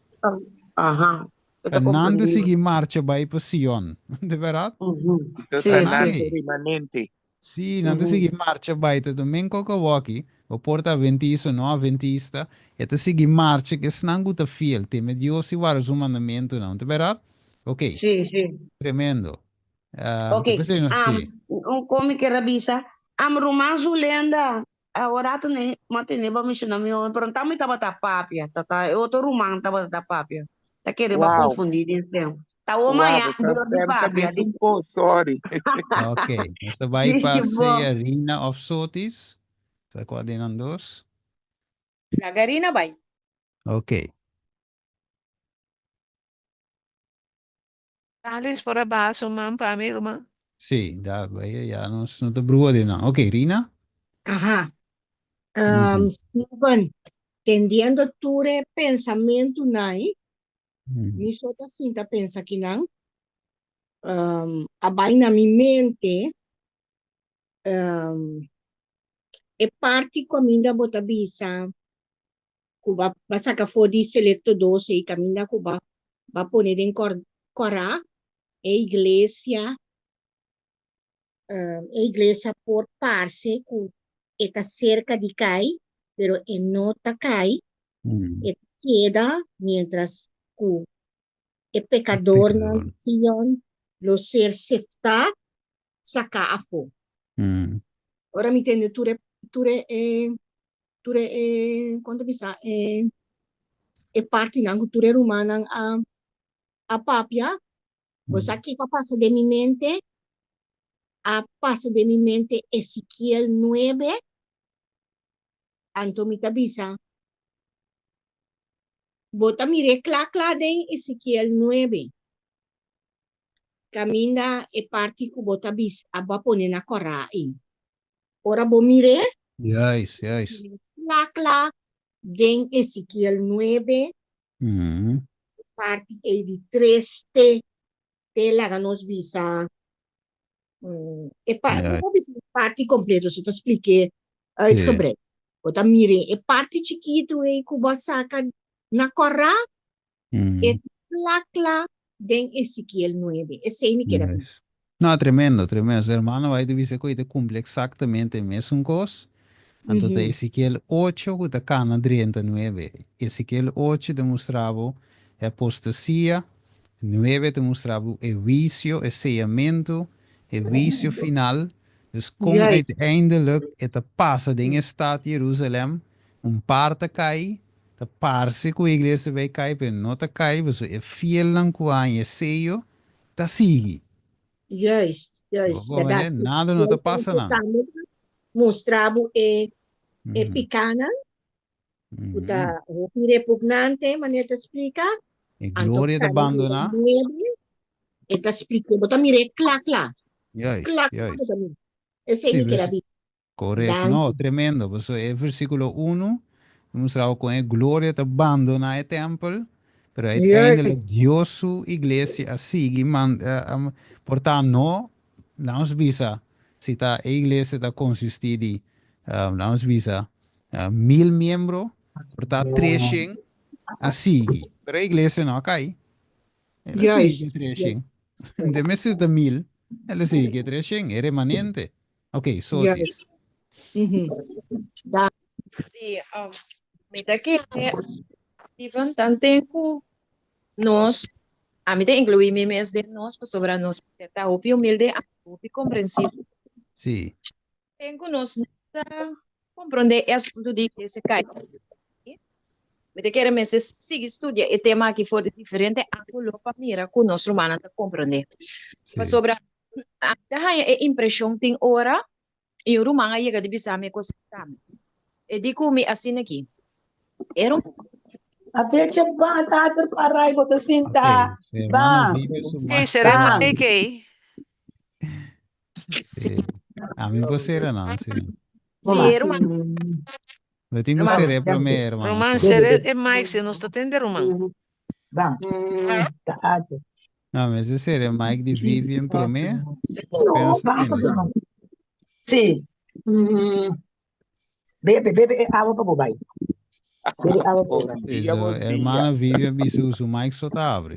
E Ta nan ta sigui marcha bai pa Sion. De berdad? Entonces ta nan ta remanente. Sí, nan ta sigui marcha bai. Ta men kok awoki, bo por ta adventista o no adventista, e ta sigui marcha ku esnan ku ta fiel, teme Dios i warda su mandamentunan. Ta berdad? Ok. Sí, sí. Tremendo. Ok, un kon mi kier a bisa, am ruman Zulenda, Awor ta ne m'a tene pa menshoná mi homber, pero ta mi tabata papia, ta ta e otro ruman tabata ta papia. Ta kere ba Wow. confundí den stem. Ta wo Wow, maña bo sa dor di stem ta papia. mes un kos, sorry. Ok, nos ta bai pa Sí, bo. sea Rina of Sotis. Sa kua den nan dos? Laga Rina bai. Ok. Alice por a baha su man pa mi, ruman. Sí, da, bai, ya nos no ta brua di nan. Ok, Rina? Aha. Um, Steven, tendiendo tur e pensamentunan ei, mi so ta sinta pensa kinan, um, a bai na mi mente, um, e parti ku aminda bo ta bisa ku ba ba saka for di selecto 12 i kaminda ku ba ba pone den kor kòrá e iglesia e iglesia por parse ku e ta serka di kai pero e no ta kai e ta keda mientras ku e pekadornan di Sion lo ser seftá saká afó. Ora mi tende tur e tur e tur e e kon ta bisa e e partinan ku tur e rumannan a a papia, bo sa kiko a pasa den mi mente? A pasa den mi mente Ezekiel nuebe, anto mi ta bisa, bo ta mir'é kla kla den Ezekiel nuebe, kaminda e parti ku bo ta bisa a bo a pone na kòrá ei. Ora bo mir'é, Juist, juist. kla kla den Ezekiel nuebe, parti ei di tres te te laga nos bisa e pa Juist. bo bisa e parti kompleto, si ta splik'é uitgebreid. Bo ta mir'é e parti chikitu ei ku bo a saka na kòrá, e ta kla kla den Ezekiel nuebe. Esei mi keda bisa. Juist. No, tremendo, tremendo. Su hermano bai ta bisa ku e ta kumpli eksaktamente e mesun kos. Anto ta Ezekiel ocho ku ta kana drenta nuebe. Ezekiel ocho ta mustra bo e apostasia, nuebe ta mustra bo e huisio, e seyamentu, e huisio final. Dus kon uiteindelijk e ta pasa den e stat Jerusalem, un par ta kai, ta parse ku e iglesia ta bai kai, pero no ta kai, pasobra e fielnan ku a haña e seyo ta sigui. Juist, juist, Bo berdad. comprende? Nada no ta pasa nan. Tambe ta mustra bo e e picanan cu ta hopi repugnante, manera ta splica. E Anto gloria ta kana bandona. nuebe, e ta splica, bo ta mira e cla cla. Juist, Cla cla bo juist. ta mira. Esey Sí, mi kier a vers- bisa. Correcto. No, Danki. tremendo. Pasobra e versículo uno ta mustra bo con e gloria ta bandona e tempel, pero uiteindelijk Juist. Dios su iglesia a sigui man, a, a, por ta no, laat ons bisa, si ta e iglesia ta consisti di, um, laat ons bisa, uh, 1000 miembro, por ta 300 a sigui. Pero e iglesia no a cai. El a sigui Juist. ke 300. De mester ta 1000, el a sigui ke 300, e remanente. Ok, Juist. Sotis. Da. Sí, um, mi ta kere, Steven, tanten ku nos, ami ta inkluí mi mes den nos, pasobra nos mester ta hopi humilde, hopi komprensivo. Sí. Ten ku nos no ta komprondé e asuntu di iglesia kai. Mi ta kere mester sigui studia e tema aki for di diferente ángulo pa mira ku nos rumannan ta komprondé. Sí. Pasobra ami ta haña e impreshon tin ora i un ruman a yega di bisa mi e kos aki tambe. E di ku mi asina aki, e ruman. A fecha ba tater parai bo ta sinta. Ok, hermana Ba. Vivi su Oké, mic seré Ba. mic ei. Sí. Sí. Ami por sera nan, sí. Sí, e ruman. Lo tin ku Ruman. seré promé, hermano. Ruman, Sí. seré e mic si nos ta tende, ruman. Ba. Ta ate. No, mester seré mic di Vivian promé, despues No, nos ta ba tende, sí. Sí. Bebe, bebe e awa pa bo bai. Bebe awa pa bo bai. Bon Sí, dia, so, bon dia. hermana Vivian bisa ku su mic so ta abri.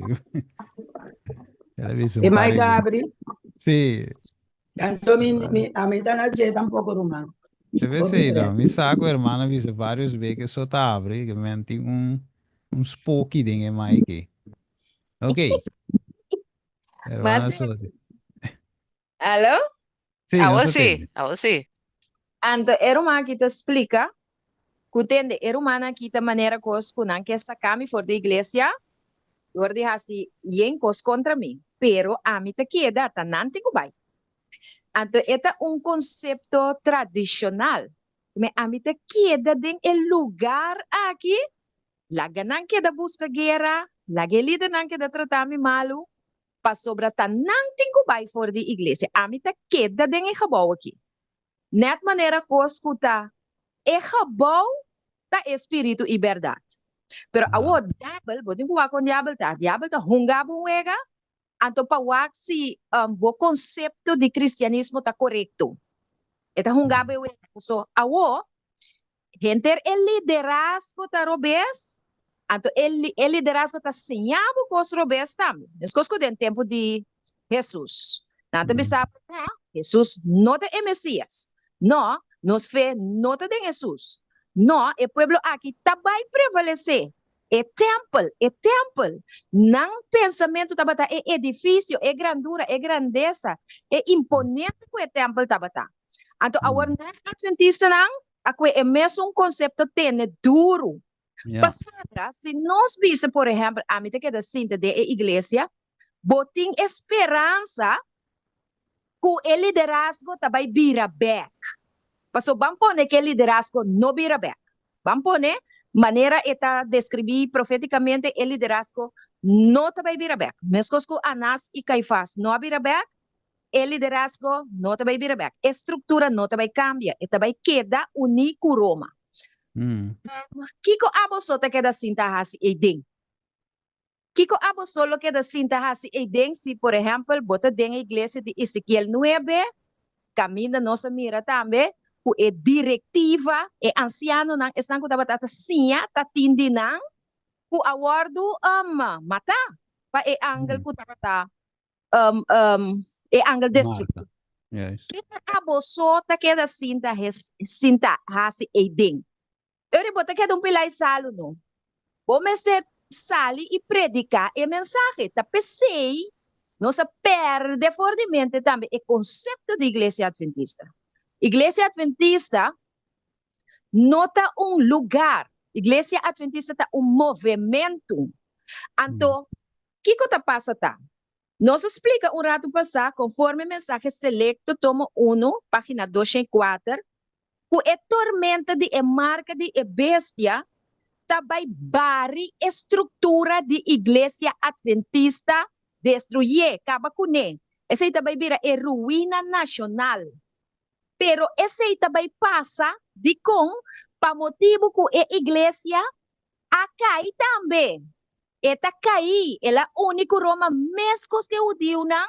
El a bisa E un par mic di a bes. abri? Sí. Anto mi, mi, a mi ta na dje tampoco, ruman. Debe Hopi ser, no. pret. Mi sa ku hermana bisa varios be ke so ta abri, ke men tin un, un spoki den e mic ei. Ok. Hermana Mas, Soti. alo? Sí, nos Awor ta sí, tende. awor sí. Anto e ruman aki ta splika ku tende e rumannan aki ta manera kos ku nan ke saka mi for di iglesia dor di hasi yen kos kontra mi, pero ami ta keda, ta nan tin ku bai. Anto e ta un konsepto tradishonal, me ami ta keda den e lugar aki, laga nan keda buska guera, laga e lidernan keda trata mi malu, pasobra ta nan tin ku bai for di iglesia, ami ta keda den e gebou aki. Nèt manera kos ku ta e gebou ta e spiritu i bèrdat. Pero awor diabel, bo tin ku wak kon diabel ta, diabel ta hunga bo un wega, anto pa wak si bo konsepto di kristianismo ta korekto. E ta hunga bo e wega. Paso awor Henter e liderazgo ta robes, anto e e liderazgo ta siña bo kos robes tambe. Meskos ku den tempu di Hesus. Nan ta bisa bo, no, Hesus no ta e Mesias. No, nos fe no ta den Hesus. No, e pueblo aki ta bai prevalesé. E tèmpel, e tèmpel! Nan pensamentu tabata e edifisio, e grandura, e grandesa, e imponente ku e tèmpel tabata. Anto awor nos atventistanan a kue e mesun konsepto tene duru. Pasobra si nos bisa, por ehèmpel, ami ta keda sinta den e iglesia, bo tin e speransa ku e liderazgo ta bai bira bèk. Pasobra ban pone ku e liderazgo no bira bèk. Ban pone, manera e ta deskribí profétikamente, e liderazgo no ta bai bira bèk. Meskos ku Anás i Kaifas no a bira bèk, E liderazgo no ta bai bira bek. E struktura no ta bai kambia. E ta bai keda uní ku Roma. Kiko abo so ta keda sinta hasi eiden? Kiko abo so lo keda sinta hasi eiden si, por ehèmpel, bo ta den e iglesia di Ezekiel nuebe, kaminda nos a mira tambe ku e direktiva, e ansianonan, esnan ku tabata ta siña, ta tin di nan ku a wòrdu matá pa e angel ku tabata. um, um, e angel destruktivo. Marka. Juist. Kiko abo so ta keda sinta hes, sinta hasi eiden? Eri bo ta keda un pilai salu no. Bo mester sali i prediká e mensahe. Ta p'esei nos a pèrdè for di mente tambe e konsepto di Iglesia Adventista. Iglesia Adventista no ta un lugar. Iglesia Adventista ta un movementu. Anto, kiko ta pasa ta? Nos a splika un ratu pasá, konforme Mensahe Selekto, tomo unu, página 204, ku e tormenta di e marka di e bestia ta bai bari e struktura di Iglesia Adventista, destruyé, kaba kuné. Esei ta bai bira e ruina nashonal. Pero esei ta bai pasa dikon? Pa motibu ku e iglesia a kai tambe. E ta kai, el a uni ku Roma meskos ku e hudiunan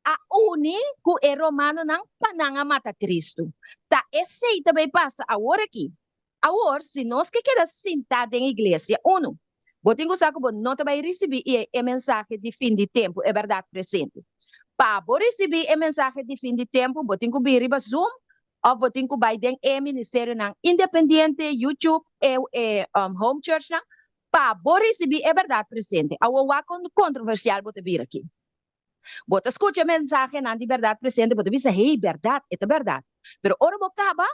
a uni ku e romanonan pa nan a mata Kristu. Ta esei ta bai pasa awor aki. Awor, si nos ke keda sintá den iglesia, unu, bo tin ku sa ku bo no ta bai risibí e e mensahe di fin di tempu, e bèrdat presente. Pa bo risibí e mensahe di fin di tempu, bo tin ku bin riba Zoom òf bo tin ku bai den e ministerionan independiente, YouTube, e e home churchnan, pa bo risibí e bèrdat presente. Awor wak kon kontroversial bo ta bira aki. Bo ta skucha e mensahenan di bèrdat presente, bo ta bisa, Hey, bèrdat, e ta bèrdat. Pero ora bo kaba,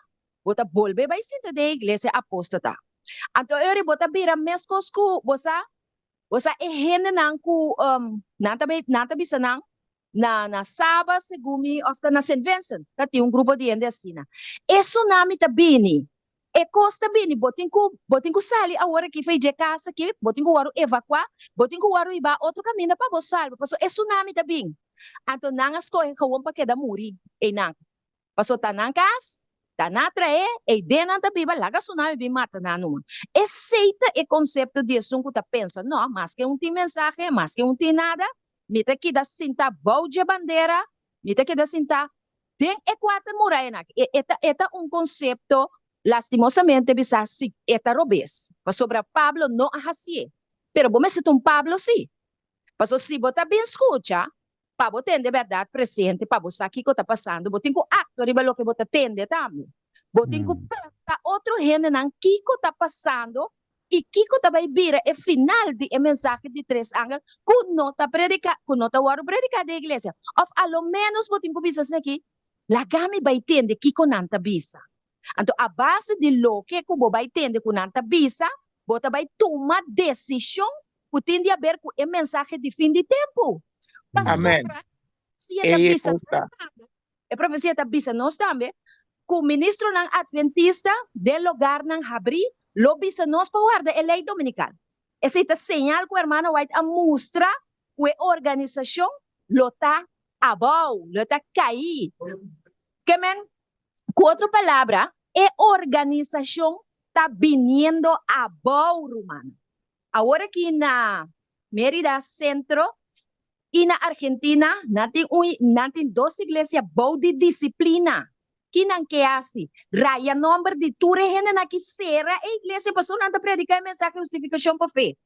bo ta bolbe bai sinta den e iglesia apóstata. Anto e ora bo ta bira meskos ku, bo sa, bo sa e hendenan ku nan ta bai, nan ta bisa nan na na Saba, segun mi, òf ta na Sint Vincent, ta tin un grupo di hende asina. E tsunami ta bini, e kos ta bini, bo tin ku, bo tin ku sali awor aki for dje kas aki, bo tin ku wòrdu evakuá, bo tin ku wòrdu hiba otro kaminda pa bo salba, pasobra e tsunami ta bin. Anto nan a skohe gewoon pa keda muri einan. Paso ta nan kas, ta nan trae, ei den nan ta biba, laga tsunami bin mata nan numa. Esei ta e konsepto di esun ku ta pensa, no, maske un tin mensahe, maske un tin nada, mi ta keda sinta bou dje bandera, mi ta keda sinta den e kuater murayanan aki. E ta e ta un konsepto lastimosamente bisa si e ta robes, pasobra Pablo no a hasié. Pero bo mester ta un Pablo si. Paso si bo ta bin skucha, pa bo tende bèrdat presente, pa bo sa kiko ta pasando, bo tin ku aktua riba loke bo ta tende tambe. Bo tin ku konta otro hendenan kiko ta pasando i kiko ta bai bira e final di e mensahe di tres angel ku no ta prediká, ku no ta wòrdu prediká den iglesia. Òf a lo ménos bo tin ku bisa esaki, Laga mi bai tende kiko nan ta bisa. Anto a base di loke ku bo bai tende ku nan ta bisa, bo ta bai tuma desishon ku tin di haber ku e mensahe di fin di tempu. Amen. Pasobra e profesia ta Ei e bisa kos nos ta. tambe, e profesia ta bisa nos tambe ku ministronan adventista den logarnan habrí lo bisa nos pa warda e lei dominikal. Esei ta señal ku Hermano White a mustra ku e organisashon lo ta abou, lo ta kaí. Ke men, ku otro palabra, e organisashon ta biniendo abou, rumannan. Awor aki na Merida Centro i na Argentina nan tin un nan tin dos iglesia bou di disiplina. Ki nan ke hasi? Raya nomber di tur e hendenan ki sera e iglesia pasobra nan ta prediká e mensahe hustifikashon pa fe.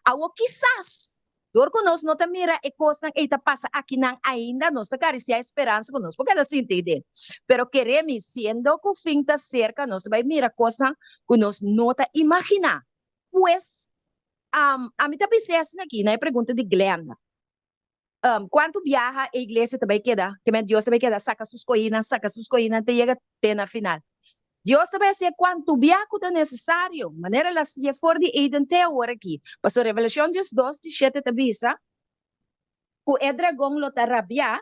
Awor kisas dor ku nos no ta mira e kosnan ei ta pasa akinan ainda nos ta karisiá e speransa ku nos por keda sinti den. Pero kere mi, siendo ku fin ta serka nos ta bai mira kosnan ku nos no ta imaginá. Pues, ami ta bis'é asina aki na e pregunta di Glenda, Kuantu biaha e iglesia ta bai keda, ke men Dios ta bai keda saka su skohinan, saka su skohinan te yega te na final? Dios ta bai hasié kuantu biaha ku ta nesesario, manera el a hasié for di Eden te awor aki. Pasobra Revelashon 12, 17 ta bisa ku e dragon lo ta rabiá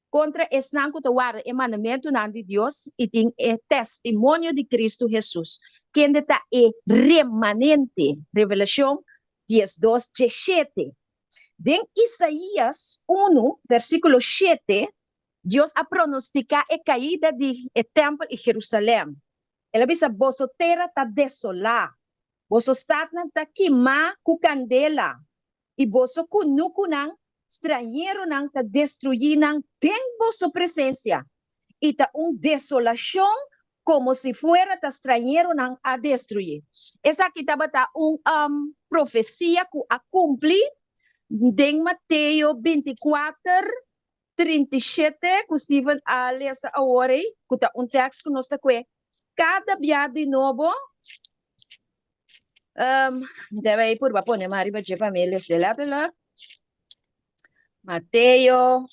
kontra esnan ku ta warda e mandamentunan di Dios i tin e testimonio di Kristu Hesus, kende ta e remanente. Revelashon 12, 17. Den Isaías unu, versíkulo shete, Dios a pronostiká e kaida di e tèmpel i Jerusalèm. El a bisa, Boso tera ta desolá, boso statnan ta kimá ku kandela, i boso kunukunan, strañeronan ta destruí nan den boso presensia, i ta un desolashon komo si fuera ta strañeronan a destruí. Esaki tabata un profesia ku a kumpli. Den Mateo 24, 37, ku Steven a lesa awor ei, ku ta un tèks ku nos ta kue kada bia di nobo. Um, mi ta bai purba pone mas riba dje pa mi lesa letterlijk. Mateo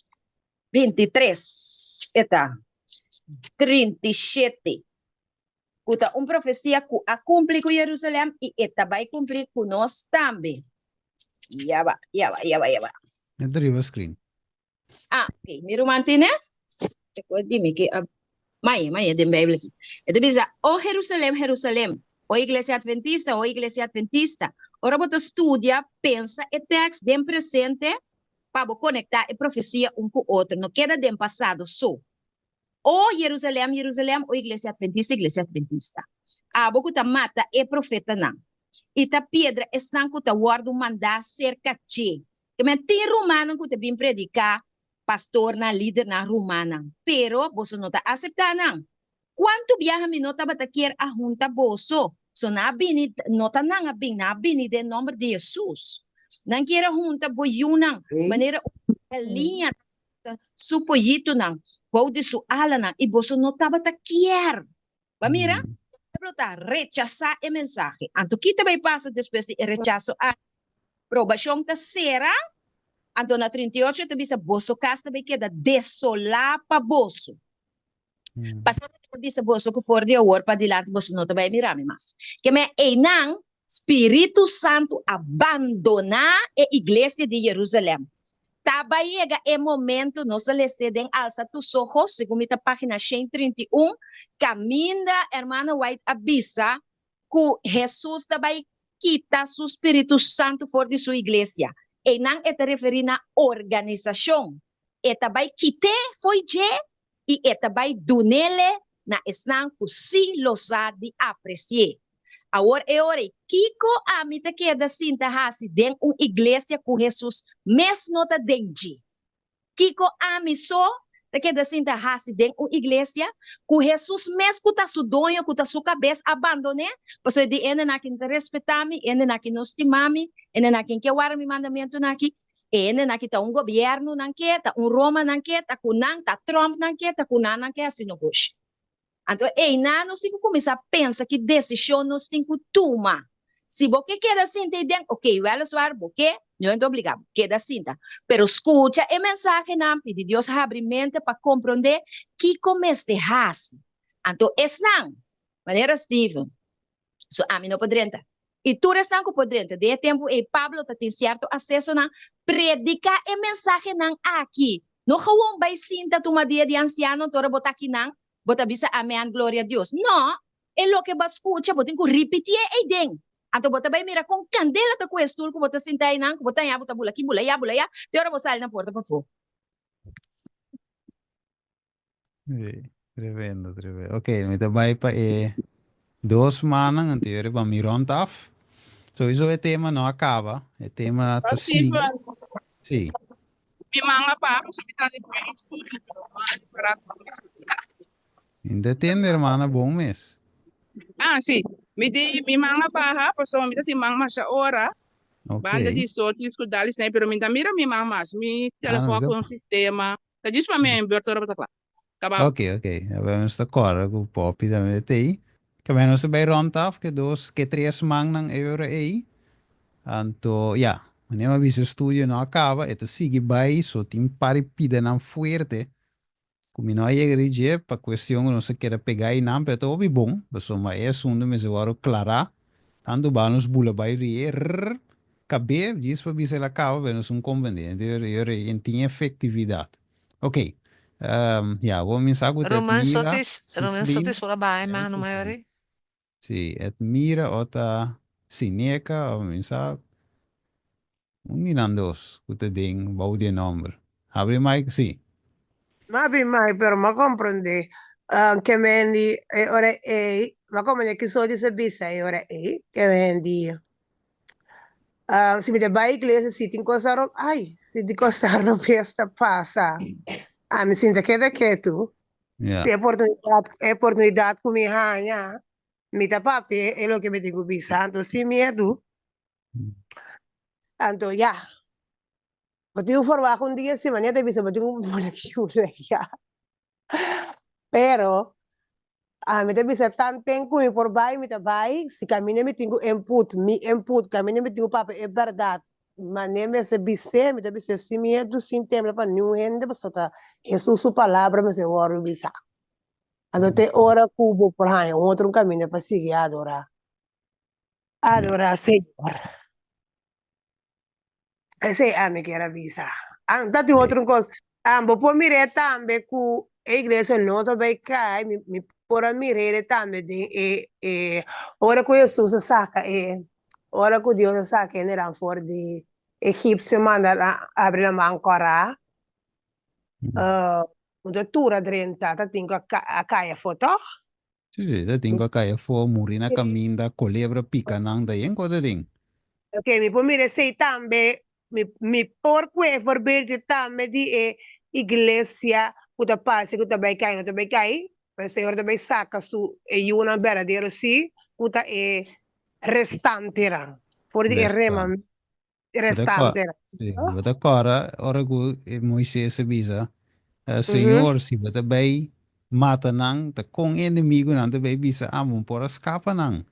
23, e ta 37, ku ta un profesia ku a kumpli ku Jerusalèm i e ta bai kumpli ku nos tambe. Ya ba, ya ba, ya ba, ya ba. E ta riba screen. Ah, ok. Mi ruman tine? E por di mi ki a Maye, maye den Bijbel aki. E ta bisa, O Jerusalem, Jerusalem, o iglesia adventista, o iglesia adventista. Ora bo ta studia, pensa e tekst den presente pa bo konektá e profesia un ku otro. No keda den pasado so. O Jerusalem, Jerusalem, o iglesia adventista, iglesia adventista. Abo ku ta mata e profetanan i ta piedra esnan ku ta wòrdu mandá serka dje. Ke men tin rumannan ku ta bin prediká, pastornan, lidernan, rumannan, pero boso no ta aseptá nan. Kuantu biaha mi no tabata kier a hunta boso? So nan a bini, no ta nan a bin, nan a bini den nòmber di Hesus. Nan kier a hunta bo yunan manera un galiña ta hunta su poyitonan bou di su alanan, i boso no tabata kier. Bo a mira? E pueblo ta rechasá e mensahe. Anto ki ta bai pasa despues di e rechaso aki? Probashon ta sera. Anto na 38 e ta bisa, Boso kas ta bai keda desolá pa boso. Pasobra mi ta bisa boso ku for di awor padilanti boso no ta bai mira mi mas. Ke men einan Spiritu Santu a bandoná e iglesia di Jerusalèm. Ta bai yega e momento, nos a les'é den Alza tus ojos, segun mi ta página 131, kaminda Hermana White a bisa ku Hesus ta bai kita su Spiritu Santu for di su iglesia. Einan e ta referí na organisashon. E ta bai kit'é fo'i dje i e ta bai dun'ele na esnan ku sí lo sa di apresi'é. Awor e ora ei, kiko ami ta keda sinta hasi den un iglesia ku Hesus mes no ta den dje? Kiko ami so ta keda sinta hasi den un iglesia ku Hesus mes ku ta su doño, ku ta su kabes, a bandon'é? Pasobra di hendenan aki no ta respetá mi, hendenan aki no stima mi, hendenan aki no ke wara mi mandamentunan aki. E hendenan aki ta un gobièrnu nan ke, ta un Roma nan ke, ta ku nan, ta Trump nan ke, ta ku nan nan ke hasi nogoshi. Anto einan nos tin ku kuminsá pensa ki desishon nos tin ku tuma. Si bo ke keda sinta ei den, okey, wèleswaar bo ke, no ta obligá bo, keda sinta. Pero skucha e mensahenan, pidi Dios habri mente pa komprondé kiko mester hasi. Anto esnan, manera Steven, So ami no por drenta. I tur esnan ku por drenta. Den e tempu ei Pablo ta tin sierto asesonan, prediká e mensahenan aki. No gewoon bai sinta tuma dia di ansiano anto ora bo ta akinan, bo ta bisa amen, gloria a Dios. No, e loke bo a skucha bo tin ku ripitié eiden. Anto bo ta bai mira kon kandela ta ku e stul ku bo ta sinta einan, ku bo ta haña bo ta bula aki, bula ya, bula ya, te ora bo sali na porta pafó. Sí, tremendo, tremendo. Ok, mi ta bai pa e dos manan, anto yo riba mi rond af. Sowieso e tema no a kaba, e tema ta sigui. Steven, Sí. mi manga pa, pasobra mi ta di estudio, pero no a di para Mi ta tende, hermana, bon mes. Ah, sí. Mi di, mi manga baha, pasobra mi ta tin man masha ora. Ok. Banda di sotis ku dalis nei, pero mi ta mira mi man mas. Mi Ah, mi telefon ta ku un sistema. Ta djis pa mi en beurt ora bo ta kla. Kaba. Ok, ok. Awe nos ta kòrda ku Poppy tambe ta ei. Kaba nos ta bai rònt af ke dos, ke tres mannan e ora ei. Anto, ya, manera mi a bisa e studio no a kaba, e ta sigui bai, so tin par di pidanan fuerte ku mi no a yega di dje pa kuestion ku nos a keda pegá einan, pero ta hopi bon, pasobra e asuntu mester wòrdu klará. Tantu ba nos bula bai rie, rrr, kab'é, djis pa bisa el a kaba, pero nos un komprendé. Yo en tin efektividat. Ok, ya, bo mi sa ku ta Roman Edmira, Sotis, Roman Sislin, Sotis por a baha e ya, mano Sislin. mayori. Sí, Edmira o ta Sineka o mi sa Un di nan dos ku ta den bou di e nòmber. Habri mic, sí. M'a habri mic, pero m'a komprondé ke men di e ora ei, m'a komprondé ki so di sa bisa e ora ei, ke men di si mi ta bai iglesia si tin kos aro, ai, si tin kos ta robes ta pasa, ami sinta keda ketu, Ja. e oportunidat, e oportunidat ku mi haña, mi ta papia e loke mi tin ku bisa, anto sin miedu. Anto ya. Bo tin ku forwagt un dia si manera ta bisa bo tin ku pone ya. Pero ami ta bisa tanten ku mi por bai mi ta bai, si kaminda mi tin ku input mi input, kaminda mi tin ku papia e bèrdat manera mester bis'é mi ta bis'é sin miedu sin tembla pa niun hende pasobra ta Hesus su palabra mester wòrdu bisá. Anto te ora ku bo por haña un otro kaminda pa sigui adorá, adorá Señor. Esei ami kier a bisa. An ta tin otro kos. An bo por mir'é tambe ku e iglesia no ta bai kai, mi mi por a mir'é tambe den e e ora ku Hesus a saka e ora ku Dios a saka e hendenan for di Egipsio manda nan abri laman kòrá, un ta tur a drenta ta tin ku a kai afó tòg? Sí, sí, ta tin ku a kai afó, muri na kaminda, kolebra pika nan, ta yen kos ta tin. Ok, mi por mira esei tambe, mi, mi por kue e voorbeeld tambe di e iglesia ku ta parse ku ta bai kai, no ta bai kai, pero Señor ta bai saka su e yunan berdadero sí, ku ta e restantenan, for di e rema, Restante. restante. Sí, bo ta kòrda ora ku Moises a bisa, Señor, si bo ta bai mata nan, ta kon e enemigunan ta bai bisa, Ah, bo por a skapa nan.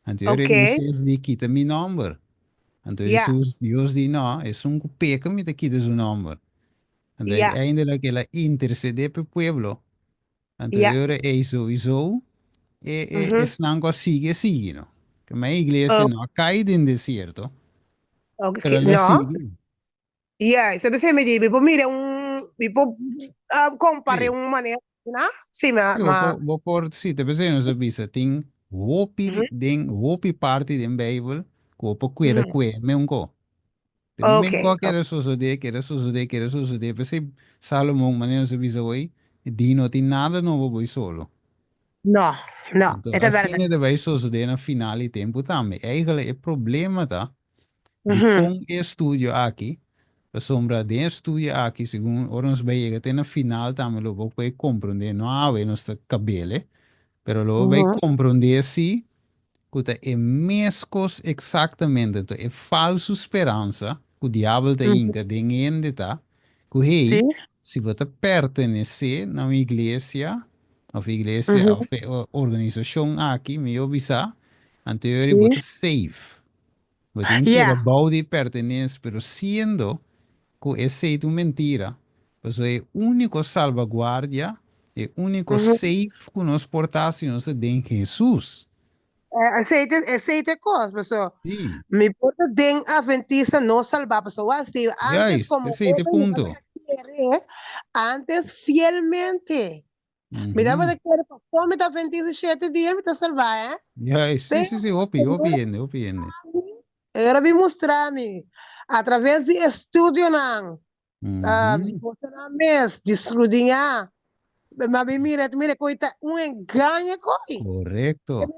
Anto e rei Moises di, Kita mi nòmber. Anto Hesus, Dios di, No, esun ku peka mi ta kita su nòmber. Anto eindelijk el a intersedé pa e pueblo. Anto e ora ei souiso e e esnan ku a sigui a sigui no. Ke men e iglesia no a kai den desierto, pero el a sigui. Ya, esei p'esei mi di, mi por mira un, mi por kompar'é un manera asina, si mi a, Sí, bo por, bo por, sí, ta p'esei nos a bisa, tin hopi den, hopi parti den Beibel ku bo por kueda kue meun ko. Te men ku a kere sosodé, kere sosodé, kere sosodé. P'esei Salomon, manera nos a bisa hoy, di no tin nada nobo bo i solo. No, no, Anto, e ta bèrdat. asina ta bai sosodé na final di tempu tambe. Eigenlijk e problema ta dikon e estudio aki, pasobra den e estudio aki, segun ora nos bai yega te na final tambe lo bo por komprondé, no awe nos ta kabele, pero lo bo bai komprondé si ku ta e meskos eksaktamente, anto e falsu speransa ku diabel ta hinka den hende ta ku hey, si bo ta pertenesé na un iglesia òf iglesia òf e organisashon aki, mihó bisá, anto yori bo ta safe. Bo tin keda bou di pertenes, pero siendo ku esei ta un mentira, pasobra e úniko salbaguardia, e úniko safe ku nos por ta si nos ta den Hesus. Esei ta, esei ta e kos, pasobra mi por ta den Adventista no salbá, pasobra wak si antes Juist, komo esei ta e hóben mi punto. tabata kere, antes fielmente Mi tabata kere pasobra mi ta Adventista shete dia mi ta salbá, eh. Juist, sí, sí, sí, hopi, hopi hende, hopi hende. Señor a bin mustra mi a traves di estudionan, di bosonan mes, di skrudiñá. Mi a bin mira, mira koe ta un engaño koe. Korekto.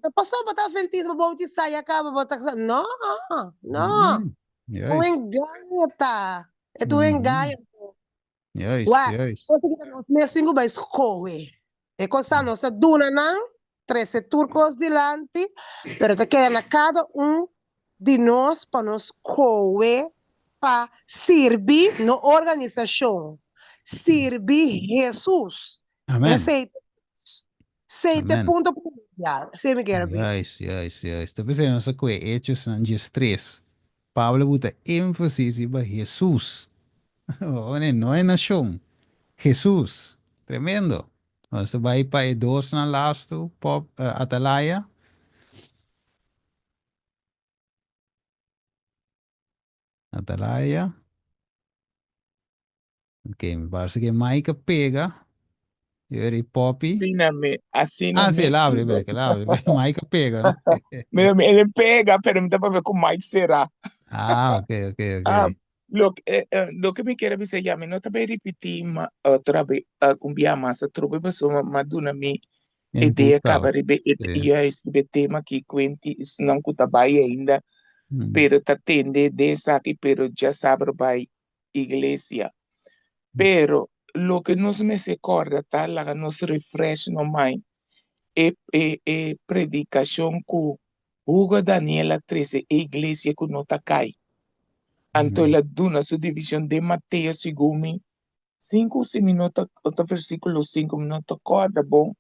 Ta pasobra bo ta adventista, bo boutisá i a kaba bo ta, no, no. Un engaño ta. E ta un engaño. Juist, Wak, juist. kos ki ta nos mes tin ku bai skohe. E kos ta nos ta duna nan, trese tur kos dilanti, pero ta keda na kada un di nos pa nos skohe pa sirbi no organisashon, sirbi Hesus. Amen. Esei ta esei ta e Amen. punto primordial. Esei mi kier a bisa. Juist, juist, juist. Ta p'esei nos a kohe Hechosnan diestres. Pablo buta énfasis riba Hesus. Ora no e nashon. Hesus. Tremendo. Nos ta bai pa e dosnan lastu, pop, Atalaya. Atalaya. Ok, mi parse que Mike a pega. Yo era Poppy. Asina me, asina Ah, sí, mes, el abre, Tito. bek, el abre. bek. Mike a pega, no? Mira, mi- él pega, pero mi ta papia ku Mike será. Ah, ok, ok, ok. Ah, lo, eh, eh, lo que mi quiere bisa ya, mi no ta bay repetí ma, otra vez, un bia mas atrobe, pasobra ma duna mi Input idea kaba. kaba riba e, Sí. juist riba e tema ki kuenti esnan ku ta bai ainda, pero ta tende den esaki, pero dja sabra bai iglesia. Pero loke nos mester kòrda ta laga nos refresh nos mind e e e predikashon ku Hugo Daniel a trese e iglesia ku no ta kai. Anto el a duna su divishon den Mateo segun mi sinku si mi no ta ta versíkulo sinku mi no ta kòrda bon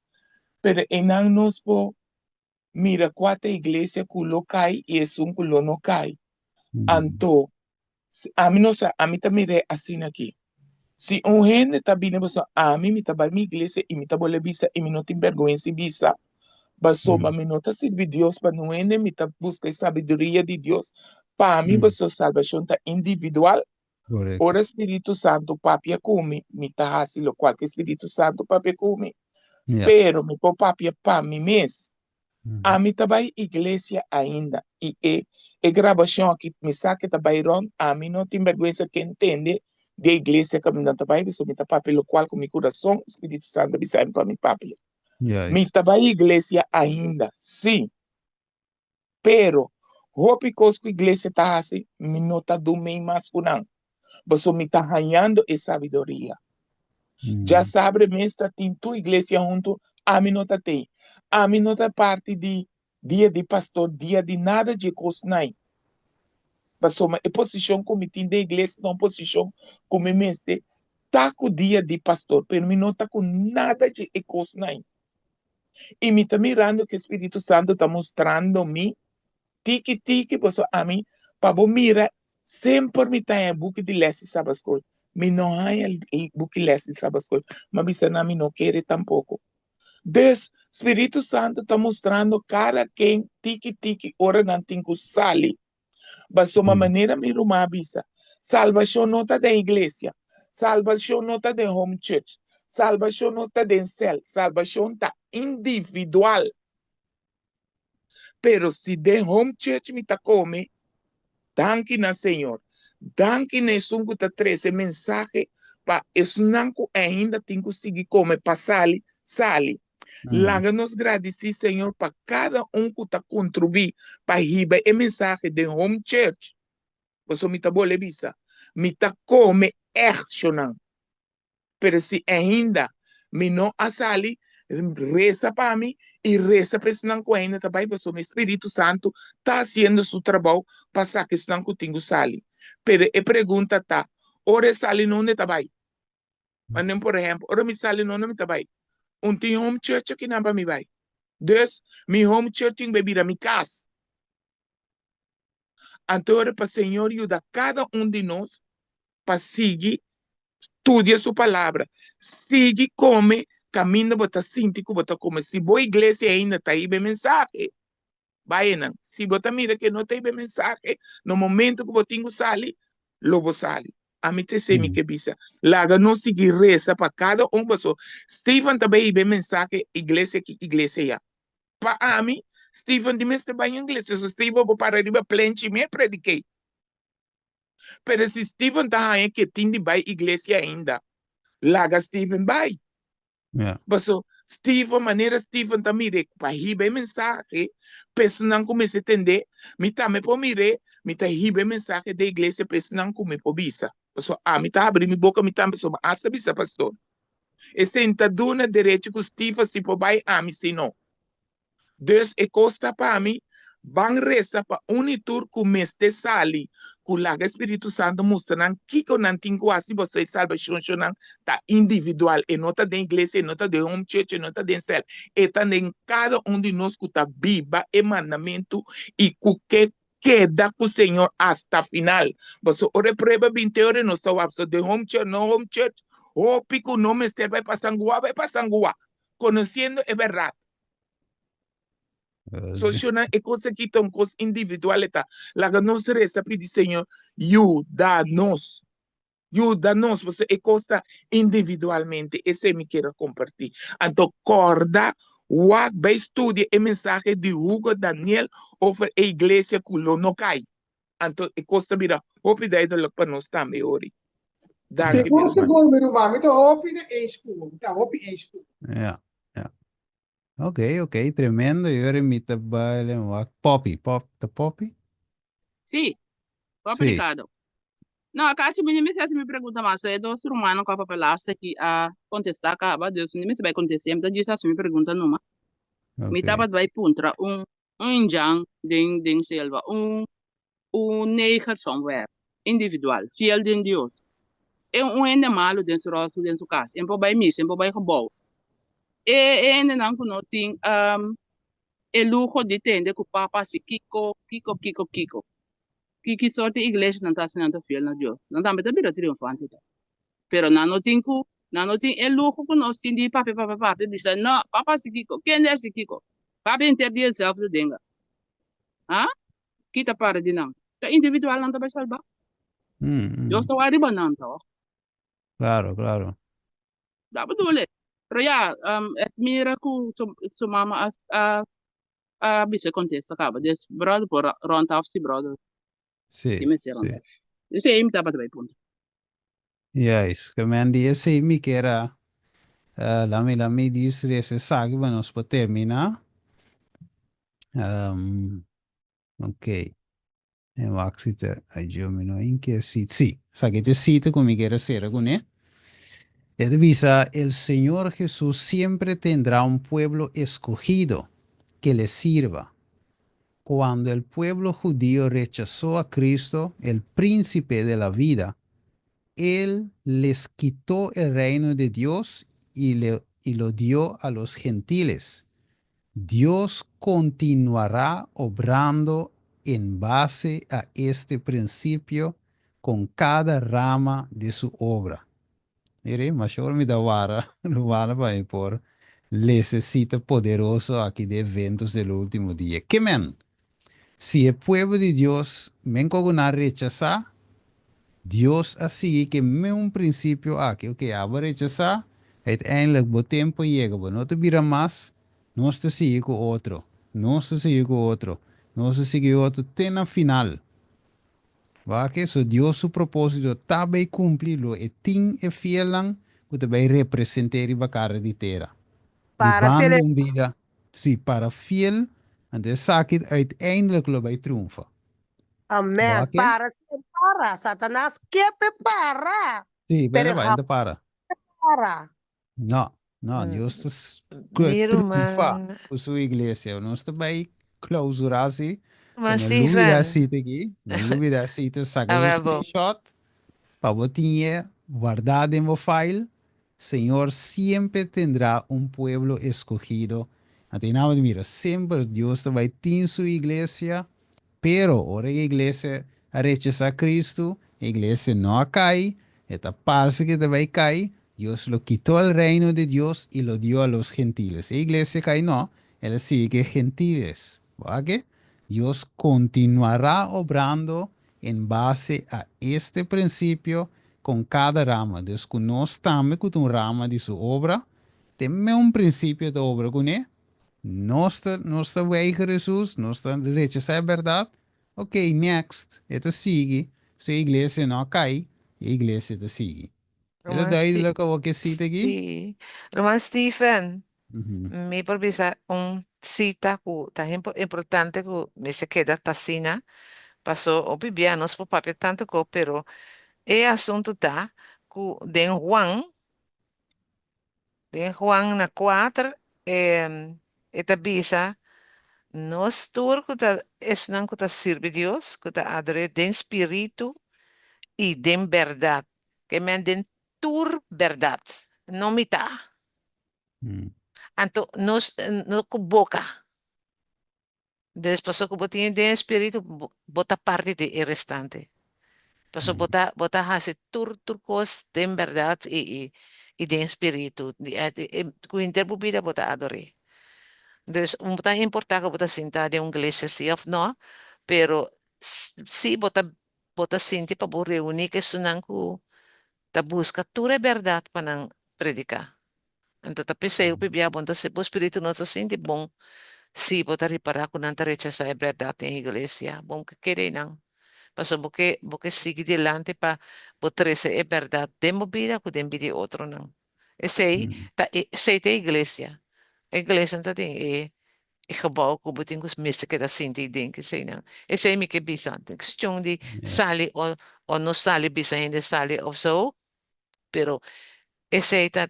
pero einan nos por mira kua ta e iglesia ku lo kai i esun ku lo no kai. Anto ami no sa ami ta mir'é asina aki si un hende ta bini pasobra ami mi ta bai mi iglesia i mi ta bole bisa i mi no tin bèrgwensa di bisa Pasobra mi no ta sirbi Dios pa nun hende, mi ta buska e sabiduria di Dios pa mi, pasobra salbashon ta individual. Ora Spiritu Santu papia ku mi, mi ta hasi lokual ku e Spiritu Santu papia ku mi, pero mi por papia pa mi mes. Ami ta bai iglesia ainda i e e grabashon aki mi sa ke ta bai rònt, ami no tin bèrgwensa ken tende di e iglesia ku mi no ta bai, pasobra mi ta papia lokual ku mi kurason Spiritu Santu a bisa mi pa mi papia. Mi ta bai iglesia ainda, sí. Pero, hopi kos ku iglesia ta hasi, mi no ta dumei mas ku nan. Pasobra mi ta hañando e sabiduria. Djasabre mes ta tin tur iglesia huntu, ami no ta tei. Ami no ta parti di dia di pastor, dia di nada dje kosnan. Pasobra e posishon ku mi tin den iglesia ta un posishon ku mi mester ta ku dia di pastor, pero mi no ta ku nada dje e kosnan. I mi ta mirando ku e Spiritu Santu ta mustrando mi tiki tiki, pasobra ami, pa bo mira, semper mi ta haña buki di lès di Sabaskol. Mi no haña buki lès di Sabaskol. Mi a bisa nan mi no kere tampoko. Dus, Spiritu Santu ta mustrando kada ken tiki tiki ora nan tin ku sali. Pasobra manera mi ruman a bisa, salbashon no ta den iglesia, salbashon no ta den home church, salbashon no ta den sèl, salbashon ta individual. Pero si den home church mi ta kome, danki na Señor, danki na esun ku ta trese mensahe pa esunnan ku ainda tin ku sigui kome pa sali, sali. Laga nos gradisí Señor pa kada un ku ta kontribuí pa hiba e mensahe den home church. Pasobra mi ta bole bisa, mi ta kome ègt shonnan. Pero si ainda mi no a sali, resa pa mi i resa pa esnan ku ainda ta bai, pasobra mi Spiritu Santu ta hasiendo su trabou pa saka esnan ku tin ku sali. Pero e pregunta ta, ora e sali nunde ta bai? Manden por ehempel, ora mi sali nunde mi ta bai? Un tin home church akinan pa mi bai. Dus, mi home church tin ku bai bira mi kas. Anto ora pa Señor yuda kada un di nos pa sigui studia su palabra, sigui come caminda bo ta sinti cu bo ta come. Si bo iglesia ainda ta hiba e mensahe, bai einan. Si bo ta mira ke no ta hiba e mensahe, na momento cu bo tin cu sali, lo bo sali. Ami ta esei mi ke bisa. Laga nos sigui resa pa kada un paso Steven ta bai hiba e mensahe iglesia aki, iglesia ya. Pa ami, Steven di mester bai iglesia, so Steven bo para riba plenchi mi e predik'ei. Pero si Steven ta haña ke tin di bai iglesia ainda, laga Steven bai. Ja. Paso Steven, manera Steven ta mir'é pa hiba e mensahe, pa esnan ku mester tend'é, mi tambe por mir'é, mi ta hiba e mensahe den iglesia pa esnan ku mi por bisa. Paso ami ta habri mi boka mi tambe, pasobra asta bisa pastor. Esei ta duna derecho ku Steven si por bai, ami si no. Dus e kos ta pa mi, ban resa pa un i tur ku mester sali, ku laga e Spiritu Santu mustra nan kiko nan tin ku hasi, pasobra e salbashon nan ta individual, e no ta den iglesia, e no ta den home church, e no ta den sèl, e ta den kada un di nos ku ta biba e mandamentu i ku ke keda ku Señor asta final. Pasobra ora e prueba bin te ora nos ta wak, pasobra den home church, no home church, hopi ku no mester bai pa sangua, bai pa sangua, konosiendo e bèrdat. Sosionan e kos aki ta un kos individual e ta. Laga nos resa pidi Señor yuda nos. Yuda nos pasobra e kos ta individualmente. Esei mi kier a kompartí. Anto kòrda wak bai studia e mensahe di Hugo Daniel over e iglesia ku lo no kai. Anto e kos ta bira hopi duidelijk pa nos tambe hori. Danki mi Sigur ruman. sigur mi ruman mi ta hopi na eens ku bo mi ta hopi eens ku bo. Ja, ja. Ok, ok, tremendo. Y ahora mi ta baile wak Poppy, Pop, ta Poppy? Sí, Poppy Sí. Ricardo. No, acaso mi ni mester haci mi pregunta mas. E dos rumannan cu a papia laatste aki a contesta caba, dus mi ni mester bay contesta. Mi ta djis haci mi pregunta numa. Mi Ok. tabata bay puntra un un indian den den selva, un un neger somewhere. Individual, fiel den Dios. E un hende malu den su ròlstoel den su kas, en por bai misa, en por bai gebou. E e hendenan ku no tin e luho di tende ku papa hasi kiko, kiko, kiko, kiko. Ki ki sorti iglesia nan ta hasi nan ta fiel na Dios? Nan tambe ta bira triunfante ta. Pero nan no tin ku, nan no tin e luho ku nos tin di papia, papia, papia, bisa no, papa hasi kiko, kende hasi kiko. Papia henter dia dezelfde dinga. Ha? Ki ta para di nan? Ta individual nan ta bai salba. Dios ta wak riba nan toch? Claro, claro. Dat bedoel ik. Pero ja, um, het mira ku su, su mama a, a, a bisa contesta kaba. Dus brother por rond af si brother. Sí, Di mester rond sí. af. Dus ei mi tabata bai punto. Juist, ke men di esei mi kier a uh, lami lami dis resa esaki pa nos por termina. Um, ok. En wak si ta, ay Dios mi no in ke si, sí, esaki ta e cita ku mi kier a sera kuné. E ta bisa, El Señor Jesús siempre tendrá un pueblo escogido que le sirva. Cuando el pueblo judío rechazó a Cristo, el príncipe de la vida, Él les quitó el reino de Dios y, le, y lo dio a los gentiles. Dios continuará obrando en base a este principio con cada rama de su obra. Mire, masha ora mi ta wara rumannan pa mi por lesa e sita poderoso aki di eventos del ultimo dia. Ke men? Si e pueblo di Dios men kogo nan rechasá, Dios a sigui ke meun prinsipio aki. Oke, abo a rechasá, uiteindelijk bo tempo a yega, bo no ta bira mas, nos ta sigui ku otro, nos ta sigui ku otro, nos ta sigui otro te na final. Wak so Dios su propósito ta bay cumpli lo e tin e fielnan cu ta bay represent'é riba cara di tera. Para Bibando ser un bida, sí, para fiel, anto esaki uiteindelijk lo bay triunfa. Amén. Wak? Para ser para. Satanás ke p'e para. Sí, Pero pero bay ta para. para. No, no, Mm, Dios ta Mi triunfa ruman, ku su iglesia. Nos ta bai clausura así. ruman So no lubida Steven. cita aquí. No lubida cita. Saca A su ver, bo. screenshot. Pa bo tinye guardá den bo file. Señor siempre tendrá un pueblo escogido. Anto i nan mira, semper Dios ta bai tin su iglesia. Pero ora e iglesia a rechasá Cristo, e iglesia no a kai, e ta parse ku e ta bai kai, Dios lo kitó el reino de Dios y lo dio a los gentiles. E iglesia kai no, el a sigui ku e gentiles. Bo a ke? Dios kontinuará obrando en base a este prinsipio kon kada rama. Dus ku nos tambe ku ta un rama di su obra, te meun prinsipio ta obra kuné, Nos ta, nos ta weiger Hesus, nos ta rechasá e bèrdat. Ok, next, e ta sigui. Si e iglesia no a kai, e iglesia ta sigui. E ta Ruman duidelijk awor ke sita aki? Sí. Ruman Stephen, mi por bisa un sita ku ta importante ku mester keda ta asina, paso hopi bia nos por papia tantu ko, pero e asuntu ta ku den Juan Den Juan na kuater e ta bisa, Nos tur ku ta esnan ku ta sirbi Dios, ku ta ador'é den spiritu i den bèrdat, ke men den tur bèrdat, no mitá. Anto nos no ku boka. Des paso ku bo tin den e spiritu bo ta parti di e restante. Paso bo ta bo ta hasi tur tur kos den bèrdat i i i den spiritu. Ku henter bo bida bo ta ador'é. Dus no ta importá ku bo ta sinta den un iglesia si òf no, pero si bo ta bo ta sinti pa bo reuní ku esunnan ku ta buska tur e bèrdat pa nan prediká. Anto ta p'esei hopi bia bo no ta bo spiritu no ta sinti bon si bo ta ripará ku nan ta rechasá e bèrdat den iglesia. Bo ke keda einan, pasobra bo ke bo ke sigui dilanti pa bo trese e bèrdat den bo bida ku den bida di otronan. Esei ta esei ta e iglesia. E iglesia no ta den e e gebou ku bo tin ku mester keda sinti den eseinan. Esei mi ke bisa. Kuestion di sali o o no sali bisa hende sali òf so, pero Esei ta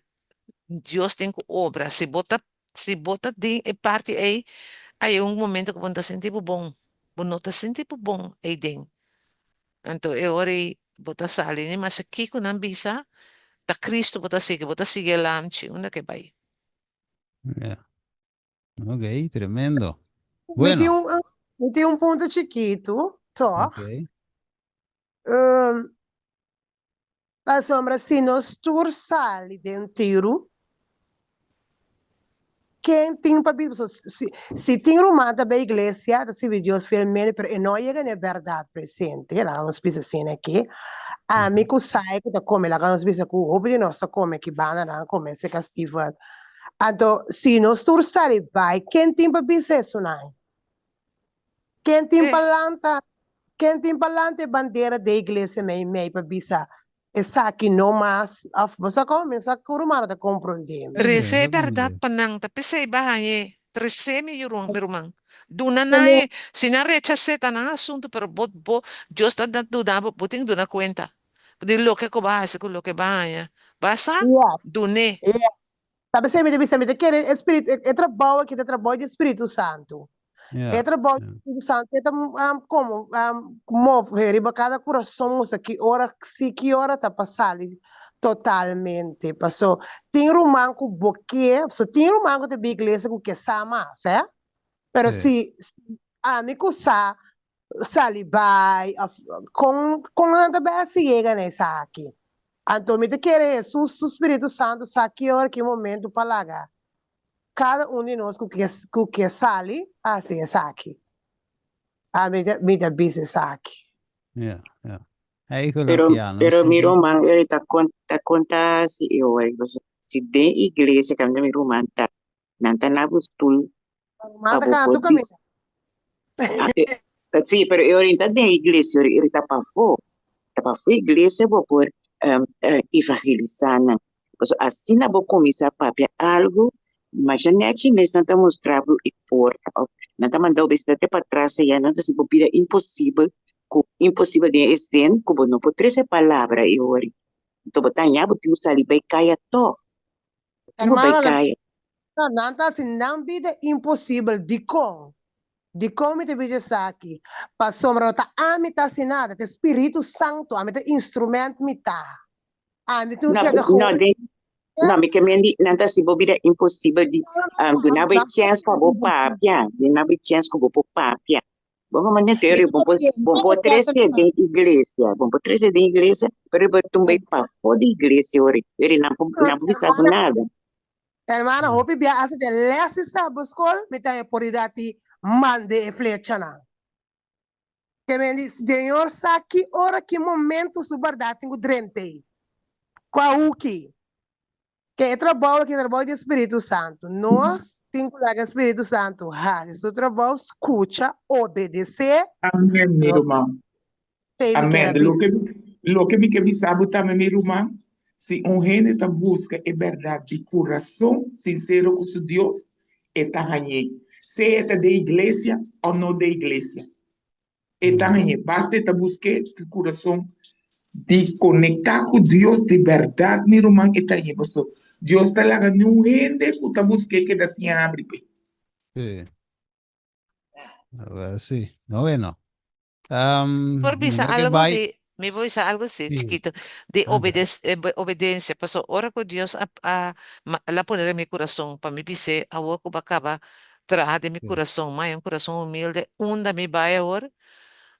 Dios tin ku obra. Si bo ta si bo ta den e parti ei, a yega un momento ku bo no ta sinti bo bon. Bo no ta sinti bo bon ei den. Anto e ora ei bo ta sali ni maske kiko nan bisa, ta Cristo bo ta sigui, bo ta sigui e lamchi, unda ke bai? Ja. Ok, tremendo. Mi tin Bueno. un, mi tin un punto chikitu, toch? Ok. Um, pasobra si nos tur sali den tiru, ken tin pa bisa? Pasobra si, si tin ruman ta bai iglesia, ta sirbi Dios fielmente, pero e no a yega na e bèrdat presente, laga nos bisa asina aki, ami ku sai ku ta kome, laga nos bisa ku hopi di nos ta kome aki banda nan kome serka Steven. Anto, si nos tur sali bai, ken tin pa bisa esunai? Ken tin pa lanta, ken tin pa lanta e bandera den iglesia mei mei pa bisa esaki no mas of bo sa kon? Mi sa ku ruman ta komprondé mi. Trese e bèrdat pa nan, ta p'esei ba hañ'é. Trese mi yu mi ruman. Duna nan e, si nan rechas'é ta nan asuntu, pero bo bo Dios ta duna bo, bo tin ku duna kuenta di loke ku bo a hasi ku loke bo a haña. Bo a sa? Dun'é. Ta p'esei mi ta bisa, mi ta kere e spiritu, e trabou aki ta trabou di Spiritu Santu. E trabou di Spiritu Santu e ta komo move riba kada kurason mustra ki ora si, ki ora ta pa sali totalmente. Paso tin ruman ku bo ke, paso tin ruman ku ta bin iglesia ku ke sa mas, eh. Pero si ami ku sa sali bai of kon kon nan ta bai hasi yega na esaki. Anto mi ta kere Hesus su Spiritu Santu sa ki ora ki momento pa laga kada un di nos ku ke ku ke sali hasi esaki. Ami ta mi ta bisa esaki. Ja, ja. Eigenlijk Pero ja, nos pero mi tin ruman e ta kon ta konta si e ora si den iglesia kaminda mi ruman ta Nan ta na bo stoel Ruman pa ta bo kana por tur bisa. kaminda. Ah, eh, eh, sí, pero e ora ta den iglesia, ora ora ta pafó. Ta pafó iglesia bo por um, eh, evangelisá nan. Pasobra asina bo kuminsá papia algu, masha nèchi mes nan ta mustra bo e porta òf nan ta manda bo bes te patras ayá, nan ta hasi bo bira imposibel ku imposibel den e zin ku bo no por trese palabra e ora. Anto bo ta haña bo tin ku sali bai kaya tòg. Bo bai Hermano, kaya. nan ta hasi nan bida imposibel. Dikon? Dikon mi ta bisa esaki? Pasobra no ta ami ta hasi nada, ta e Spiritu Santu, ami ta instrument mi ta. Ami tin ku No, keda no, gewoon. den, no, mi ke men di nan ta hasi bo bida imposibel di um, duna bo e chèns pa bo papia, duna bo e chèns ku bo por papia. Bo por manda entero, bo por, bo por trese den iglesia, bo por trese den iglesia, pero bo tumba e pafó di iglesia ori, ori nan por, nan por bisa bo nada. Hermana, hopi bia hasta den les di sabbatskol mi ta haña oportunidat di manda e flechanan. Ke men di, Señor sa ki ora, ki momento su bèrdat tin ku drenta ei. Kua huki? Ke e trabou aki ta trabou di Spiritu Santu. Nos tin ku laga Spiritu Santu hasi su trabou, skucha, obedesé. Amèn, mi Nos ruman. Esei mi ker Amèn. a bisa. Loke, loke mi ke bisa bo tambe, mi ruman, si un hende ta buska e bèrdat di kurason sinsero ku su Dios, e ta hañ'é, sea e ta den iglesia òf no den iglesia. E ta hañ'é. Basta e ta busk'é ku kurason di konektá ku Dios di bèrdat, mi ruman, e ta hañ'é. Pasobra Dios ta laga niun hende ku ta busk'é keda sin habri p'e. Sí. Sí. No, bueno. Por Mi bisa no ke algo bai. di, mi por bisa algo si Sí. chiquito, di Anda. obedes, obedencia. Paso ora cu Dios a, a, ma- la pone den mi corazon pa mi bis'é awor cu bo a caba traha den mi curason, ma un curason humilde, unda mi bai awor?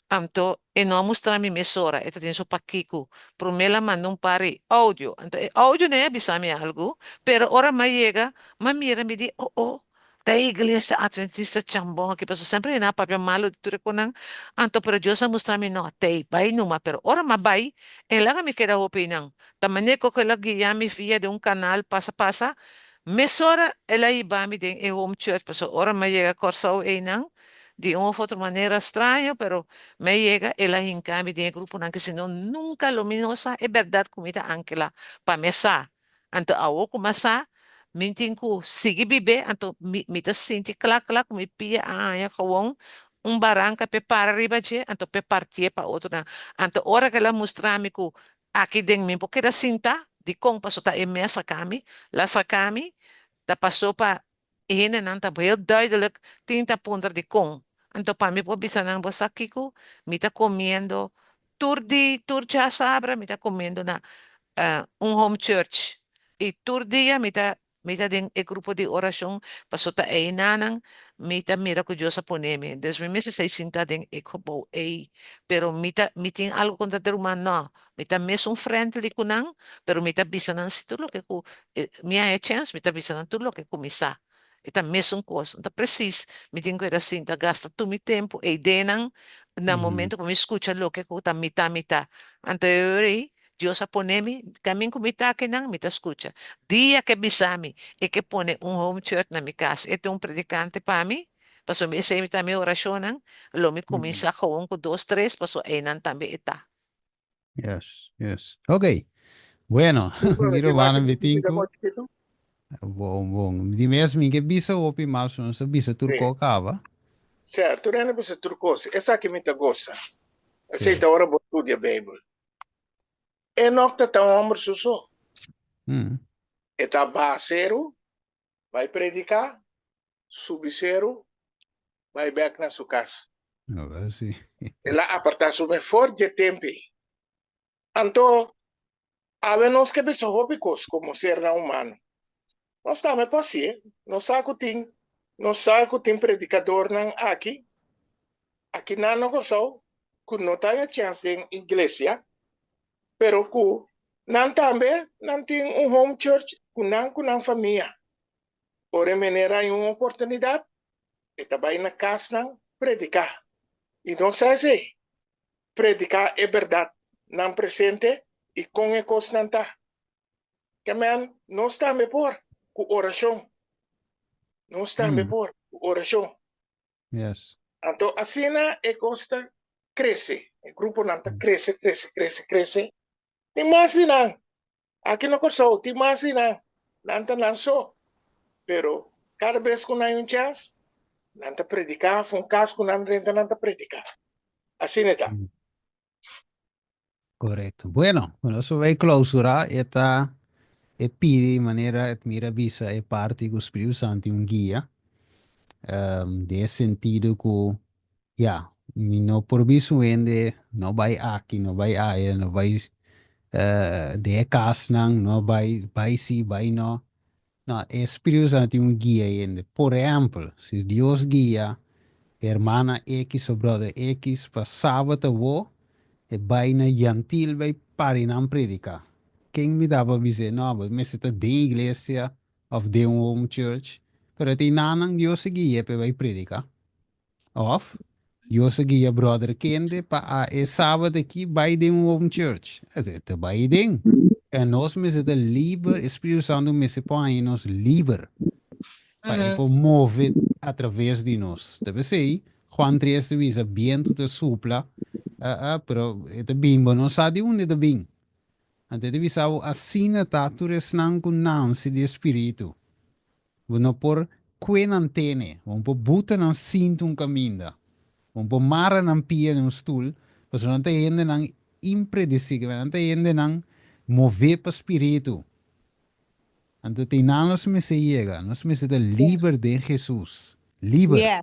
Anto e no a mustra mi mesora, e ta den su pakiku. Promé el a manda un par di audio, anto e audio no a bisa mi algu, pero ora mi a yega, mi a mira mi di, oh oh, ta e iglesia Adventista Chambon aki, pasobra semper nan a papia malu di tur e konan, anto pero Dios a mustra mi, no, t'ei, bai numa, pero ora mi a bai, e laga mi keda hopi einan, ta manera ku el a guia mi via di un kanal pasa pasa, Mesora el a hiba mi den e home church pasobra ora mi a yega Kòrsou einan, di un of otro manera straño, pero mi a yega, el a hinka mi den e gruponan ke sino nunka lo mi no sa e bèrdat ku mi ta ankela pa mi a sa. Anto awor ku mi a sa, mi tin ku sigui bib'é, anto mi mi ta sinti kla kla ku mi pia a haña gewoon un baranka p'e para riba dje, anto p'e partié pa otronan. Anto ora ku el a mustra mi ku Aki den mi por keda sinta, dikon? Paso ta e mes saka mi, la saka mi, ta paso pa e hendenan ta heel duidelijk tin ta puntra dikon. Anto pa mi por bisa nan, bo sa kiko? Mi ta komiendo. Tur di tur djasabra mi ta comiendo na un home church y tur dia mi ta mi ta den e grupo di oracion paso ta eynanan mi ta mira cu Dios a pone mi. Dus mi mester esey sinta den e gebouw ey pero mi ta mi tin algo contra de ruman no mi ta mesun friendly cu nan pero mi ta bisa nan si tur loke cu mi haya chance mi ta bisa nan tur loke cu mi sa. E ta mesun kos. No ta presis mi tin ku era sinta gasta tur mi tempu ei den nan na momento ku mi skucha loke ku ta mitá mitá. Anto e ora ei Dios a pone mi kamin ku mi ta akinan mi ta skucha. Dia ke bisa mi e ke pone un home church na mi kas e ta un predikante pa mi pasobra esei ta mi orashonnan lo mi kuminsá gewoon ku dos tres pasobra einan tambe e ta. Yes, yes. Ok. Bueno, mi rumannan mi tin ku Bon, bon. Di mes mi ke bisa hopi mas, nos a bisa tur ko kaba. Sè, tur hende bisa tur kos. Esaki mi ta gosa. Esei ta ora bo studia Beibel. Enok ta ta un hòmber su so. E ta baha seru, bai prediká, subi seru, bai bèk na su kas. El a apartá su mes for dje tempu ei. Anto, awe nos ke bisa hopi kos komo sernan humano. Nos tambe por hasié. Nos sa ku tin, nos sa ku tin predikadornan aki, akinan na Kòrsou, ku no ta haña chèns den iglesia, pero ku nan tambe nan tin un home church ku nan ku nan famia. Ora e meneer haña un oportunidat, e ta bai na kasnan prediká. I nos sa esei, prediká e bèrdat nan presente i kon e kosnan ta. Kèmen nos tambe por ku orashon. Nos tambe por ku orashon. Yes. Anto asina e kos ta krese, e gruponan ta krese, krese, krese, krese. Tin mas di nan. Aki na Kòrsou tin mas di nan. Nan ta nan so. Pero kada bes ku nan hay un chèns, nan ta prediká. Òf un kas ku nan drenta nan ta prediká. Asina e ta. Korekto. Bueno, nos a bai klousurá e ta e pidi manera Edmira a bisa e parti ku Spiritu Santu tin un guia. Den e sentido ku Ya, mi no por bisa un hende no bai aki, no bai aya, no bai den e kasnan, no bai, bai si, bai no. No, e Spiritu Santu tin un guia hende. Por ehèmpel, si Dios guia hermana X o bròder X pa sabat awo, e bai na Yantil bai para einan prediká. Ken mi ta pa bis'é? No, bo mester ta den iglesia òf den un home church. Pero ta einanan Dios a gui'é pa e bai prediká. Of, Dios a guia brother kende pa a e sabat aki bai den un home church. E ta bai den. E nos mester ta liber, e Spiritu Santu mester por haña nos liber pa e por move a traves di nos. Ta p'esei Juan 3 ta bisa, bientu ta supla, pero e ta bin, bo no sa di unda e ta bin. Anto e ta bisa bo, asina ta tur esnan ku nanse di e Spiritu. Bo no por kue nan tene, bo no por buta nan sinta un kaminda, bo no por mara nan pia den un stul, pasobra nan ta hendenan impredesibel, nan ta hendenan mové pa spiritu. Anto te nan nos mester yega, nos mester ta liber den Hesus, liber. Yes.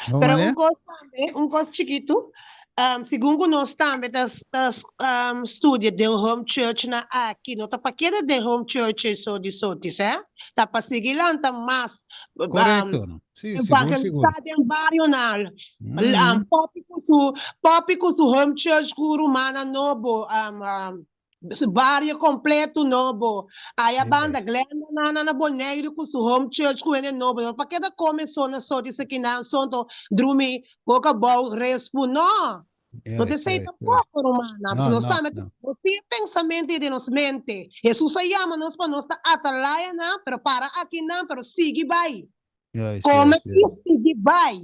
No Pero manera? un kos tambe, un kos chikitu, um, segun ku nos tambe ta, ta um, studia den home church na aki, no ta pa keda den home church so di sotis, eh? Ta pa sigui lanta mas, um, Korekto, no? Sí, sigur, sigur. evangelisá den barionan. Mm. Um, Poppy ku su, Poppy ku su home church ku rumannan nobo, um, um, Su bario completo nobo. Aya banda Glenda nana na Boneiru cu su home church cu hende nobo. No pa keda come so na so di sekinan sonto drumi boca bou respu. No. No te esey tampoco rumana. No, Nos no, tambe no. nos tin e pensamento den nos mente. Jesus a yama nos pa nos ta atalayanan, pero para akinan, pero sigui bay. Juist, Come juist, juist. y sigui bay.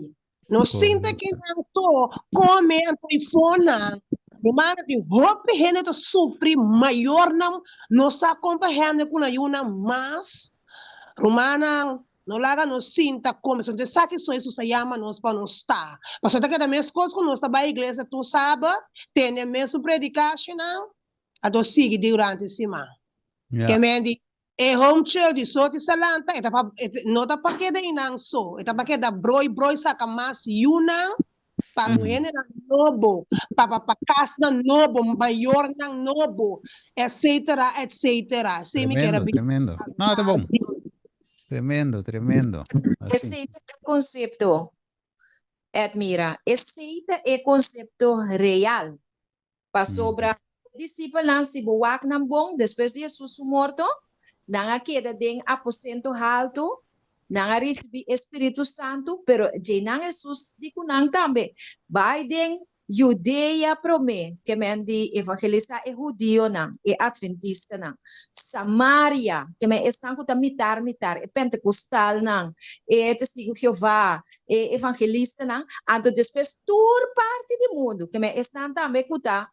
No sinta Correcto. ki nan so come anto i fona. Hermano, tin hopi hende ta sufri, mayornan no sa kon pa handle ku nan yunan mas. Rumannan, no laga nos sinta come, so esaki so Hesus ta yama nos pa nos ta. Pasobra ta keda meskos ku nos ta bai iglesia tur sabat, tende mesun predikashinan, anto sigui durante siman. Ja. Ke men di, E home church di Soti Salanta e ta pa e no ta pa keda einan so, e ta pa keda broi broi saka mas yunan pa ku hendenan. nobo, pa pa pa kasnan nobo, mayornan nobo, etcetera, etcetera. Esei mi kier a Tremendo, bisa. tremendo. No, ta bon. Tremendo, tremendo. Así. Esei ta e konsepto, Edmira. Esei ta e konsepto real. Pasobra e disipelnan, si bo wak nan bon, despues di Hesus su morto, nan a keda den aposento haltu, nan a risibí e spiritu santu, pero djeinan Hesus di ku nan tambe, Bai den Judea promé, ke men di evangelisá e hudionan, e atventistanan, Samaria, ke men esnan ku ta mitar mitar, e pentekostalnan, e Testigu Jehová, e evangelistanan, anto despues tur parti di mundu, ke men esnan tambe ku ta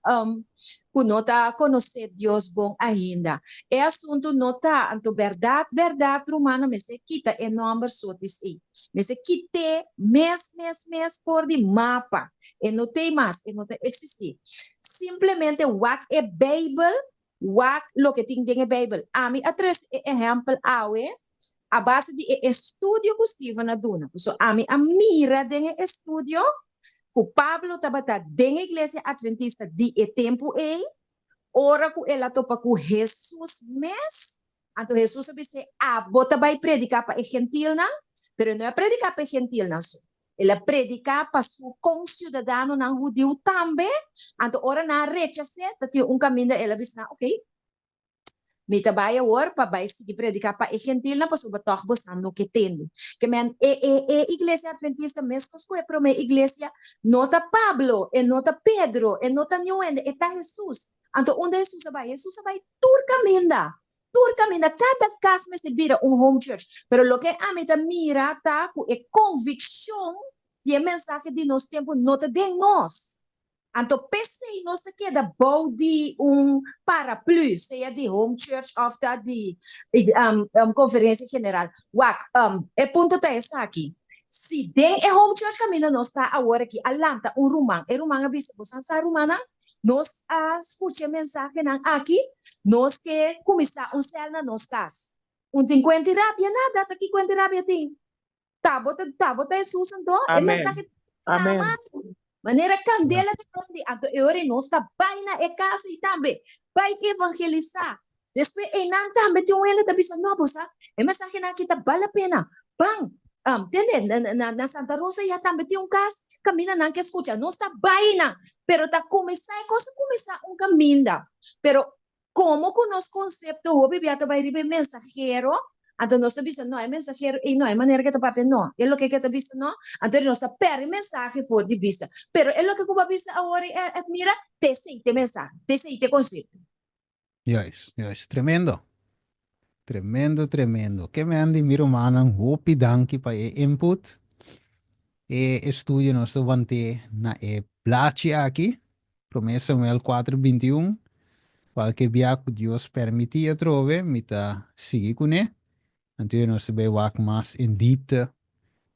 ku no ta konosé Dios bon ainda. E asuntu no ta, anto bèrdat bèrdat rumannan mester kita e nòmber Sotis ei. Mester kit'é mes mes mes for di mapa. E no t'ei mas, e no ta eksistí. Simplemente wak e Beibel Wak loke tin den e Beibel. Ami a trese e ehèmpel awe a base di e estudio ku Steven a duna. Pasobra ami a mira den e estudio ku Pablo tabata den e iglesia atventista di e tempu ei, ora ku el a topa ku Hesus mes. Anto Hesus a bis'é, Abo ta bai prediká pa e gentilnan? Pero e no a prediká pa e gentilnan so. El a prediká pa su konsiudadanonan hudiu tambe. Anto ora nan a rechas'é, ta tin un kaminda el a bisa nan, Oké, mi ta bai awor pa bai sigui prediká pa e gentilnan, pasobra tòg bosan no ke tende. Ke men, e, e, e iglesia atventista, meskos ku e promé iglesia, no ta Pablo, e no ta Pedro, e no ta niun hende, e ta Hesus. Anto unda Hesus a bai? Hesus a bai tur kaminda. Tur kaminda, kada kas mester bira un home church. Pero loke ami ta mira ta ku e konvikshon di e mensahe di nos tempu no ta den nos. Anto p'esei nos ta keda bou di un paraplu, sea di home church òf ta di konferensia general. Wak, e punto ta esaki, si den e home church kaminda nos ta awor aki a lanta un ruman, e ruman a bisa, Bosan sa rumannan, Nos a skucha e mensahenan aki, nos ke kuminsá un sèl na nos kas. Un tin kuenta i rabia? Nada, ta ki kuenta i rabia tin? Ta bo ta, ta bo ta Hesus anto? E Amén. mensahe ta Amén. kama manera kandela ta prende, anto e ora ei nos ta bai na e kas ei tambe, bai evangelisá. Despues einan tambe tin un hende ta bisa, no, bo sa, e mensahenan aki ta bal la pena, ban. Tende, na, na Santa Rosa ya tambe tin un kas kaminda nan ke skucha, nos ta bai nan, pero ta kuminsá e kos a kuminsá un kaminda. Pero komo ku nos konsepto hopi bia ta bai riba e mensahero, anto nos ta bisa no, e mensahero ei no, e manera ke ta papia no, e loke ke ta bisa no, anto nos ta pèrdè e mensahe for di bista. Pero e loke ku bo a bisa awor, Edmira, ta esei ta e mensahe, ta esei ta e konsepto. Juist, juist. Tremendo. Tremendo, tremendo. Ke men di mi rumannan, hopi danki pa e input. E estudio nos ta want'é na e blachi aki, Promé Samuel 4, 21. Kualke bia ku Dios permití atrobe, mi ta sigui kuné. Anto nos ta bai wak mas en diepte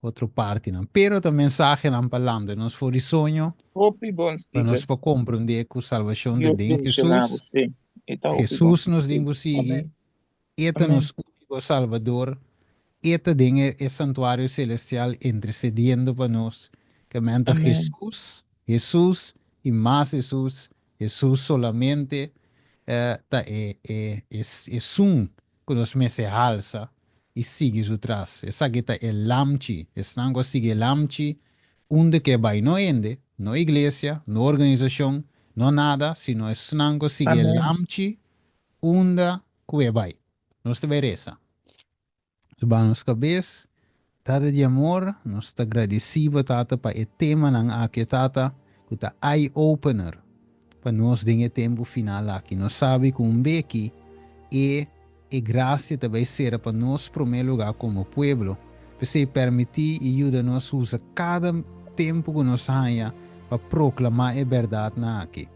otro partinan. Pero ta mensahenan pa lanta nos for di soño, Hopi bon, pa nos Steven. por komprendé ku salbashon ta Dios den bendishoná bo, Hesus. sí. E ta hopi bon. Hesus nos Sí. tin ku sigui, Amén. E ta Amén. nos úniko Salbador, E ta den e e santuario selestial intersediendo pa nos. Ke men ta Amén. Hesus, Hesus i mas Hesus, Hesus solamente ta e e esun ku nos mester halsa i sigui su tras. Esaki ta e lamchi. Esnan ku a sigui e lamchi, unda ku e bai, no hende, no iglesia, no organisashon, no nada, sino esnan ku a sigui e Amén. lamchi unda ku e bai. Nos ta bai resa. Nos baha nos kabes. Tata di amor, nos ta gradisí bo, Tata, pa e temanan aki, Tata, ku ta eye opener pa nos den e tempu final aki. Nos sabi ku un beki e e grasia ta bai sera pa nos promé lugá komo pueblo. P'esei permití i yuda nos usa kada tempu ku nos haña pa proklamá e bèrdatnan aki.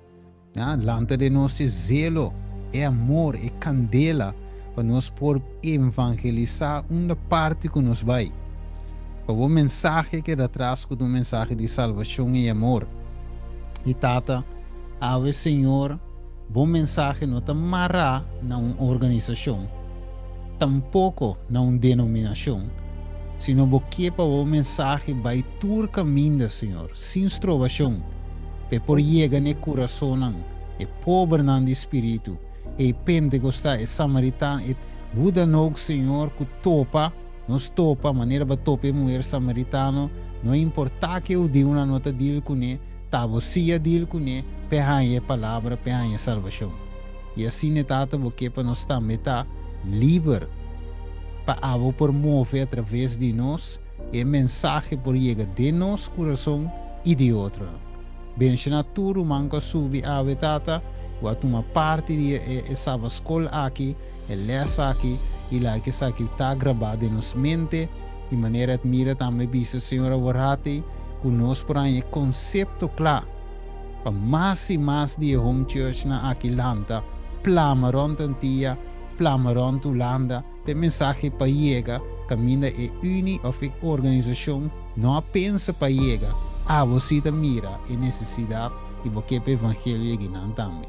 Ya, lanta den nos e zelo, e amor, e kandela pa nos por evangelisá unda parti ku nos bai. Pa bo mensahe keda atras ku ta un mensahe di salbashon i amor. I Tata, awe Señor, bo mensahe no ta mará na un organisashon, tampoko na un denominashon, sino bo ke pa bo mensahe bai tur kaminda, Señor, sin strobashon. Pa e por yega na e kurasonnan, e pobernan di spiritu, e pentekostal, e samaritan, e hoe dan ook, Señor, ku topa, nos topa, manera bo a topa e muher samaritano, no importá ku e hudiunan no ta deal kuné, ta bo sí a deal kuné pa e haña e palabra, pa e haña salbashon. I asina e Tata bo ke pa nos tambe ta liber pa abo por move atraves di nos i e mensahe por yega den nos kurason i di otronan. Benshoná tur ruman ku a subi awe Tata ku a tuma parti di e e Sabaskol aki, e lès aki i laga esaki ta grabá den nos mente i manera Edmira tambe bisa Señor aworati ku nos por haña e konsepto kla pa mas i mas di e home churchnan aki lanta, plama rònt Antia, plama rònt Hulanda, pa e mensahe pa yega kaminda e uni òf e organisashon no a pensa pa yega, abo si ta mira e nesesidat i bo ke pa evangelio yega einan tambe.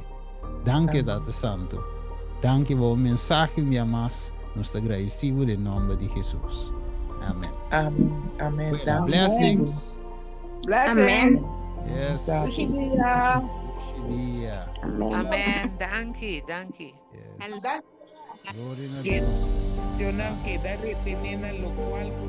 Danki Tata Santu. Danki pa bo mensahe un dia mas, nos ta gradisi bo den nòmber di Hesus. Amen. Amen, amen. Bueno, Danki. blessings. Blessings. Yes. Dushi dia. Dushi dia. Amen. Danki, danki. Yes. Danki. Gloria na Dios. Dios. Nan keda retené na lokual ku.